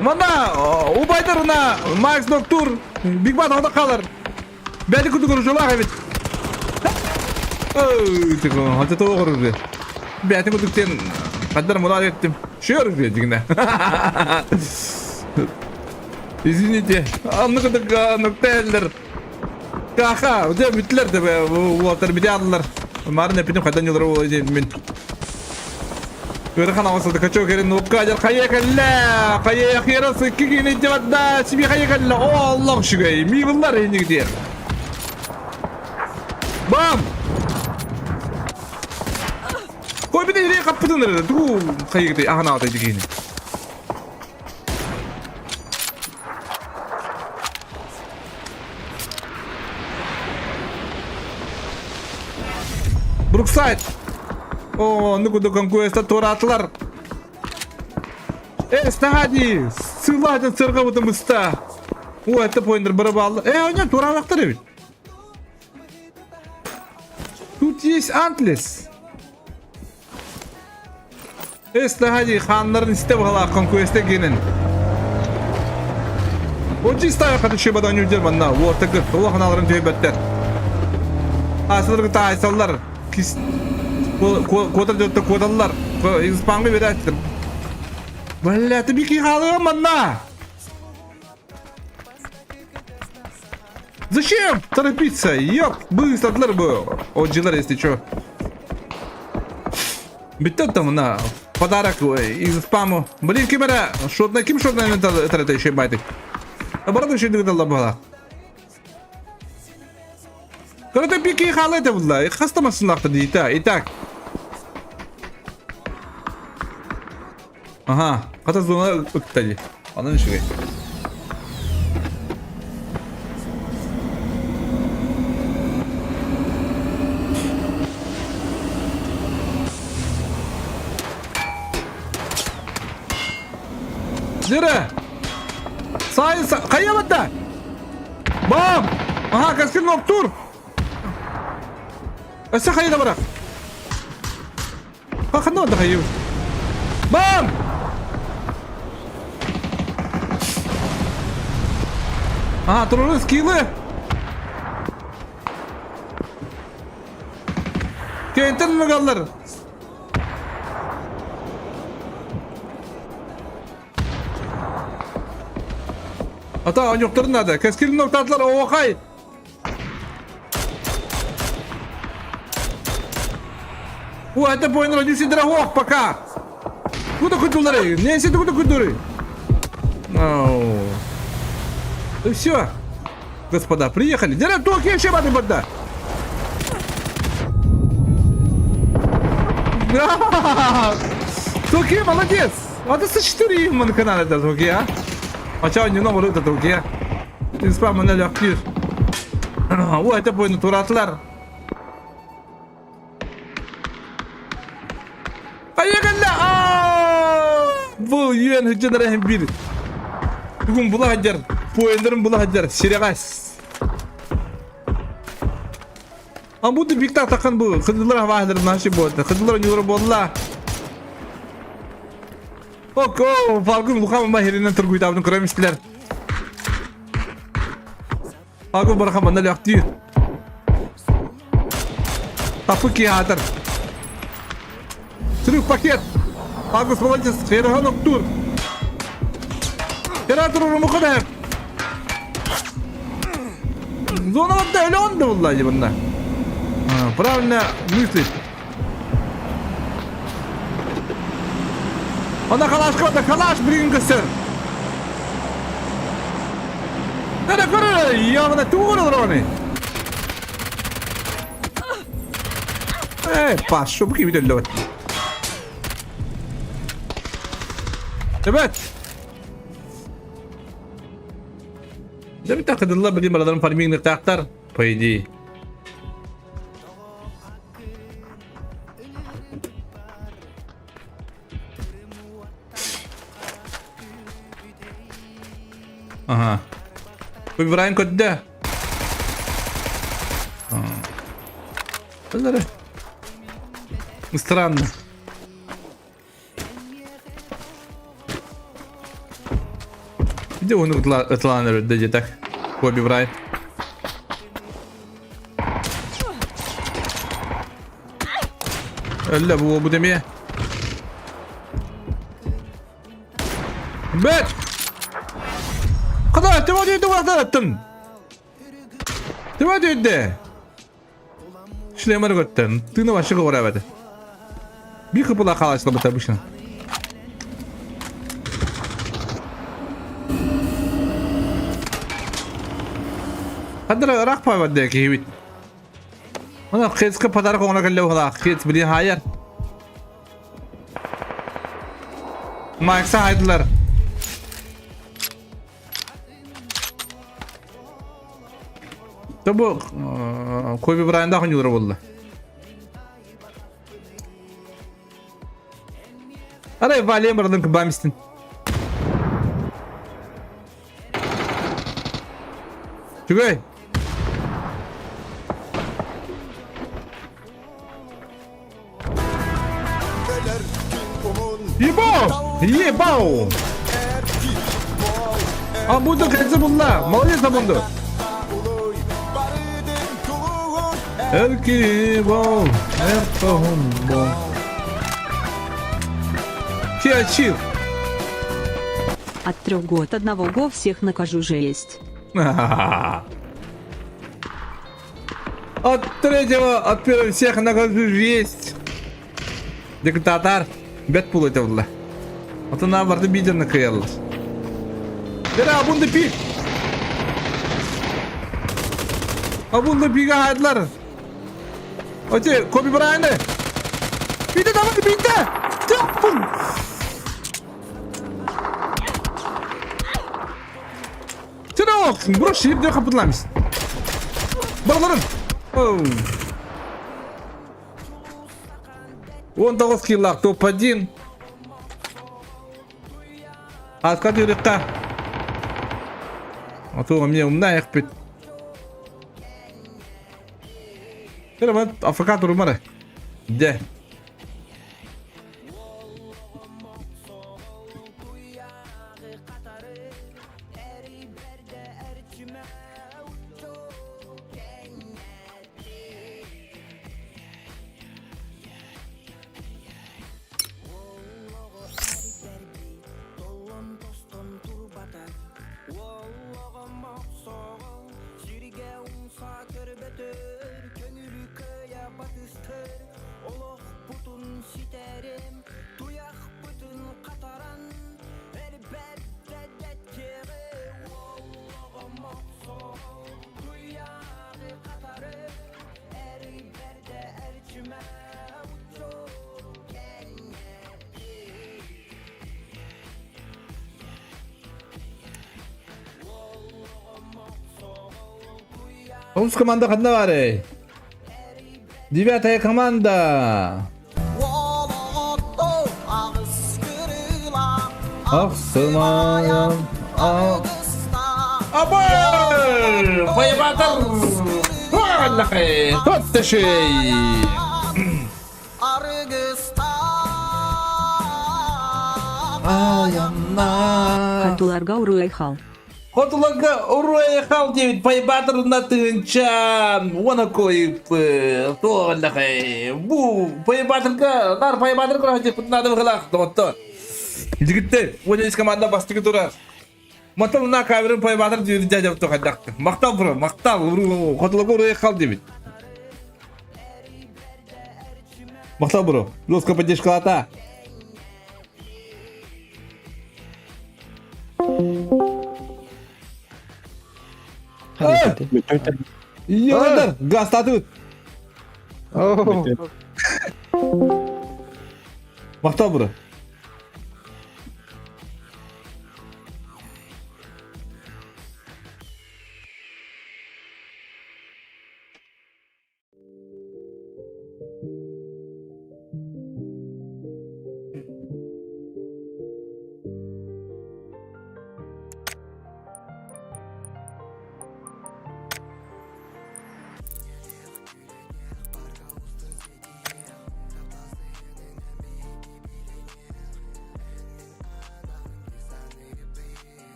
Манна убайдар на Макс Доктур Биг Бат ода қалар. Бәді күді көру эбит. Ой, тихо, хата тоҕо көрүрдэ. Бәті күдүктен қаддар мурат еттим. Шөр дигинэ. Извините, аннык нөктэллэр. Каха, дьэ бүттүлэр да уолаттар бити алдылар. Марын эппитим хайдан ньулара буолуо диэн мин. Ыарахан оҥостолду качок эрин нуопка дьар хайа кэллэ хайа хера сыкки киини дьабадда сиби хайа кэллэ о Аллах үчүгэй миибыллар иннигитиэр Бам! Кой бит ирee каппытын эрэ тугу хайыгыты аһанаата дигини. Бруксайд! О, ну куда конкуэста туораатылар. Э, стади! Сылаатын сырға бұтым ұста. О, это поинтер бір баллы. Э, оня тураалақтар эбит. Тут есть Антлес. Эс наһаа хааннарын истэ баҕалаах конкуэстэ гинэн. Отжи ставя хатыши бадан юдер манна уотагы улахан түһэбэттэр. Асылыргы таайсаллар кис куотар дьонто куоталлар. Испанга берәттер. Бля, ты бики халыга манна. Зачем торопиться? Ёп, быстро бы. Отжилар, если что. Бүттэ там на подарок из спаму. Блин, ким эрэ шотна ким шотна это еще байтик. Оборот еще дыгдалла была. Короче, пики халы это была. Хаста машинахта дейді. Итак. Ага, хата зона ыктали. Анан үчүгэй. Нere? Сайын хайа батта? Бам! Ага, каскин ноктур. Өссө хайа да барах. Ханна да хайы. Бам! Ага, туруру скиллы. Кентен мыгаллар. Ата, оньохторун надо. Кэскил ноктаатылар оохай. О, это понял, родился дорогох пока. Куда кудулары? Не все куда кудуры. Ну все. Господа, приехали. Дера токи еще воды вода. Токи, молодец. А ты 4 на канале это Токи, а? А чё, не новый это Токи, а? Испам на легких. О, это будет туратлар. Айыгында Бу үйен хүчен рахим бир. Бүгін була хаджар. Поендерин була хаджар. Сирегас. А буду бикта такан бу. Кыдылар хавахлар наши болды. Кыдылар нюра болла. Ок, о, Фалкун Лухама махеринен тургуйтабын көрөмүстилер. Фалкун барахан манна ляктыр. Тапы киатыр. Трюк пакет. Август молодец. Херхан Октур. Хератор Румухадер. Зона вот да он да влади Правильно мыслить. Она халаш кого-то халаш, блин, костер. Да, да, я на тугу рони. Э, пашу, бки видел лёт. Ребят. Да битахад الله بدي مرضان فارمين نرتاحتر по идее. Ага. Выбираем код Д. Странно. Где он Атланер где так? Коби Брайан. Өллө бу бу демeye. Бэт! Куда? Ты вот иди ваттын. Ты вот иди. Шлемер көттен. Ты на ваши говоря это. Биха была халась лабыта обычно. Хадра рах пайвад киһибит. Она хецка подарок оҥоро кэллэ уһалаах хец билин хаайар. Макса хайдылар. Тобу Коби Брайанда хонюлар болла. Арай валем бардын кыбамистин. Түгэй. Ебау! Ебау! А буду кольцо булла. Молодец, Абунду. Эркибол, Эркохумбо. Киачил. От трех год одного го всех накажу жесть. От третьего, от первого всех накажу жесть. Диктатор. Бет пул это булла. Отына барды бидерні кыялар. Бера абунды пик. Абунды пига хайдылар. Оте, Коби Брайаны. Биде давай, биде. Тяппын. Тинок, бро шип деп капытламыз. Балаларым. 19 киллах топ-1. Откат юрикка. А то мне умна их пит. Тера африка турмары. Де. Тоҕус команда ханна баарый? Девятая команда. Ахсымайан Абыр! Файбатыр! Аллахи! Тоттышей! Аянна! Хатуларга уруй-айхал. Хотуларга уруй-айхал диэбит Пайбаатырына тыһыынча уона куойуппут. Туох аллахай! Бу Пайбаатырга, нар Пайбаатыр көрө наада быһылаах доҕоттор. Дьигиттэр, уон үс команда бастакы турар. Махтал мына камерын Пайбаатыр диир дядя хайдахты. Махтал бро, махтал. Хотуларга уруй-айхал диэбит. Махтал бро. Жестко поддержкалата. Йодар, гастатыбыт. Махтал бро.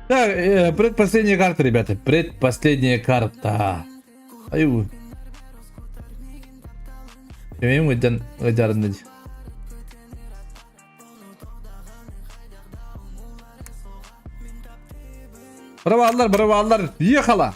Так, предпоследняя карта, ребята. Предпоследняя карта. Аю. Эмиэ ыйдан ыйдарында дии. Браваллар, браваллар, ехала!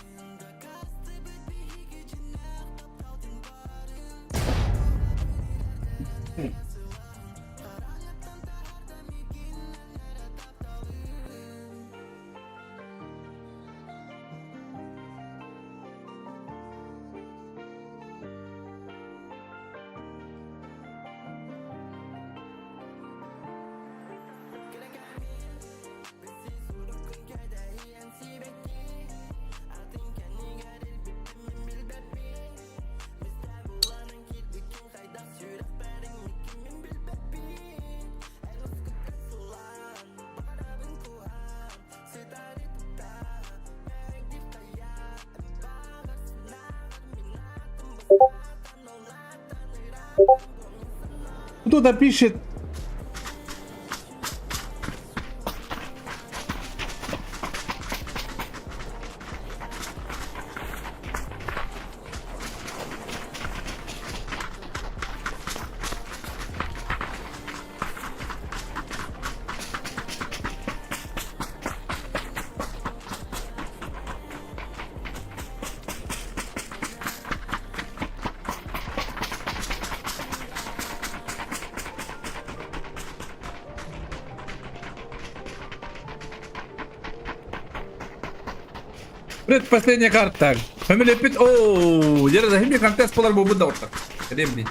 Кто-то пишет. Предпоследняя карта. Фамилия Пит. Оу, дьэ да контест болар буолбут да орта. Кэлиэм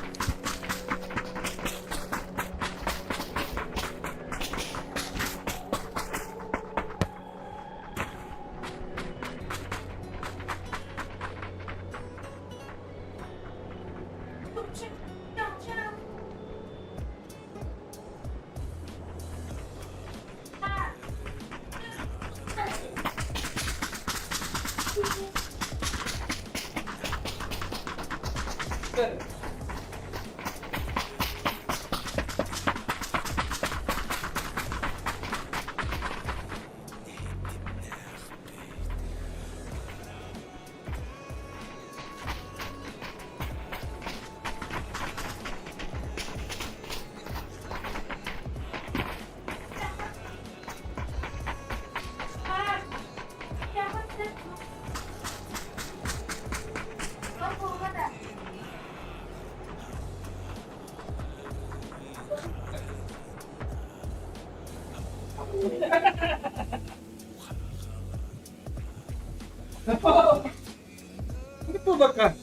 Буолбакка.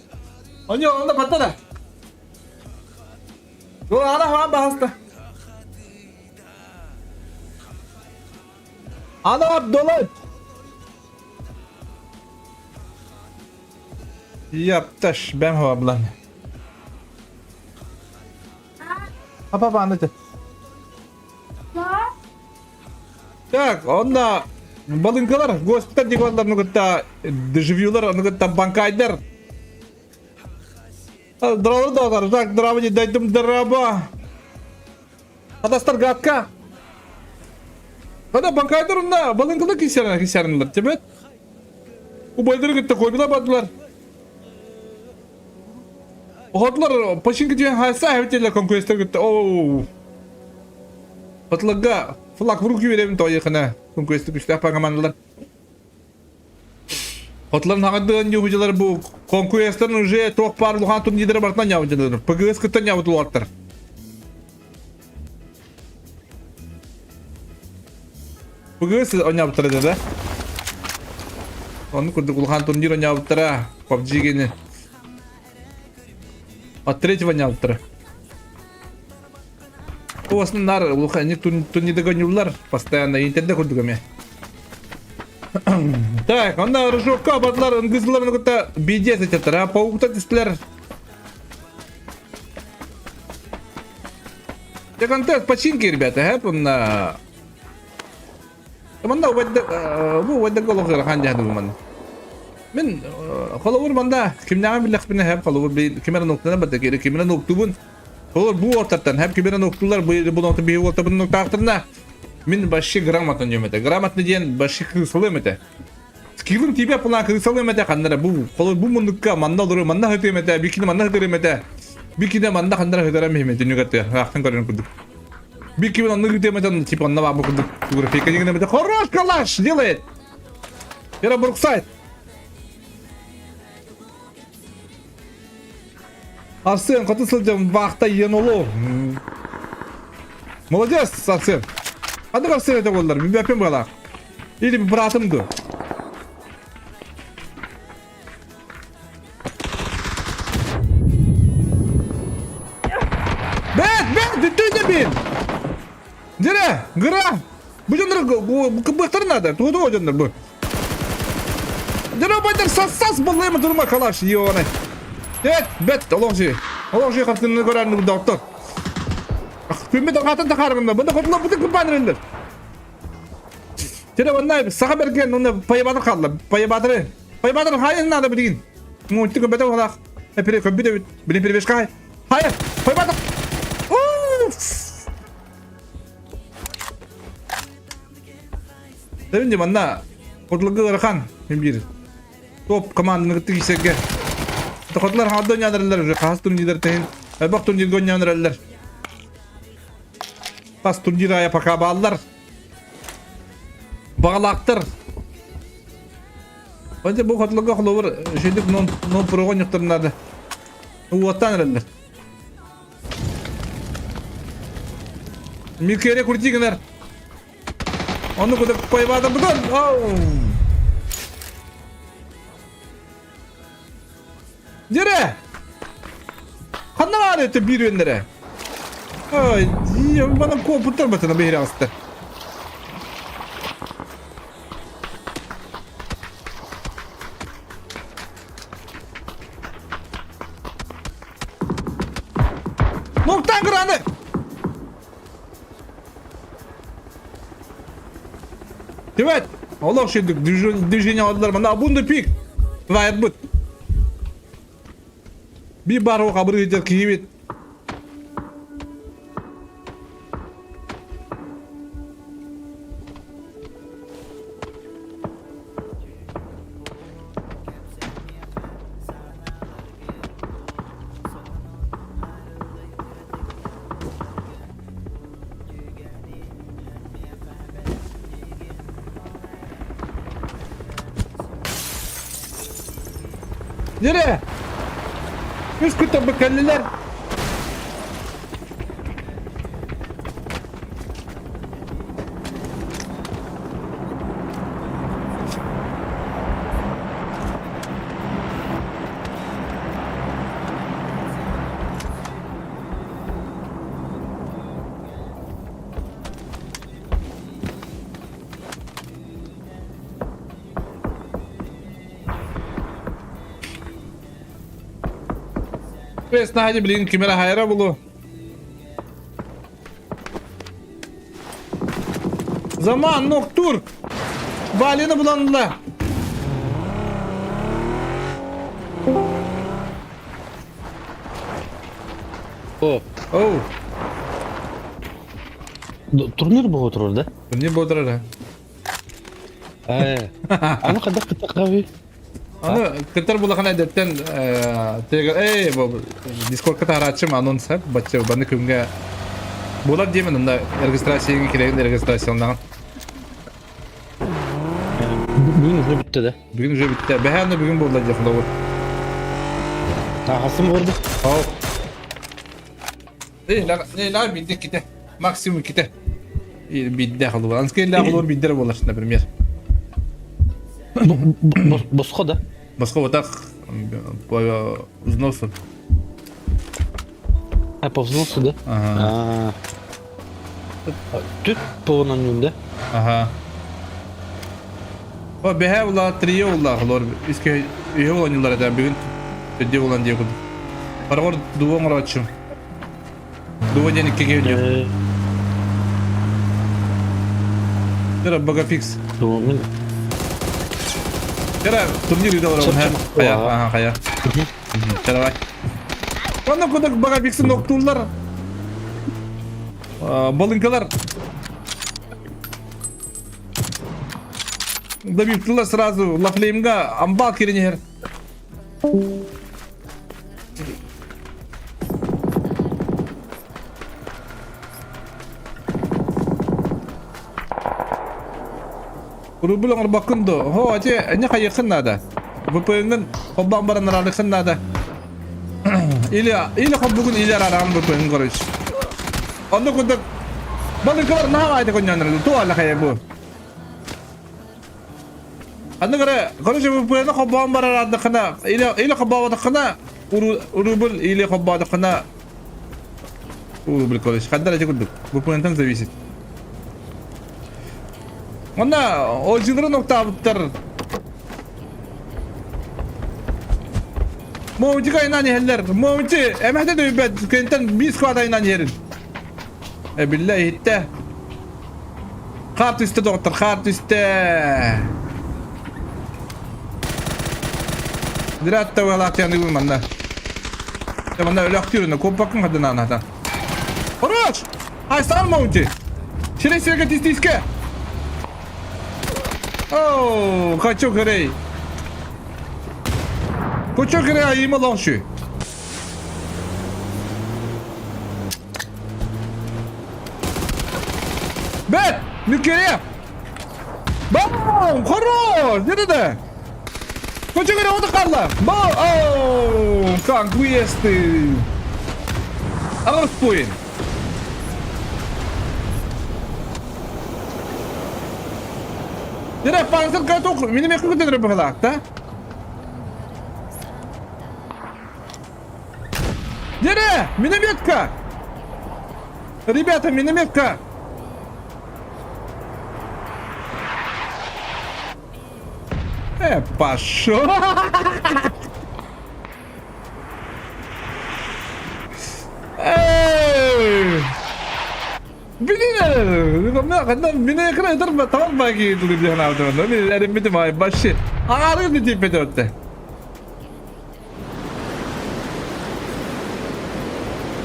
Они онно баттара. Ана хаан баһаста. Ана Абдулла. Япташ, бэм хаба булан. Апа бааны Так, онно балыҥкалар, госпиталь дьикуалларын кытта дежавюлар, ону кытта банкайдар. Здорово, доктор. Так, здорово, не дойдем здорово. Атастар гадка. Ана банкайдар онна балыҥкалар кисәрен кисәренлер, тебет. Убайдары кытта койбула бардылар. Оһотлар починка диэн хайса эбэтэллэр конкуренттар кытта оу. Батларга флаг в руки беремин тоойхана конкуренттар күстээх командалар. Хотларын хаҥардыан дьуһудьалар бу конкуренттарын уже туох паар улахан турнирдары барытынан ньаабытылар. ПГС кытта ньаабытылар. ПГС оонньообуттара да? Оннук курдук улахан турнир оонньообуттара PUBG гини. От третьего оонньообуттара. Туосун нар улахан турнирда гонюллар постоянно интернет курдук эмиэ. Так, онно Рыжовка бардылар, ынгызылар кытта BDS этеттер, а пауктар түстүлэр. Дьэ контент починки, ребята, хэп онна Манна бу убайдарга олох ыарахан дьаһаныбын манна. Мин холобур манда кимнээҕин биллэхпинэ хэп холобур ким эрэ нуктана барда ким эрэ нуктубун. Холобур бу ортаттан хэп ким эрэ нуктулар бу бу нукту биһи уолтабын нуктаахтарына мин вообще грамотно диэм этэ. Грамотно диэн вообще кырысалыам этэ. Скиллым тиийбэт буолан кырысалыам этэ ханна эрэ бу холобур бу муннукка манна олоруом манна сытыам этэ бикини манна сытырым этэ. Бикине манна ханна эрэ сытарам иһим түнүк аахтан көрөн курдук. Бикки онны гытеметен типа онна бабы курдук фотография дегенемете хорош калаш делает. Вера Бруксайд. Арсен, каты сылдьан вахта енолу. Молодец, Арсен. Ханнык Арсен это боллар, мен бала. Или братым ду. Бэт, бэт, бүттүн бин. Дире, гыра. Бу дьоннор кыбыктар надо. Тугу дьоннор бу. Дире байдар сас буллайма турма калаш ионы. Бэт, бэт, олох жи. Олох жи хартыны көрәрні доктор. Күммет ағатын тахарымында. Бұнда хотла бұты күппанырындар. Тире онна саха берген онна пайбатыр қалды. Пайбатыры. Пайбатыр хайын надо билигин. Муутты көбөтө олах. Эпире көбүтө бит. Билин перебешка хай. Хайы. Пайбатыр. Дәвинде манна Хотлыгы ырахан бир топ команданы кытты кисерге. Хотлар хадда ойнадыралар уже хас турнирдер тehen. Элбэх турнирге ойнадыралар. Тас турнир ая пока бааллар. Бағалаақтар. Онча бу хотлуга холобур шедик нон нон прогон юктарнады. Уоттан эрэллэр. Микере куртигинер. Ону куда пайбада будан. Ау. Дере! Ханна баар это биир үөннэрэ? Ой, бана куоппуттар батына биһири аҕыста. Нуктан граны! Тибет! Олох шидик движение алдылар. Мана абунды пик. Вайт бут. Би бар хабыр етер киебет. Нere? Үс күттэн быккаллилэр. Бэс наһаа билигин ким эрэ хайара булу. Заман ноктур. Валина буланла. О, Оу, турнир буола турар да? Турнир буола турар. Ээ, аны хайдах кыттаххабый? Аны кыттар булахан эдэттэн эй Дискордка таһарааччым анонс бачча баны күҥҥэ буолар диэмин онно регистрацияҥа кирэйин регистрацияланаҕын. Бүгүн уже бүттэ да? Бүгүн уже бүттэ. Бэһээ аны бүгүн буолла диэх холобур. Тахасым орду. Ол. Эй, биирдэ ките. Максимум ките. Биирдэ холобур. Анскай холобур биирдэр буолар, например. Босхо да? Босхо вот так по взносу. А, по взносу, да? Ага. Түт по да? Ага. О, бэһээ була, трие була, холор. Иске үһэ була ньылар этэ, бүгүн төдде булан диye курдук. Парагор дуо оҥорооччу. Дуо диэн иккигэ видео. Тера багафикс. Тера турнир видео Хайа, ага, хайа. Давай. Онно кудак багафиксы ноктуллар. Балынкалар. Добивтылар сразу лафлеймга амбал киренер. Рубль оҥорбоккун дуо? Һоо, ити эмиэ хайыаххын наада. VPN-гын холбоон баран араарыаххын наада. Или, или холбугун или араараҕын VPN короче. Онно курдук балыҥкалар наһаа аайда конньоннор туох алла хайа бу. Аны көрө, короче, VPN-ы холбоон барар аардаххына, или, или холбооботоххуна, рубль, или холбоотоххуна, рубль, короче, хандар эти курдук. VPN-тан зависит. Онна олдьыларын октаабыттар. Момчик айынан иһэллэр. Момчи эмэхтэ дөйбөт кентэн биир склад айынан иһэрин. Э биллэ иһиттэ. Хаар түстэ доҕоттор, хаар түстэ. Дират тавалаатыаныгын манна. Манна өлөхтүүрүнэ куоппаккын хадынаан Хорош! Айсан Маунти! Сирэй сиргэ тистискэ! Оу, хочу көрей! Хочу көрей айыма лоңшу! Бэт! Нүкере! Бам! Хорош! Не да? Хочу көрей оты қалла! Бам! Оу! Конквесты! Аҕыс Дere панцир каток минем якын көтөрө быһылаах да? Дере, минометка! Ребята, минометка! Э, пошел! Эй! Мине кыра tamam bagi диэн аабытым. Мин эриммитим ай баши. Аҥаарыгын тиийбэтэ өттө.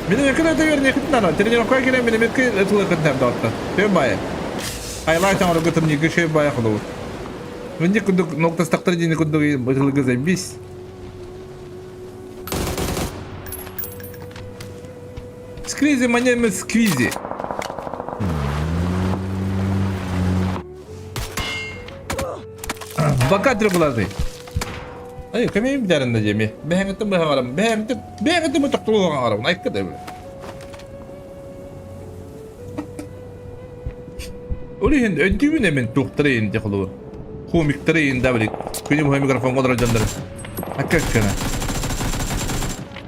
Мине кыра өтө верне Тренировка кире минометка ытылы кытнар доотта. Төм бая. Айлай таҥара гытым ниги шөй бая холобут. Мин кудук ноктастактар дини кудук ытылыгы забись. Сквизи, my name is Сквизи. Бака требулазый. Ай, кемейм дәрінде жеме. Бәңгіті бәңгірім, бәңгіті, бәңгіті бұ тоқтылуған арам. Айқы да біле. Олиһин өйдүүбүн эмин туохтарыйын дии холобур. Комиктарыйын да били. Күнүм хой микрофон олорор дьоннор. Аккаккана.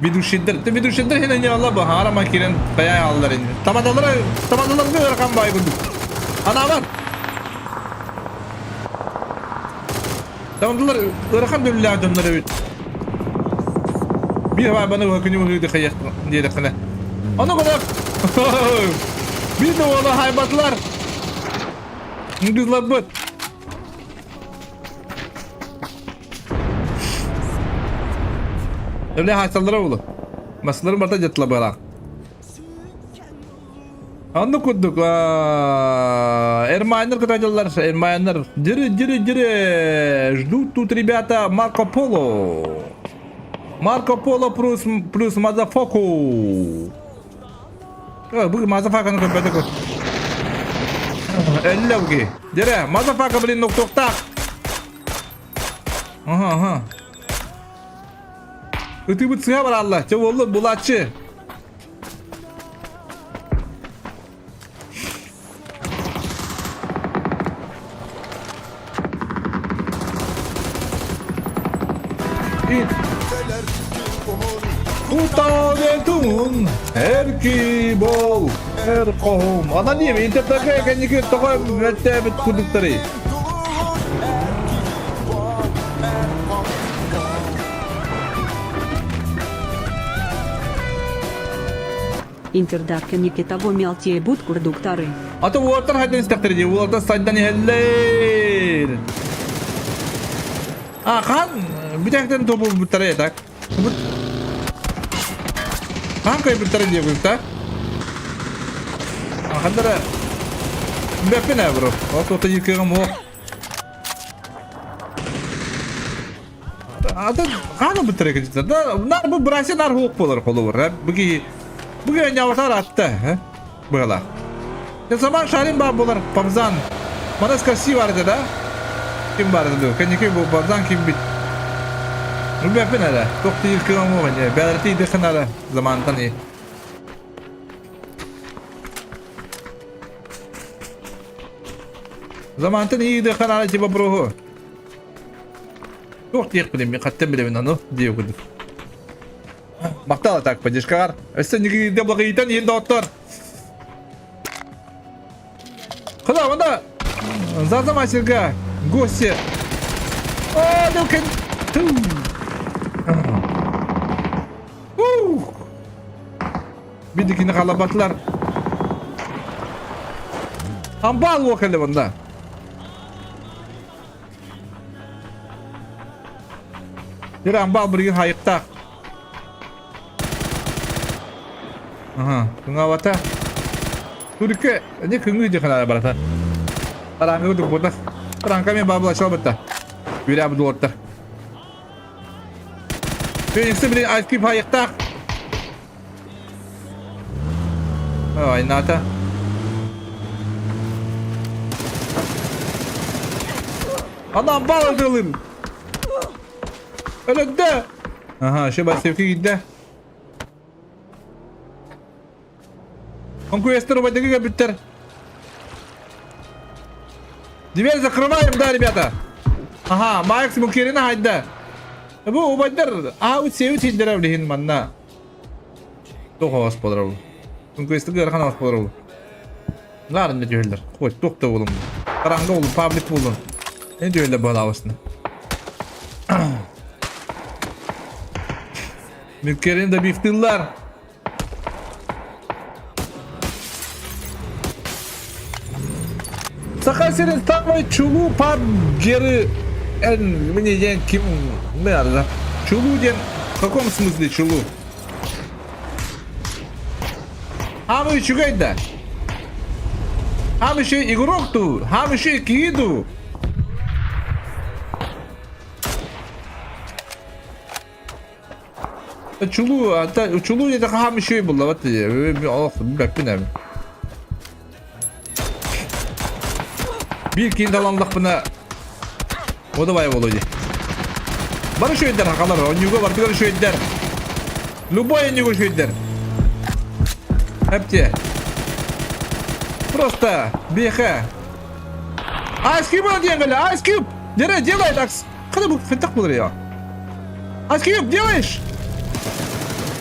Ведущийдер, ты ведущийдер хин не алла баһара ма кирен тая аллар ини. Тамадалары, тамадаларга ыарахан баай курдук. Анаабар. Тамадалар ыарахан дүллээх дьоннор эбит. Биир баабаны күнү быһыы дыхайыах диэтэххинэ. Ону гына биир да уола хайбатылар. Үндүларбыт. Öyle haysallara oldu. Masları barta jatıla bala. Оннук курдук Эрмайнер кытайдылар, Эрмайнер дыры дыры дыры ждут тут ребята Марко Поло. Марко Поло плюс плюс Мазафоку. Бу Мазафаканы көрбөтө Элле буги. Дере, Мазафака блин ноктоктак. Ага, ага. Ытыбыт сыһа баралла. Чэ боллу булаччы. Кутаветун эрки бол эр хоһум. Ана дием интернетке кэнники тоҕо мөттөөбүт курдуктары. Интердарка Никитаво мелтие бут курдуктары. Ата уолаттар хайдан истэхтэр дии, уолаттар сайдан иһэллэр. А, хаан бүтэхтэн тобулбуттара так. Хаан кайбыттара диэбит так. Хандара Бэппин ээ бро. Ол тота кыаҕым суох. Ата хаана быттара кэлдьитэ. Да, нар бу бырася нар хуох буолар холобур. Буги буги няватар атта, быһала. Саман шарин бар буолар, Памзан. Манас красиво бар да? Ким бар ду? Кэнники бу Памзан ким бит? Ну бэппин эрэ. Туох тиир кыаҕым суох ини. Бэлэрти идэхэн эрэ замантан и. Замантан и идэхэн ара типа вопроһу. Туох диэхпин мин хаттан билэбин ону диэ курдук. Махтал так поддержкаҕар. Өссө нигиде благыйтан иһин доҕоттор. Куда онда Заза мастерга гости. О, ну Ух! Бидикини халабатылар. Амбал уокали онда. Дир амбал билигин хайыктаах. Аха, кыҥаабата. Түркө, не кыҥыы дии ханара барата. Тараҥка курдук буолла. Тараҥка мен баабыла чалбытта. Үөрэ бу дуоттар. Фениксы билин айскип хайыктаах. Айнаата. Анам бал өлдөрүм. Өлөддө. Аха, ще басевки киирдэ. Конкуренттар убайдыгы кэлбиттэр. Дверь закрываем, да, ребята? Ага, Макс Мукерина хайда. Бу убайдар, а үт синдерэ билиһин манна. Туох оҕус буолар Конкуренттыгы ыарахан оҕус буолар Наар инде түһэллэр. Ой, туох да буолум. Хараҥга буолун, паблик буолун. Не түһэллэр баһылаабысына. Мүккерин да бифтыллар. Саха сирин самый чулуу пабгеры эн мне диэн ким не Чулуу диэн в каком смысле чулуу? Хаамы үчүгэй да. Хаам еще игрок дуу, хаам еще киһи дуу. Чулуу, чулуу диэтэххэ хаам үчүгэй буллабат олох билбэппин эбит. Биир киин таланлахпына О давай Володя. Бары үчүгэйдэр хахалар, онньууга барытыгар үчүгэйдэр. Любой онньууга үчүгэйдэр. Эпте. Просто беха. Ice Cube диэн кэлэ, Ice Cube! Дере, делай так. Қана бұл фентақ болар я. Ice Cube, делаешь?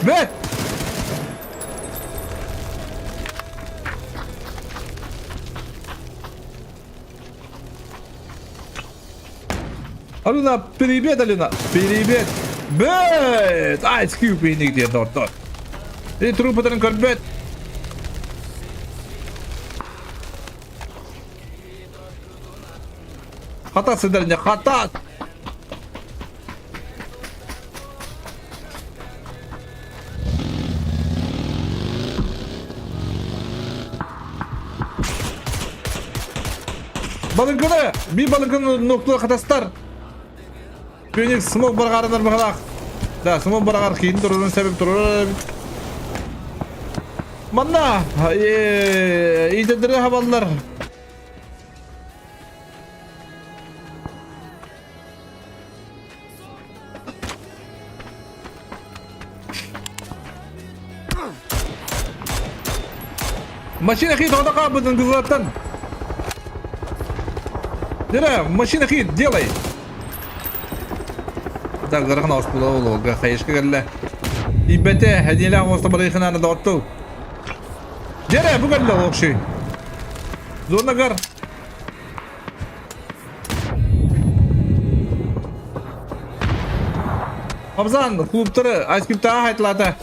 Бэт! Алена, привет, Алена! Привет! Бэт! Ice Cube иһиник диэн доҕоттор. И трупытарын көрбөт. Хата сыдар не хата! Балыҥканы, bir балыҥканы нуктула хатастар. Феникс смог барҕарынар быһалаах. Да, смог бараҕар киин турарын себеп турар эбит. Манна иитэллэри хабаллар. Машина хит, ода кабытын кызылаттан. Дера, машина хит, делай. Так, зарахын ауыс була олуга хайышка кэллэ. Ибете, хәдиэлээх оҥосто барыйхынааны доҕоттуу. Дера, бу кэллэ олохши. Зонагар. Абзан, клубтары айскүптаға хайтылата.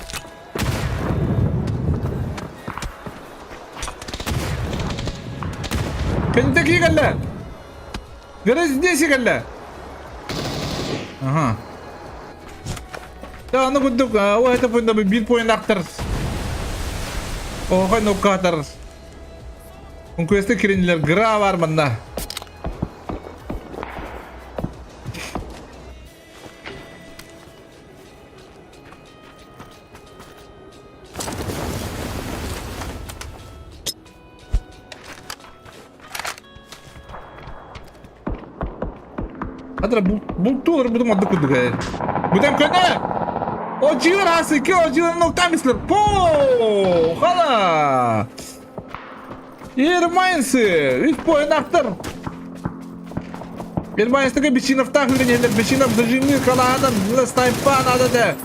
Кентеки кэллэ. Гөрө здесь кэллэ. Ага. Да, аны курдук, о, это пойнда бир поиннактар. Оҕо ноккатар. Конкуресте киринилер гра бар манна. Хатыра бултуулар бутум одду курдук ээ. Бутан көнө! Очилар асыки очилар ноктамислер. По! Хала! Ермайнсы! Үс поинактар! Ермайнстыга Бечиновтаах үрэнэллэр. Бечинов зажимный халаанан снайпа надо да.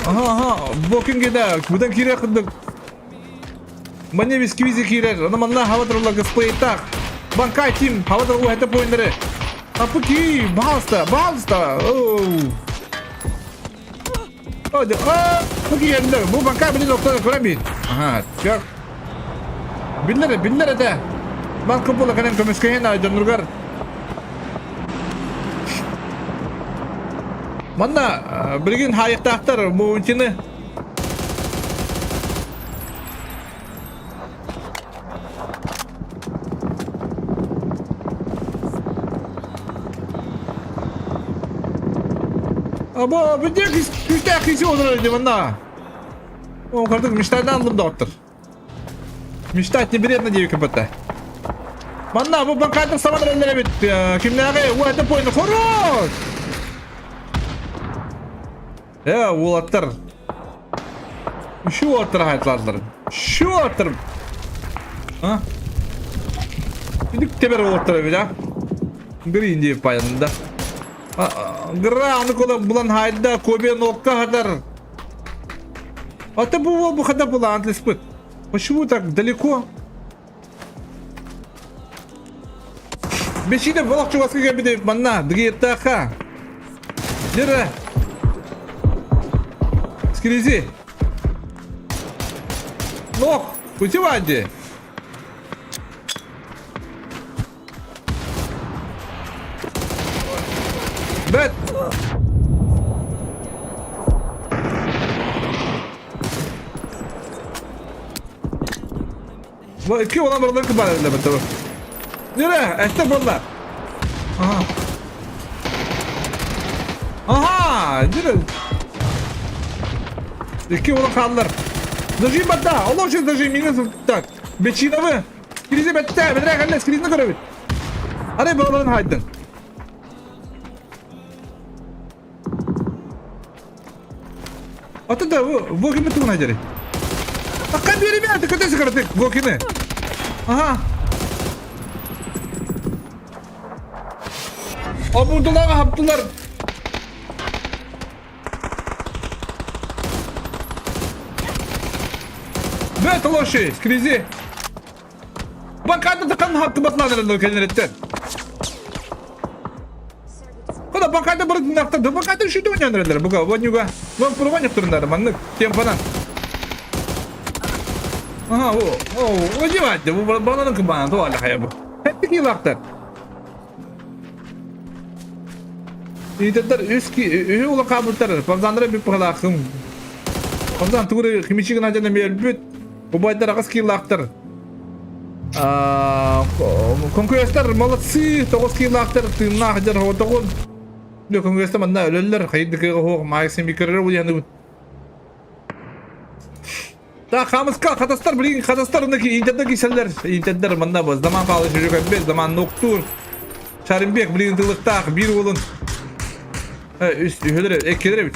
Ага, ага, бокинге да. Бутан кире кырдык. Манна висквизи киирэр, ону манна хаба туруллар гасплейтаах. Банкай тим, хаба турулла это поиннары. Апыки, пожалуйста, пожалуйста. Оу. О, да, а, киирэллэр. Бу банкай билин октон көрөн бит. Ага, чак. Биллэр, биллэр этэ. Банк була кэлэн көмүскэһин дьоннургар. Манна билигин хаайыктаахтар Муунтины Аба, бу күүстээх киси олорор ди манна. О, кардык мечтайдан алdım доктор. Мечтать не вредно диэбит капата. Манна бу банкатын сабан эрэллэр эбит. Кимнээҕи уу это пойну хорош! Э, уолаттар. Үш уолаттар хайтлаатылар. Үш уолаттар. А? Бүдүк тебер уолаттар эбит, а? Грин диэп пайында. Гра, аны кола булан хайда, кобе нокка хатар. А ты бу бу хада була антлиспыт. Почему так далеко? Бешиде болох чугаска кэлбит манна дыгыйыттаахха. Лера. Скризи. Нох, кутиванди. Бэт. Икки olan баралар кыбар эллэ Нere, эсте болла. Aha. Aha, нere. Икки olan хааллар. Зажим батта, Allah үшін зажим, минус так. Бечиновы. Скризи бетте, бедрә кәллә, скризни көрөбүт. Арай балаларын хайдын. Ата да, Вокины тугун айдары. Акка береме, аты көтөсү караты, Вокины. Ага. Обурдулар, хаптылар. Бет лоши, скризи. Бакады таққан хакты батланыр кенереттен. Мана бакайда бір нақта да бакайда үшіді ойнанырылар бұға вонюга. Вон пурванек турнары маннык темпанан. Ага, о, о, одевать, бу баланын кыбана то аля хая бу. Хеппи килактар. Итердер үс ки үһү ула кабыттар. Павзанра би палахым. Павзан тугуры химичигин ажана мелбүт. Убайдар агыс килактар. Конкуренттар молодцы, 9 килактар тыыннаах дьон оҕотоҕун. Дьэ конкуренттар манна өлөллөр, хайдык кыаҕа суох Максим Викторович уйаныбыт. Так, хамыска, хатастар, блин, хатастар, онно интернет киселлер, интернет манна бу, заман палы жүрүк өббет, заман ноктур. Шарымбек, блин, тылыктаах, бир уолун. Үс, үһөлөр, эккелер эбит.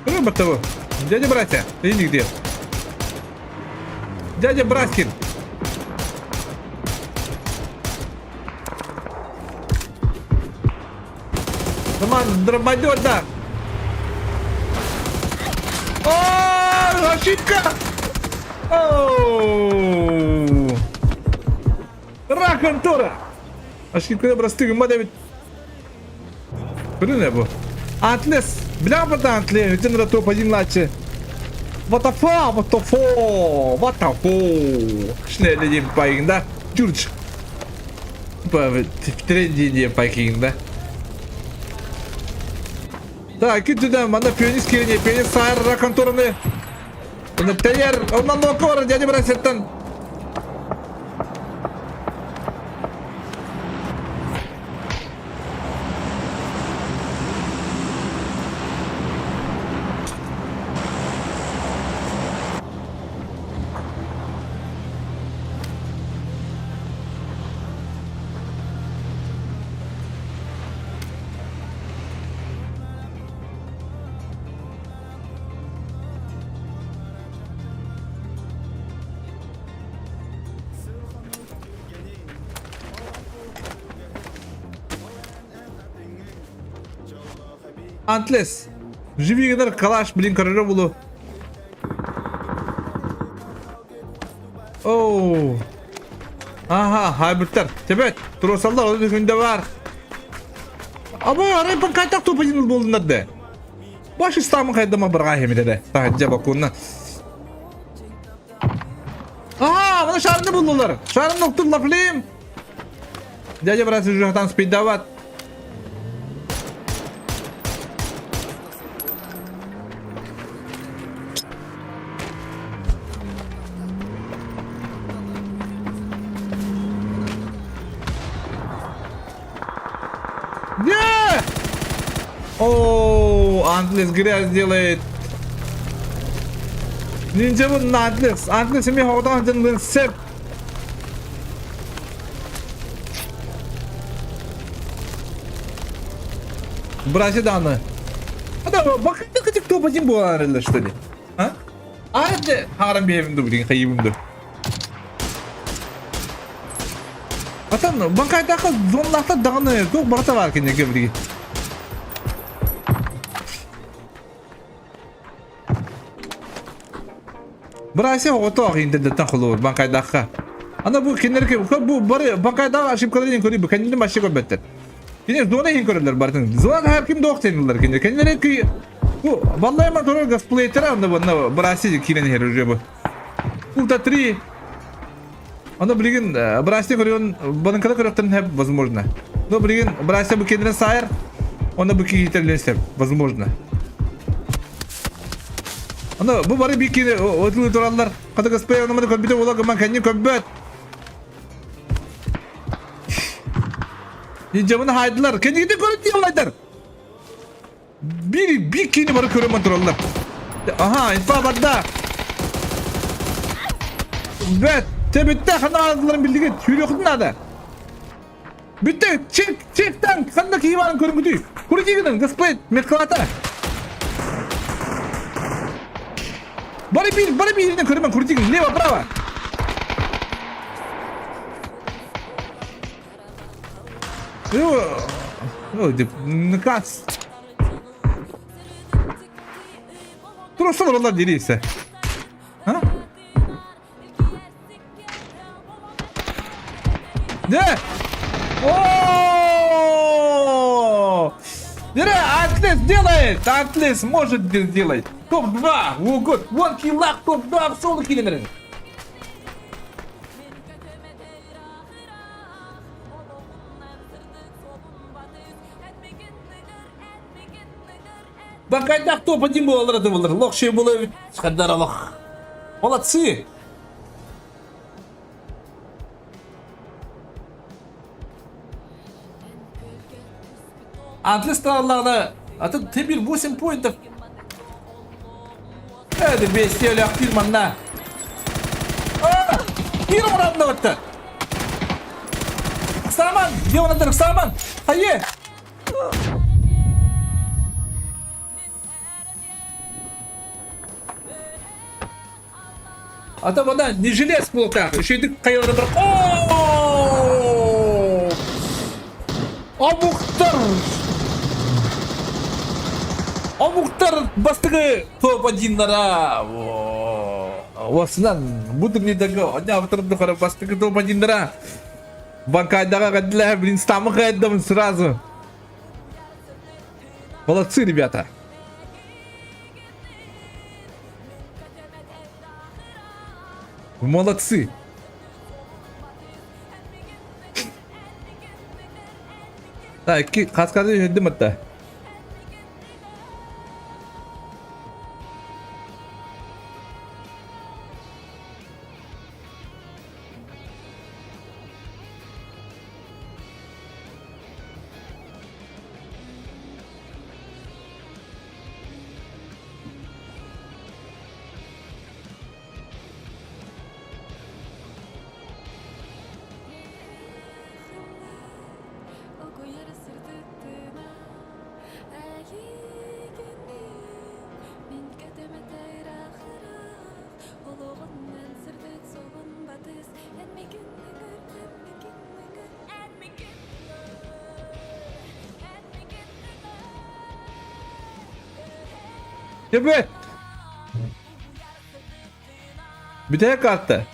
Ну, того. Дядя братья, иди где? Дядя Браскин. Роман, дрободер, да. О, ошибка! Оу! Рак контора! Ошибка простых, мадам. Көрүнэ бу. Антлес. Бля бата Антле. Үтен ра топ один лачы. What the fuck? What the fuck? What the fuck? Шнелли диэн пайгын да. Джурдж. В тренде диэн пайгын да. Так, күтүден мана пионис кирине, пионис саарра контораны. Оны тәйер, оннан нокор, дядя Брасеттан. Антлес. Живи гынар калаш, блин, көрөрө булу. Оу. Аха, хайбыттар. Тебет, туросаллар ол күндө бар. Аба, арай бан кайтак тупа болдунар де. Баш истамын кайдама барга хемиде. Тахаджа бакунна. Аха, мына шарны булдулар. Шарын ноктур лафлим. Дядя брат уже там спидават. Не! О, Антлес грязь делает. Ниндзя бу Антлес. Антлес эми хоҕотоон дьон сеп. Братья Даны. А да, бакыты кытык топ один буолар что ли? А? А это харам биэбим ду блин хайыбым ду. Атан банкайтаха зонлахта даҕаны туох барыта баар кинилэргэ билигин. Братья оҕотоох интернеттэн холобур банкайдаахха. Ана бу кинилэргэ бу бары банкайдаах ошибкаларын иһин көрүү бу кэннилэр вообще көрбөттөр. Кинилэр зона иһин көрөллөр барытын. Зона һэр ким да охтенилэр кинилэр. Кинилэр күй бу баллайма турар газплейтера онно бу Братья киирэн иһэр уже бу. Улта 3 Аны билигин Братья көрүөн банкада көрүөхтэрин сөп возможно. Но билигин Братья бу киэннэрин саайар, онно бу киһитерлиэн сөп возможно. Аны бу бары бир киини отулуу тураллар. Хата ГСП онуманы көрбүтэ буола гыман кэннин көрбөт. Нинджабыны хаайдылар. Кэннигитин көрүт диэн Бир бир киини бары көрөмөн тураллар. Аха, инфа барда. Бэт, тебитте хана алдыларын билдигит, сүүрүөхүтүн наада. Бүтте, чек, чектан ханна киһи баарын көрүҥүтүй. Курдигынан, господ, медклата. Бары бир, бары бииринен көрөмөн курдигин, лево, право. Наказ. Просто олороллор дирисе. А? Да! О! Дыра, Атлес делает! Атлес может сделать! Топ-2! Ого! Вон киллах топ-2 в соло киллерин! Бакайдах топ-1 буолар это булар. Лох шей була Хаддар Аллах. Молодцы! Атлес Аллахна, а тут Тимир 8 поинтов. Это бестия фирманна. Фирма родного-то. Саман, где он это? Саман, Хае. А там она не желез в кулаках, еще и ты бір. О! Омуктар! Омуктар бастыгы топ-1-нара! Осынан буду не дого. Аня отырды қара бастыгы топ-1-нара. Банкайдаға қаділі, блин, стамы қайдым сразу. Молодцы, ребята. Молодцы. Так, қасқарды жүрдім атта. Тебе! Битая карта.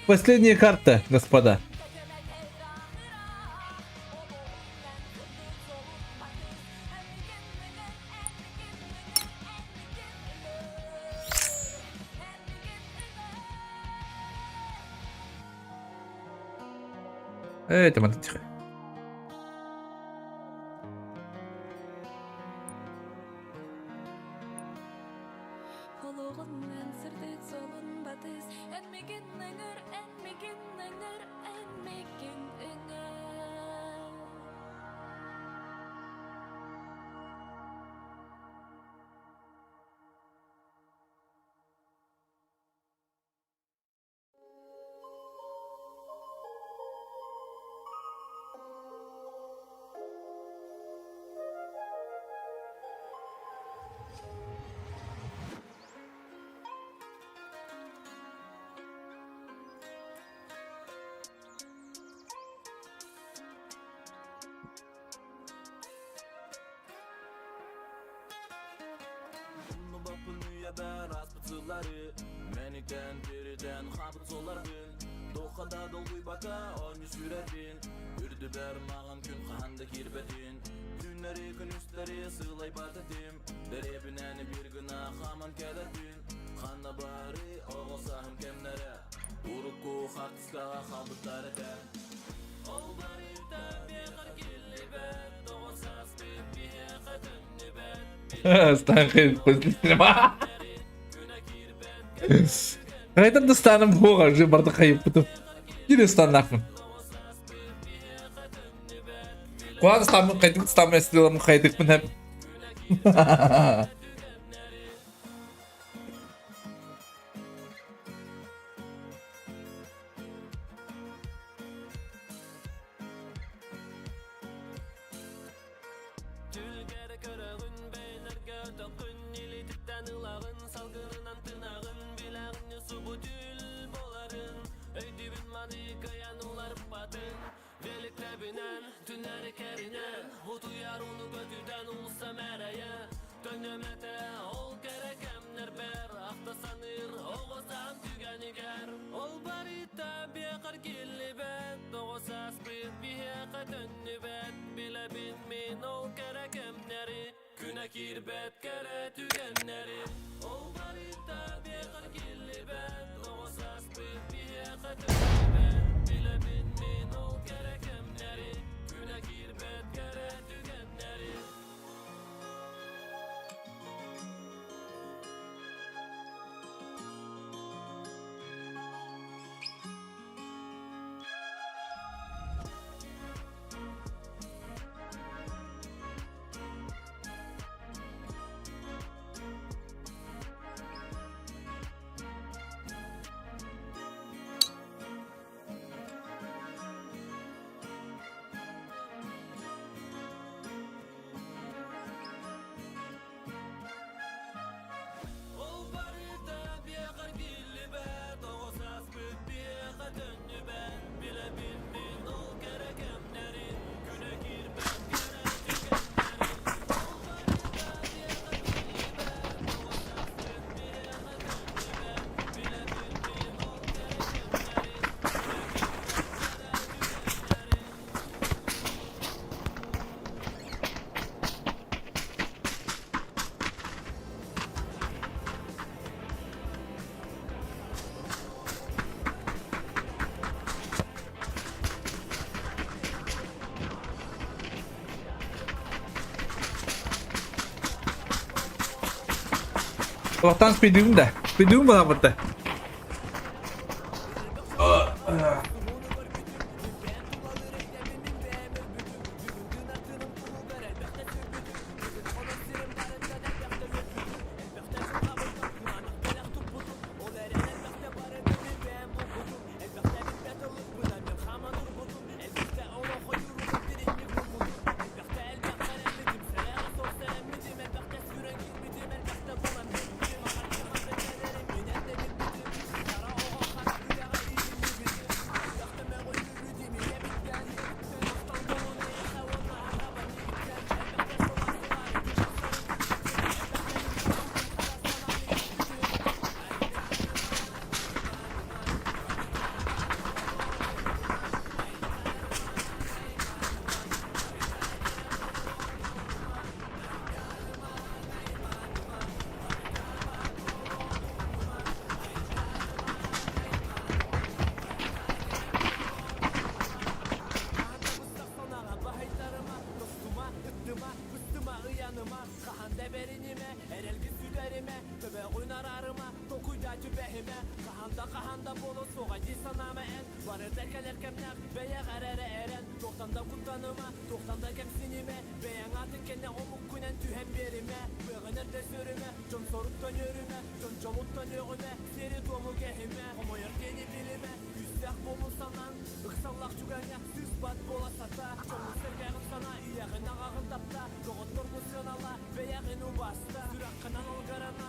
Последняя карта, господа. Эй, там это тихо. Қайтам да станым боға, уже барды қайып бұтып. Кире станнақпын. Қуан станмын, қайтып станмын, әсіреламын, қайтықпын әп. Олохтон спидүүм да. Спидүүм буолабыт да.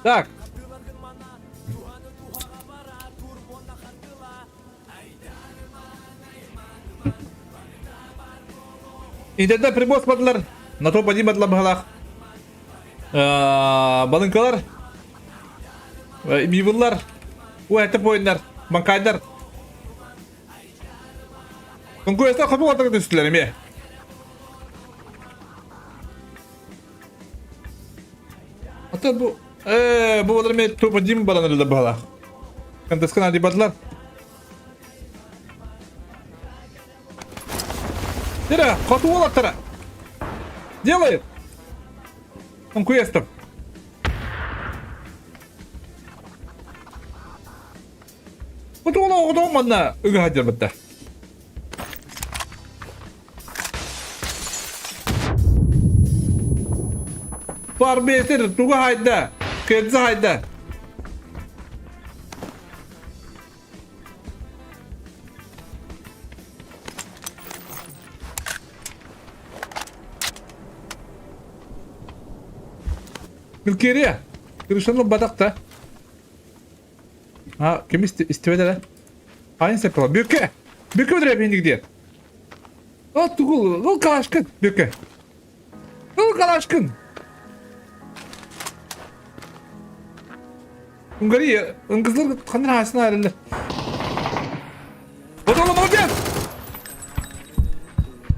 Так. Интернет прибор бардылар, на топ один бардылар быһалаах. Балыҥкалар, мивыллар, уэттэ поиннар, банкайдар. Конкуренция хапы ортага түстүлэр эмиэ. Ата бу бу олар эмиэ топ один баран эрэллэр быһалаах. Контескан ади бардылар. Тира, хоту уолаттара. Делает. Он квестов. Хоту уола оҕотоҕум манна ыга сылдьарбыттар. Барбетер туга хайда? Кедзе хайда? Милкерия. Крышаны батакта. А, ким истибэт эрэ? Айн сеппела. Бүкке! Бүкке өтүрэ бинник диэн. Ол тугул, ол калашкын, Бүкке. Ол калашкын. Унгария, ыңгызлар ханыр хаасына эрэллэр. Вот ол молодец!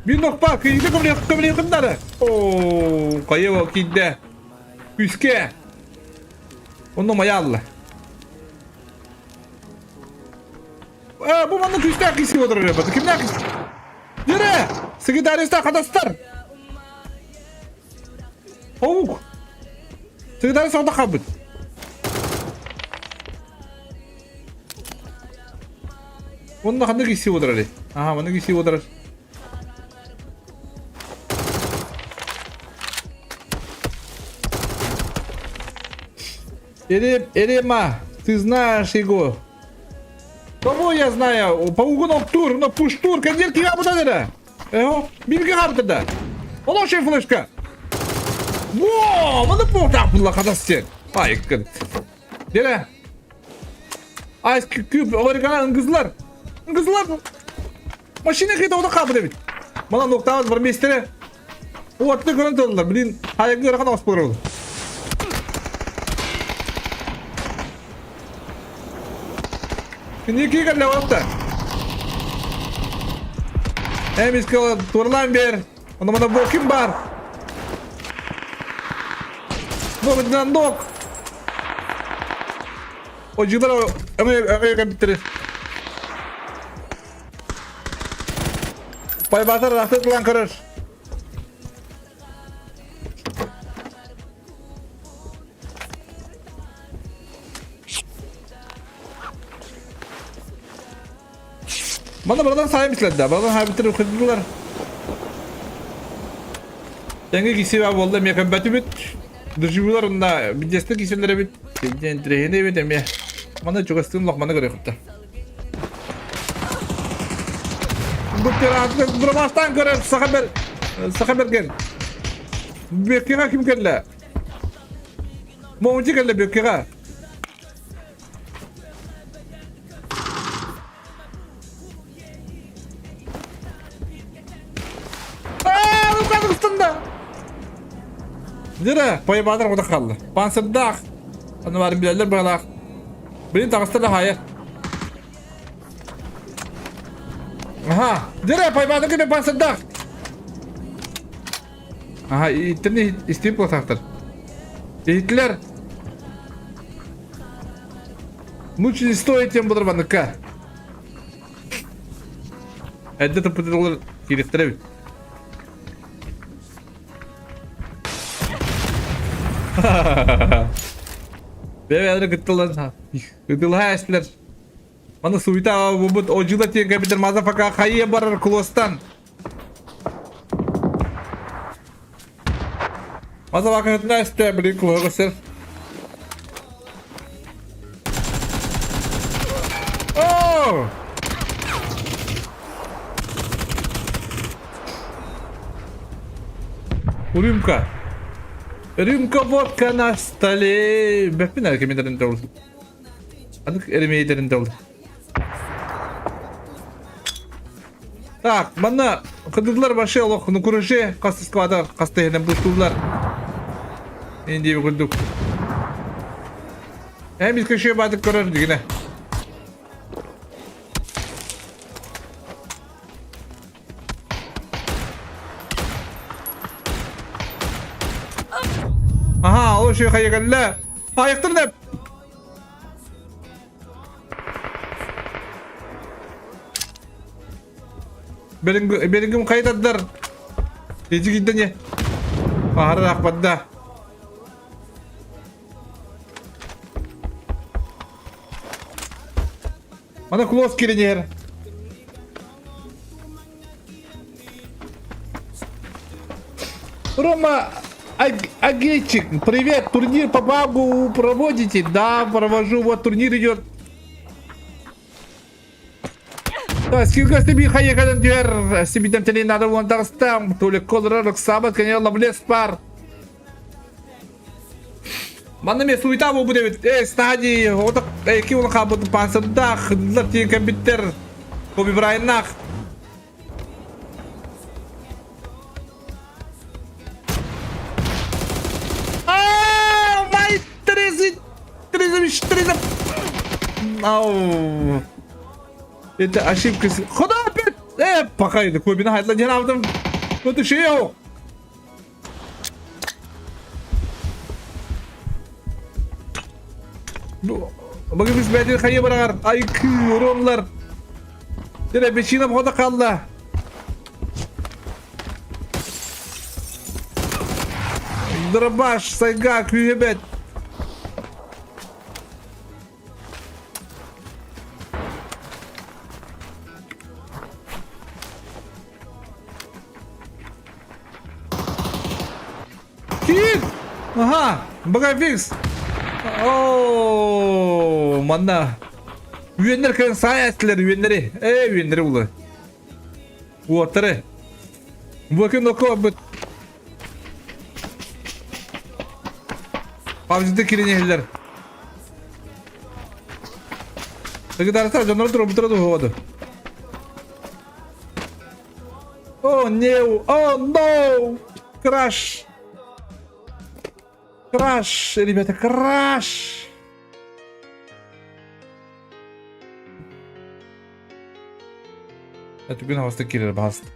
Бир нокпа, кийде көмүрэ көмүрэ кындары. Оо, кайы кийде. Күүскэ. Онно майаалла. Э, бу манна күүстээх киси отырар эбит. Кимнээх киси? Yürü! Сыгыдарыста хатастар! Паук! Сыгыдарыс орда қалбыт. Онно ханнык киси отырар? Аха, маннык киси отырар. Эрема, ты знаешь его. Кого я знаю? Паугун оптур, но пуштур, кандир кига бутадыра. Эго, бирге хабытыда. Олох шей флешка. Во, маны похта була хадас сен. Ай, кын. Дере. Ice Cube оригана ыңгызлар. Ыңгызлар. Машина кыйта ода кабы дебит. Мана ноктабыз бар местере. Уотты көрөн тураллар. Блин, хайгы ырахан оҕус буолар Киники кэллэ уотта. Эмискэ турлаан бер. Ону мана бу ким бар? Ног ног. Одьулар өҥө кэмиттери. Байбатар рахтык ылан көрөр. Мана барадан сайым исләдді. Барадан хайбыттыр укыдылар. Тәңге кисе бар болды, мен көмбәті бит. Дұржыбылар онда бидесті киселері бит. Тенден трехіне бит әме. Мана чугастын лохманы көрі құтты. Бұл Бұрмастан көрер Саха Саха берген. Беккеға кім келді? Моңжы келді Беккеға. Казахстанда. Дira, пойбадар ода қалды. Пансырдақ. Аны барын билелер бағалақ. Блин, тағыстырда хайыр. Аха, дira, пойбадар кеме пансырдақ. Аха, иттini истеп болсақтыр. Итлер. Лучше не стоит тем бұдырбаныққа. Эрдэ туппутулар киириэхтэрэ эбит. Бэйэлэрэ кыттылар. Ытылаһа эстилэр. Маны суйта бубут одьула тиэн кэбитэр мазафака хайа барар кулостан. Мазафака өтүнэ эстэ били кулуһа көстөр. Оо! Рюмка. Рюмка водка на столе. Бэппин эркемедерин тол. Анык эремейдерин тол. Так, манна кыдыдлар башы олох нукурыжы касты склада касты хенен буштулар. Инди курдук. Эм biz köşeye badık görür yine. Аха, ол шөй хайыгалла. Айықтыр деп. Белингим хайдадар. Ижигидден Аһары ахпадда. Мана клоус киренер. Рома Агейчик, привет, турнир по багу проводите? Да, провожу, вот турнир идет. Скилгас тебе хайекадан түһэр, сибитем тенин надо вон тагыстам, толик колорар сабат, конечно, лавлес пар. Манна мен суета бу дебит. Э, стадии, отак, э, ки оны хабыт пансырдах, хыдылар тиен кембиттер. Коби Брайаннах. А, май 30, 33, Ау. Это ошибка. Куда опять? Э, пока это Кобина хайдла не алдым. Вот еще. Бүгүн біз бәден хайы барағар. Ай күйронлар. Дere бечина хода қалла. Дробаш, сайга, күйебет. Киит! Аха, Багафикс! Оо, манна. Үөннэр кэлэн саай эттилэр үөннэри. Ээ, үөннэри булы. Уоттары. Бу ноко быт. Павзиты киринехилер. Тыгыдарса дьоннор турбутара дуһуоду. О, не, о, no! Краш! Краш, ребята, краш! Это бүгүн хаста кирер басты.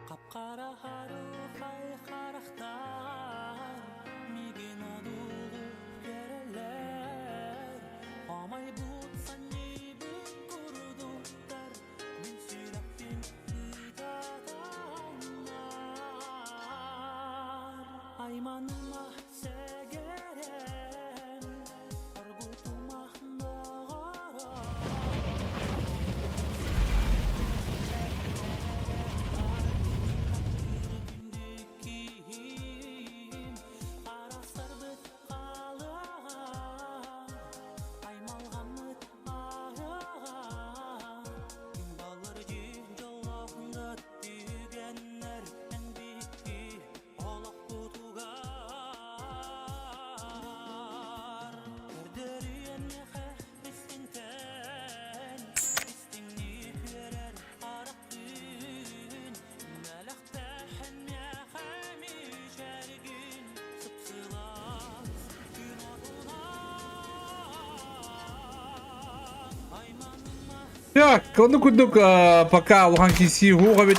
Капкара харухай харахтар Мигин одулу керелер Амай бут саннибыт курдуктар Мин сүрәхпин ытатаннар Айманыма сэгерен Оргутума доҕоро Киһим харастарбыт хаалыаҕа Аймалҕаммыт ааһыаҕа Балырдьы дьоллоохуҥҥа түгэннэр эн биһикки олохпутугар Көрдөрүөн миэхэ истиҥтэн истиҥник үөрэр харахтыын Мэлэхтэхэн миэхэ мичээргин сыпсылас күн отунан Айманыма Так, ону курдук пока улахан киси хуга бит.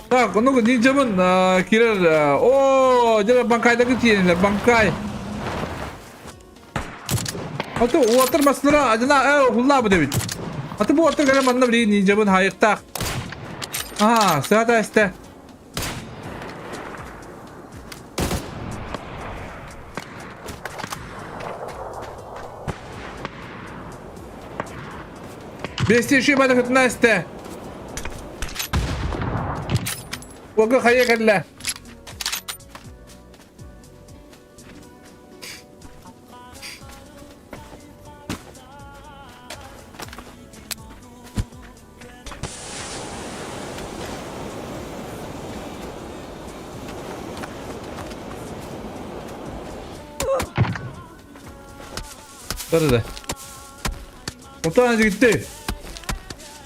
Так, ону ниндзямын кирер. О, дьэ банкайдагы тиэнилэр, банкай. Аты уотар маслара адына э хуллаабы дебит. Аты бу уотар гана манна билигин ниндзямын хайыктаах. Аа, саата эстэ. Бестиши бада кытына эстэ. Уога хайа кэллэ. Тарда. Отан gitti.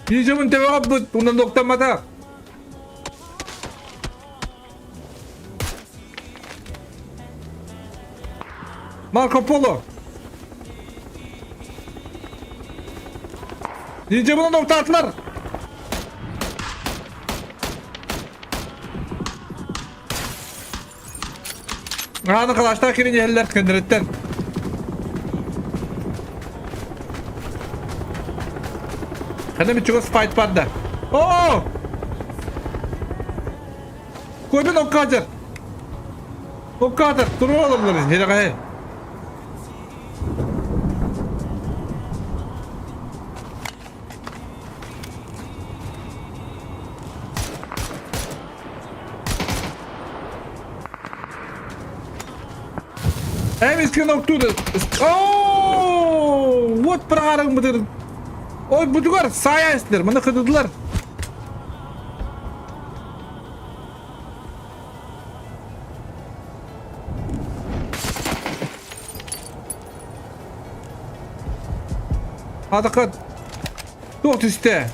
Ninjamın tebe быт, унан доктамата. Марко Поло. Ninjamın nokta attılar. Ааны калаштар кирин иһэллэр көннөрүттэн. Хана бичугас файт барда. Оо! Койбен оккатер. Оккатер, турур олорлор херэҕэ. Эмискин октууда. Оо! Вот праарың бытыр. Ой, бутугар сая эстилер, маны кыдыдылар. Атакат туох түстэ?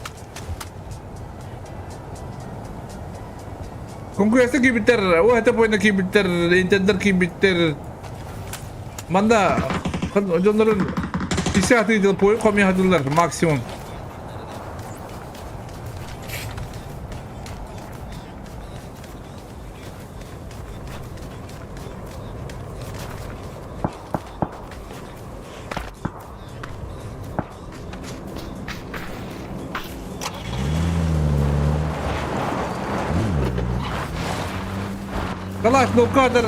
Конкуренция киирбиттэр, о это бойна киирбиттэр, интендер киирбиттэр. Манна дьоннорун икки атыыдыл пойу хомуйа максимум. Калаш, ну кадр...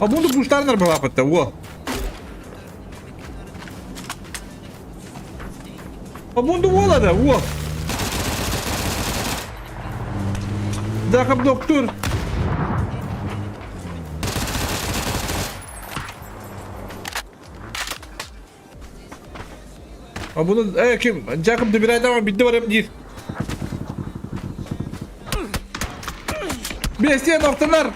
А буду пуштарнер была под того. А буду волада, во. Дахап доктор. А буну э ким Джакоб добирает бидде бар диир. Бестия охтонар.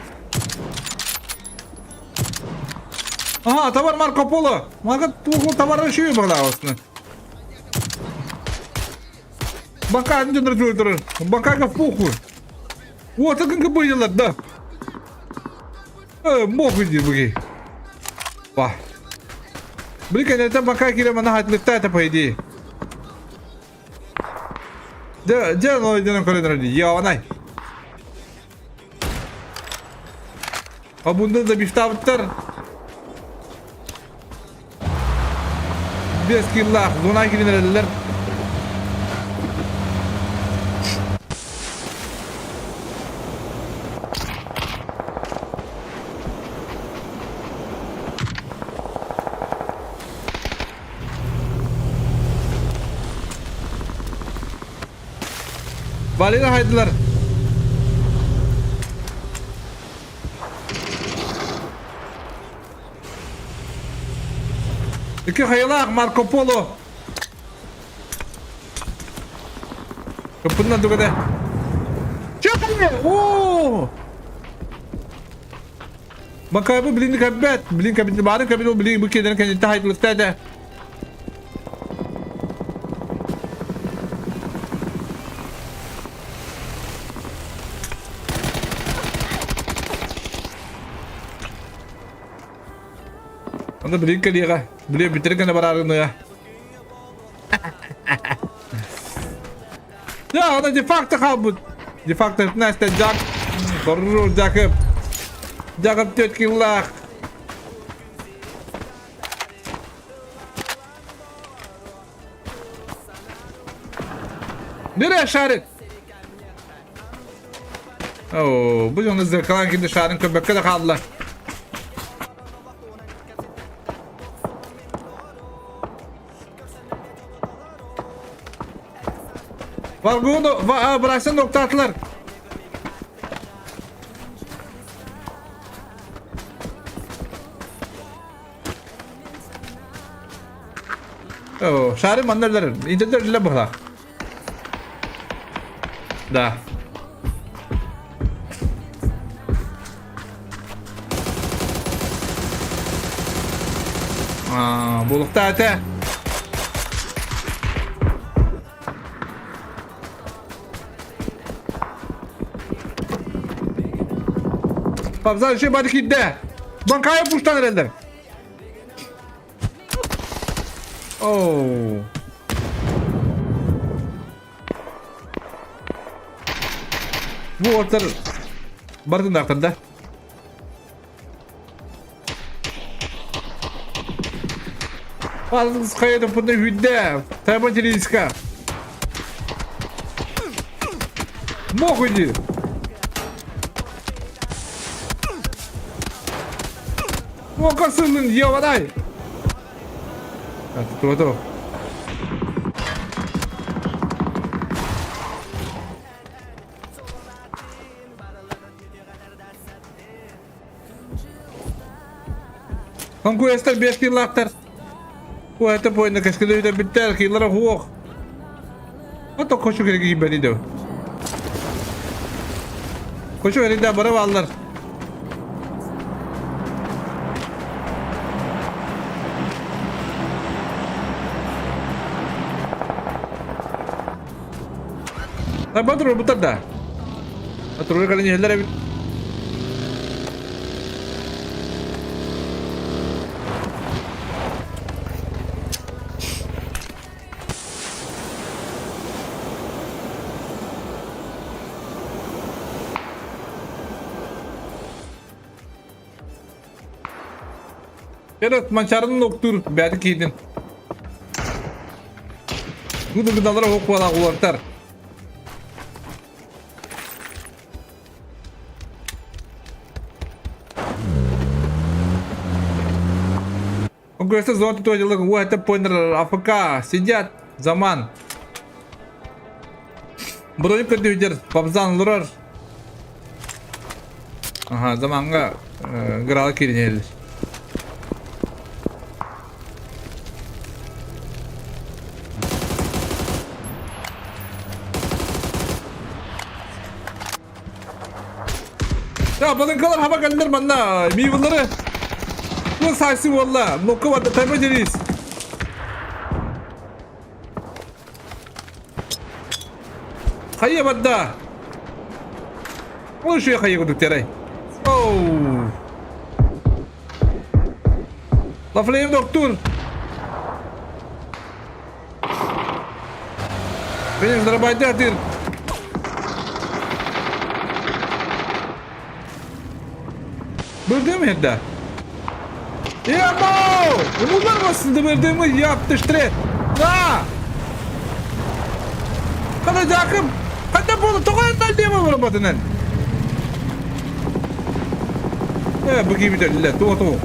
Ага, товар Марко Поло. Марко Поло товар еще бағлағысыны. Бака дөнөр Бакага в похуй. Вот, как было, да. Мохуй диир Ба. Блин, это пока кирем она отлетает, по идее. Де, де оно идем коридор, я она. Абунда да бифтавтар. Без киллах, зона киринерелер. Балина хайдылар. Икки хайылаах Марко Поло. Кыппытынан тугата. О! Макайбы блин кабет, блин кабет, бары кабет, блин бу кеден кенетте хайдылыкта Анда блин кэлиэҕэ. Блин бүтэр гына бараарыныа. Да, ана де-факто хаалбыт. Де-факто Настя Джак. Хоррор Джакып. Джакып төрт киллаах. Nereye шарик? Оо, бу дьону зеркалан киирдэ шарын көрбөккө да хаалла. Варгуну бырахсан октаатылар. Оо, шары манна өлөр. Интердер үлэ быһылаах. Да. Аа, булукта этэ. Пабзан еще бары киирдэ. Банкайы пуштан эрэллэр. Оу. Бу уолаттар бардыннаахтар да. Хайа путна хүдде. Тайма телевизка. Мохуй диир. Ока сылын ебадай. Туото. Конкуренттар бес киллаахтар. Уэта пойна кэскилүүтэ бүттэр киллара хуох. Ото кочу керек киирбэни дөө. Кочу эридэ бары бааллар. Батыр бутар да. Батырга кэлэн иһэллэр эбит. Этот манчарын октуур бэйэтин киһитин. Бу гыналар оһох улартар. Он говорит, зона то дело, вот это понял, АФК, сидят, заман. Броник көтүдер, бабзан лурар. Ага, заманга грала киринелер. Ya balınkalar hava geldiler manna. Meyveleri. Bu sayısı valla. Nokka var da tayma ceriz. Хайа барда? Ол үчүгэй хайа курдук тэрэй. Оу. Лафлейм доктор. Конечно, дарабайда атыр. Бырдым эрдэ. Ебау! Умулар басылды бырдымы яптыштыры. На! Када жакым! Када болу тоҕо дема барбатынан. Э, бу киби төллө, туо туо.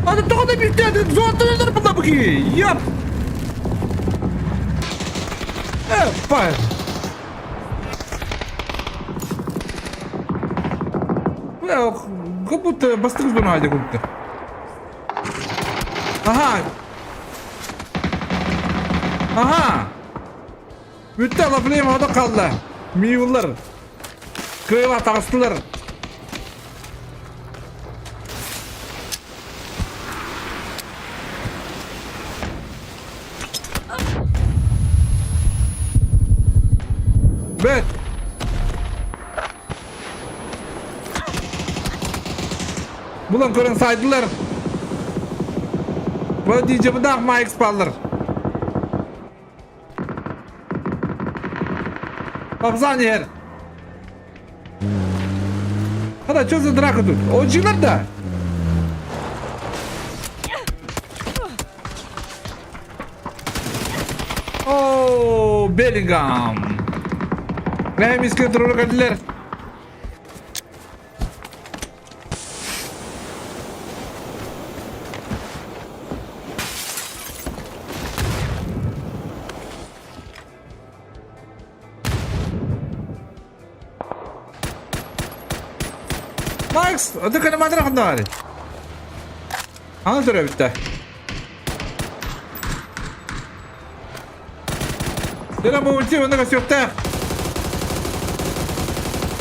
Аны тоҕо да билтэ, зоотунар бу ки. Яп! Э, пай. Э, как будто бастык зона айда курдук. Ага. Ага. Бүттэ лафлейм ода қалды. Миулар. Кыйла таҕыстылар. Бэт! Булан көрөн сайдылар. Бу диджебыдаах Майкс баллар. Абзан иһэр. Хада, что за драка тут? Отжигнар да? О, Беллингам. Бэм иске турур кэллилэр. Макс, это кана ханнаары. Аны төрөбүттэ. Дера бу онно көстүөхтээх.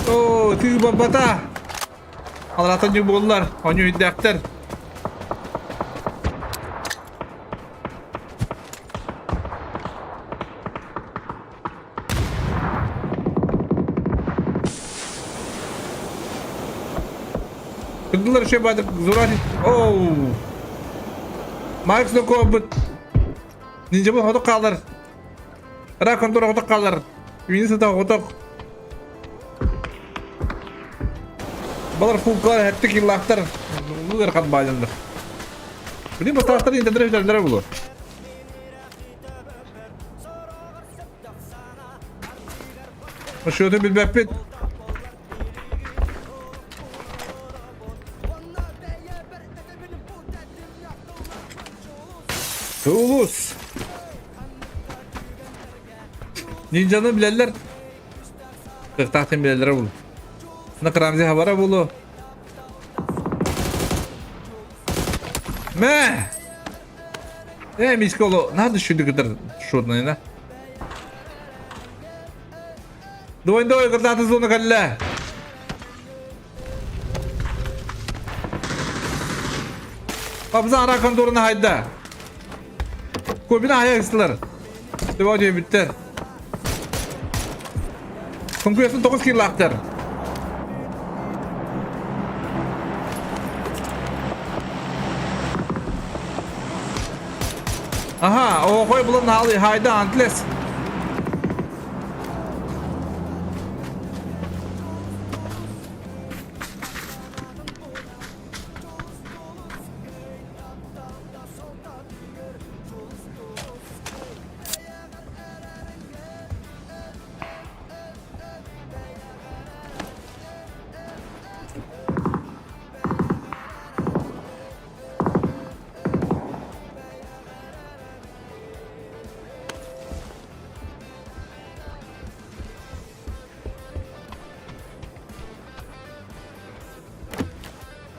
Оо, тыы барбата. Аларатан ньу буоллар, онньу өйдээхтэр. Кырдылар еще бадык зурат. Оу. Макс нокобут. Нинджабы хоток хаалар. Ыраах контура хоток хаалар. Үүнү сыта хоток. Балар фулкалар хэтти киллаахтар. Улуу ыарахан бааланнар. Билин бастаахтар интернет бүтэллэрэ буолуо. Счету билбэппит. Улус. Нинджаны билэллэр. Кыахтаахтын билэллэрэ булу. Накрамзи хабара булу. Мэ! Э, мисколу, надо шүді кытар шотный, да? Давай, давай, кырдааты зона кэллэ. Абзан ара конторына хайда. Кобина хайа ыстылар. Төбө диэбиттэр. Конкуренция 9 киллаахтар. Аха, оҕой булан хаалы хайда антлес.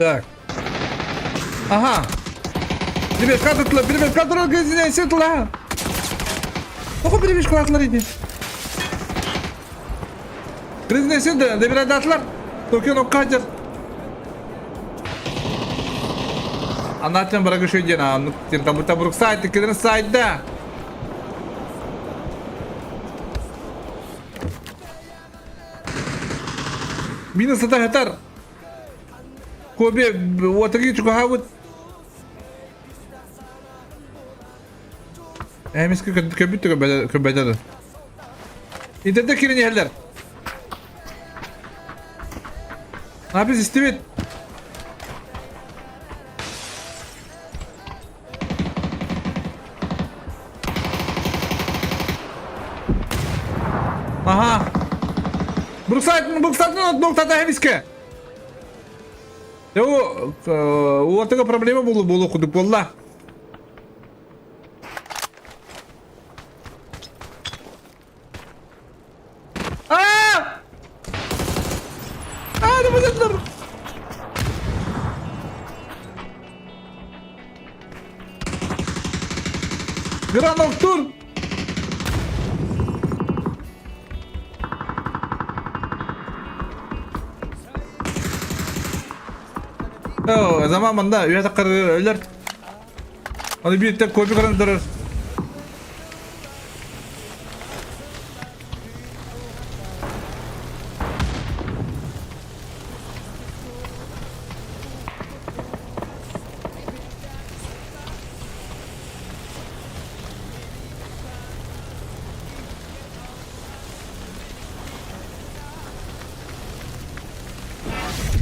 Так. Ага. Перебежка tutla, перебежка tutla, gözüne tutla. Тоҕо перебежкалаатылар ити? Грызнесин да, добирадатлар. Токио ноккадер. Анатен барагы шөйден, а ну там будто Бруксайд, кеден сайда. Минус это хатар. Кобе, вот такие чугахавыт. Эмискэ көбүт көбөтө. Интернет кирин иһэллэр. Напис истибит. Аха. Бруксайд, Бруксайд, ноктата эмискэ. Уотага проблема болу болу кудук болла. Аа! Аа, не базар. Гранов тур. О, заман манда үйә таққар өлөр. Аны бииртэн кофе көрөн турар.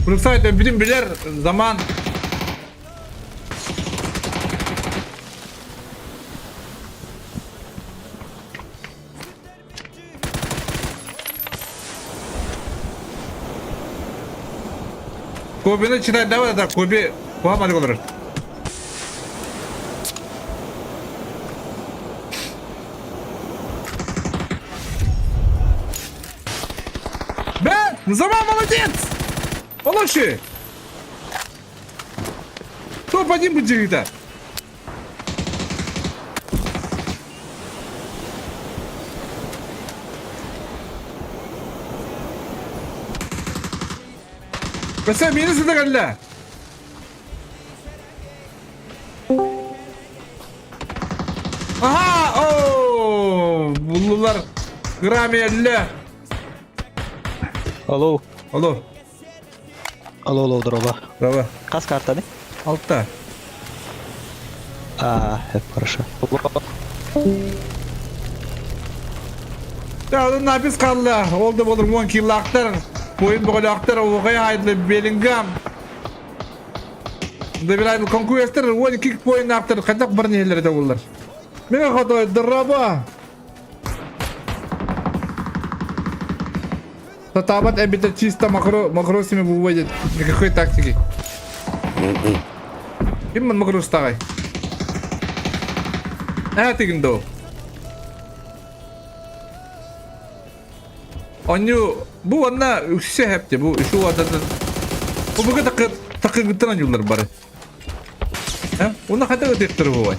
Бруксайд бүтүн билэр заман Кобины читай давай да Коби куамады олорор. Бэ, Заман молодец! Олоши! Топ-1 будет Өссө минус да кэллэ. Аха! Оо! Буллулар. Грамиэллэ. Алло. Алло. Алло, алло, здорово. Здорово. Хас картаны? Алта. А, это хорошо. Напис қалла. Ол да болыр 10 килактар. Бойын бұғылақтар, оғай айлы Беллингам. Добирайды конкуренттер 12 бойын ақтар. Қайтақ бір нелері де олар. Мен хотой дыраба. Татабат эбите чисто макро макросами выводит. Никакой тактики. Ким макро стагай? Ә тигин до. Оню бу онна үксэ хэпти бу үшу ататын. Бу буга такы такы гыттан юллар бары. Ә? Уна хата өтектер бу.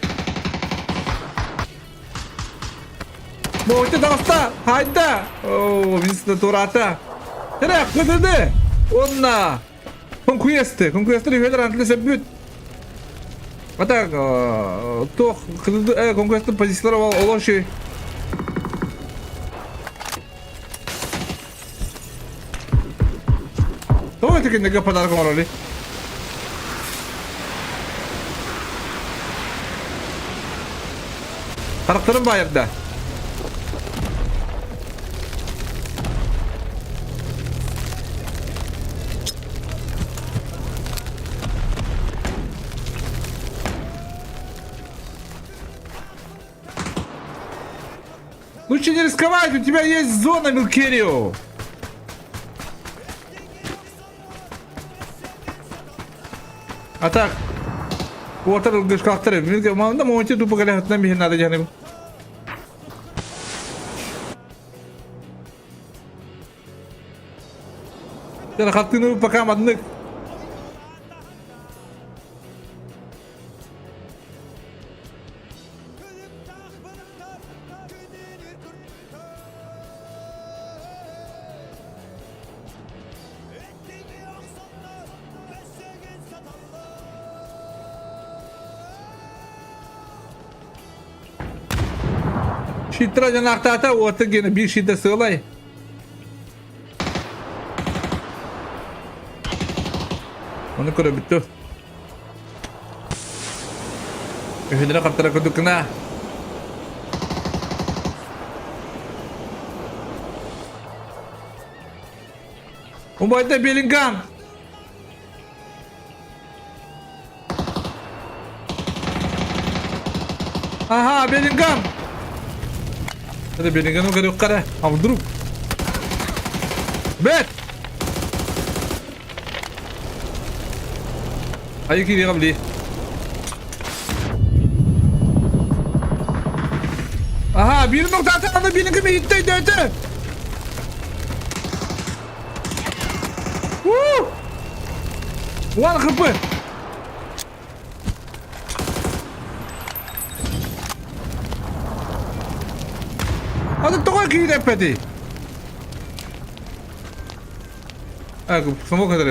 Бу даста, хайда. О, винсте турата. Тера кыдыды. Онна. Конкуесте, конкуесте хөлөр антлесе бүт. А так, туох конкуренттын позициялара олор үчүгэй. Тоҕо ити кинилэргэ подарок оҥороруй? Харахтарын баайарда. Лучше не рисковать, у тебя есть зона, Милкерио. А так, уотар ылгышкалахтар манна моменте тупо кэлэхэтинэн биһин надо дьаһаныбын. Хаттыны пока маннык. Щитра дьанаахтаата уота гена биир щита сыалай. Ону көрөбүттү. Үһүнүрэ хаптара курдуккуна. Убайда Беллингам! Ага, Беллингам! Это Беллингамы көрүөххэ А вдруг? Бэт! Айы кириэҕим дии. Аха, биир нуктаата аны биирин иһиттэ өйдөөтө. Уу! One HP. Аны тоҕо киирэппэтий? А, смог это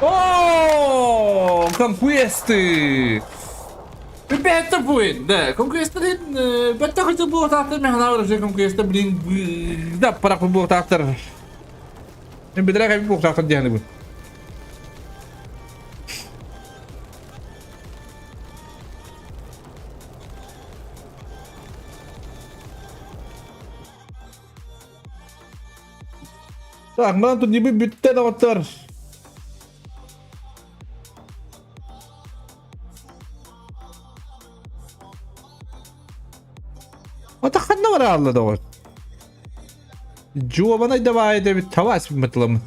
О, конквесты! Бэттэ буин, да, конквесты, бэттэ хотел было автор, мен уже конквесты, блин, да, пора был автор. Бедрә кайбы буохтаахтар диэхини Так, мына тут небе бүттэ доҕоттор. Ата ханна бараалла доҕор? Дьуобанай давай этэбит табаас мытыламын.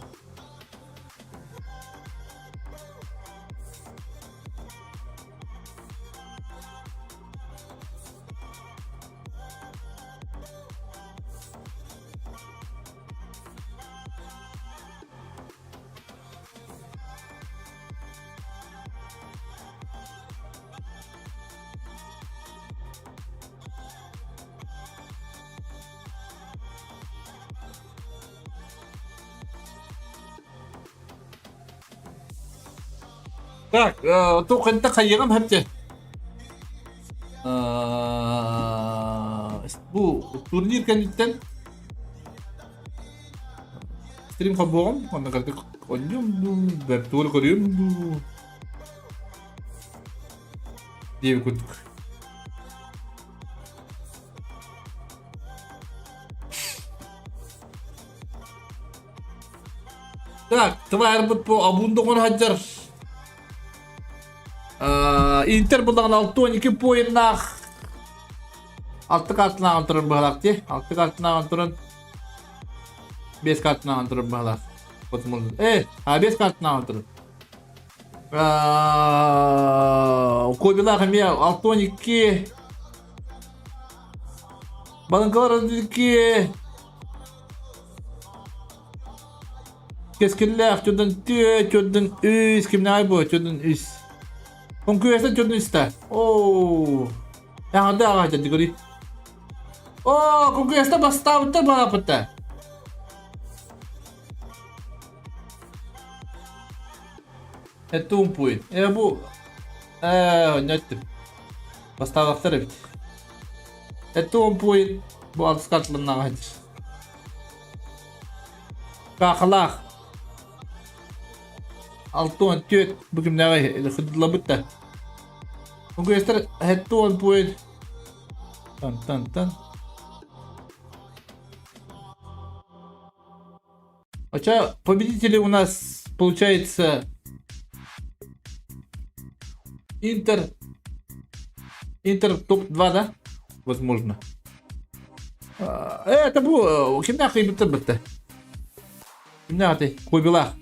Так, туох хайыгым хэпте. Бу турнир кэнниттэн стрим хобуоҕум, онно кырдык онньум дуу, бэртуол көрүөм дуу диэбит курдук. Так, тварбыт бу абундоҕун сылдьар. Интер буллаҕына 62 поиннаах алты картынааҕын туран быһалаах дии. Алты картынааҕын туран бес картынааҕын туран быһалаах. Э, а бес картынааҕын туран. Кобилаах эмиэ 62 Балыҥкалар 2. Кэскиллээх чудун түө чудун үс кимнээҕий бу чудун үс. Конкуренция чудун үстэ. Оо. Яҕада аҕа дьадыгыри. Оо, конкуренция бастаабыта барапыта. Этуумпуй. Э бу э нөттүм. Бастаабаттар эбит. Этуумпуй бу алтыска атланнаҕа Каахалаах. 64 бу кимнээҕи сыдыллабыт да. Конкуренттар 70 пуин. Тан тан тан. Хотя победители у нас получается Интер Интер топ-2, да? Возможно. Это бу кимнээх кыйбыттар бытта? Кимнээх этэй? Кобилах.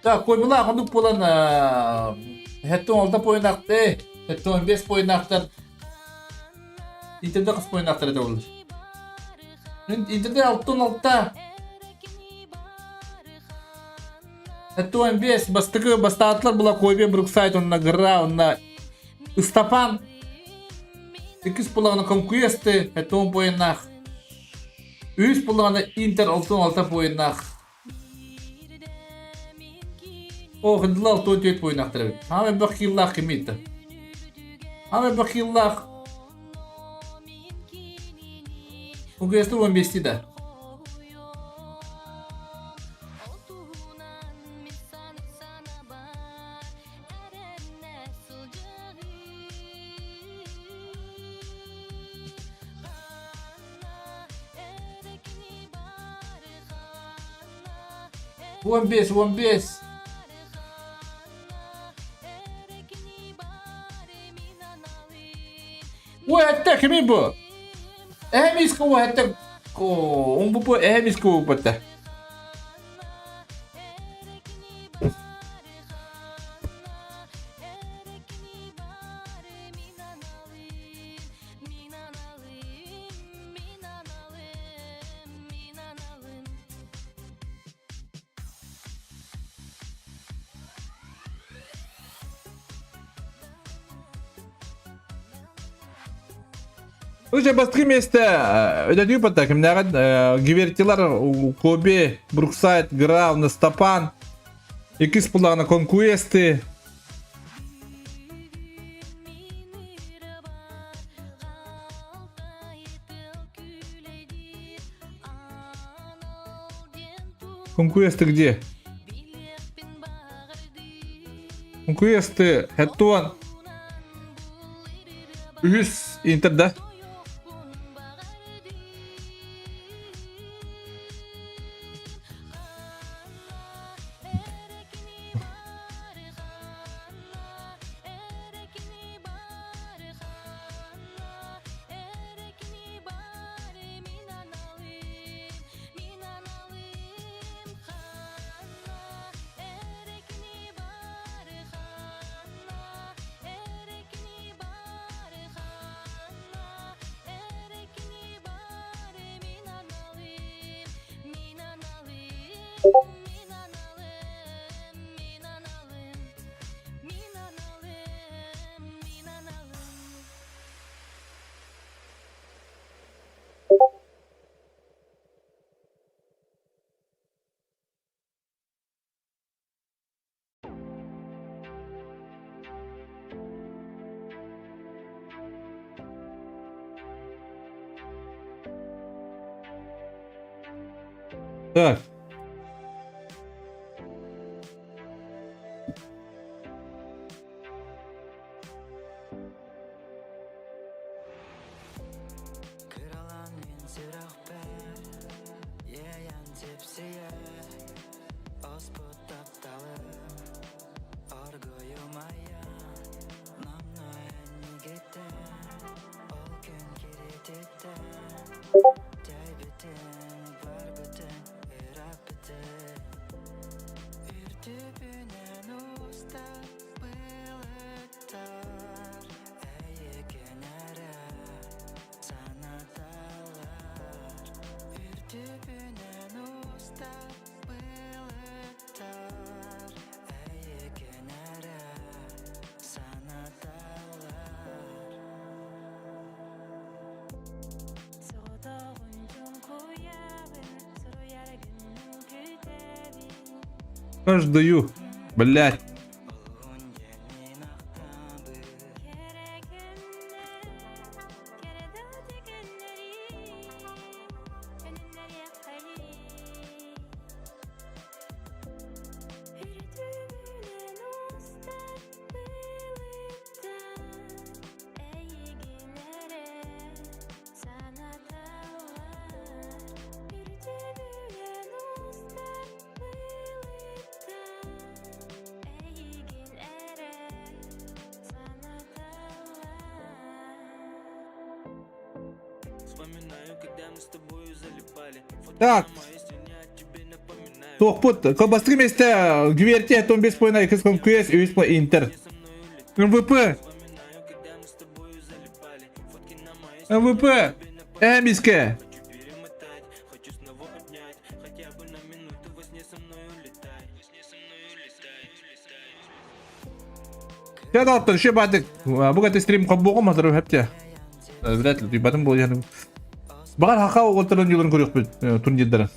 Так, Кобилах оннук буолан 76 поинахты, 75 поинахтар Интерде хас поинахтар этэ буолар? Интерде 66. 75 бастакы бастаатылар була Койбе Бруксайд онна Гра онна Ыстапан иккис булаҕына Конкуесты 70 поиннаах үһүс булаҕына Интер 66 поиннаах О, хындыла 64 поиннаахтар эбит. Хаамай элбэх кииллаах кимий да? Хаамай элбэх кииллаах Конкуесты 15 да. 15, 15. Ой, это кими бу? Эһэмис ку это ку. Он бу эһэмис ку бата. Уже бастакы миэстэ өдөтүү патта кимнээҕин Гивертилар, Коби, Бруксайд, Грав, Стапан, иккис буллаҕына Конкуэсты, Конкуэсты где? Конкуэсты Хэттуан үһүс Интер да? Так. Каждую. Блять. Так. Туохпут, бастакы миэстэ Гверти 15 поина, иккис QS, үһүс по Интер. МВП. МВП. Эмиске. Я доктор, еще бадык. Бу каты стрим хоббоҕум хатыры хөптө. Вряд ли, батым буолуон. Баҕар хаха уолтарын юларын көрүөхпүт турнирдарын.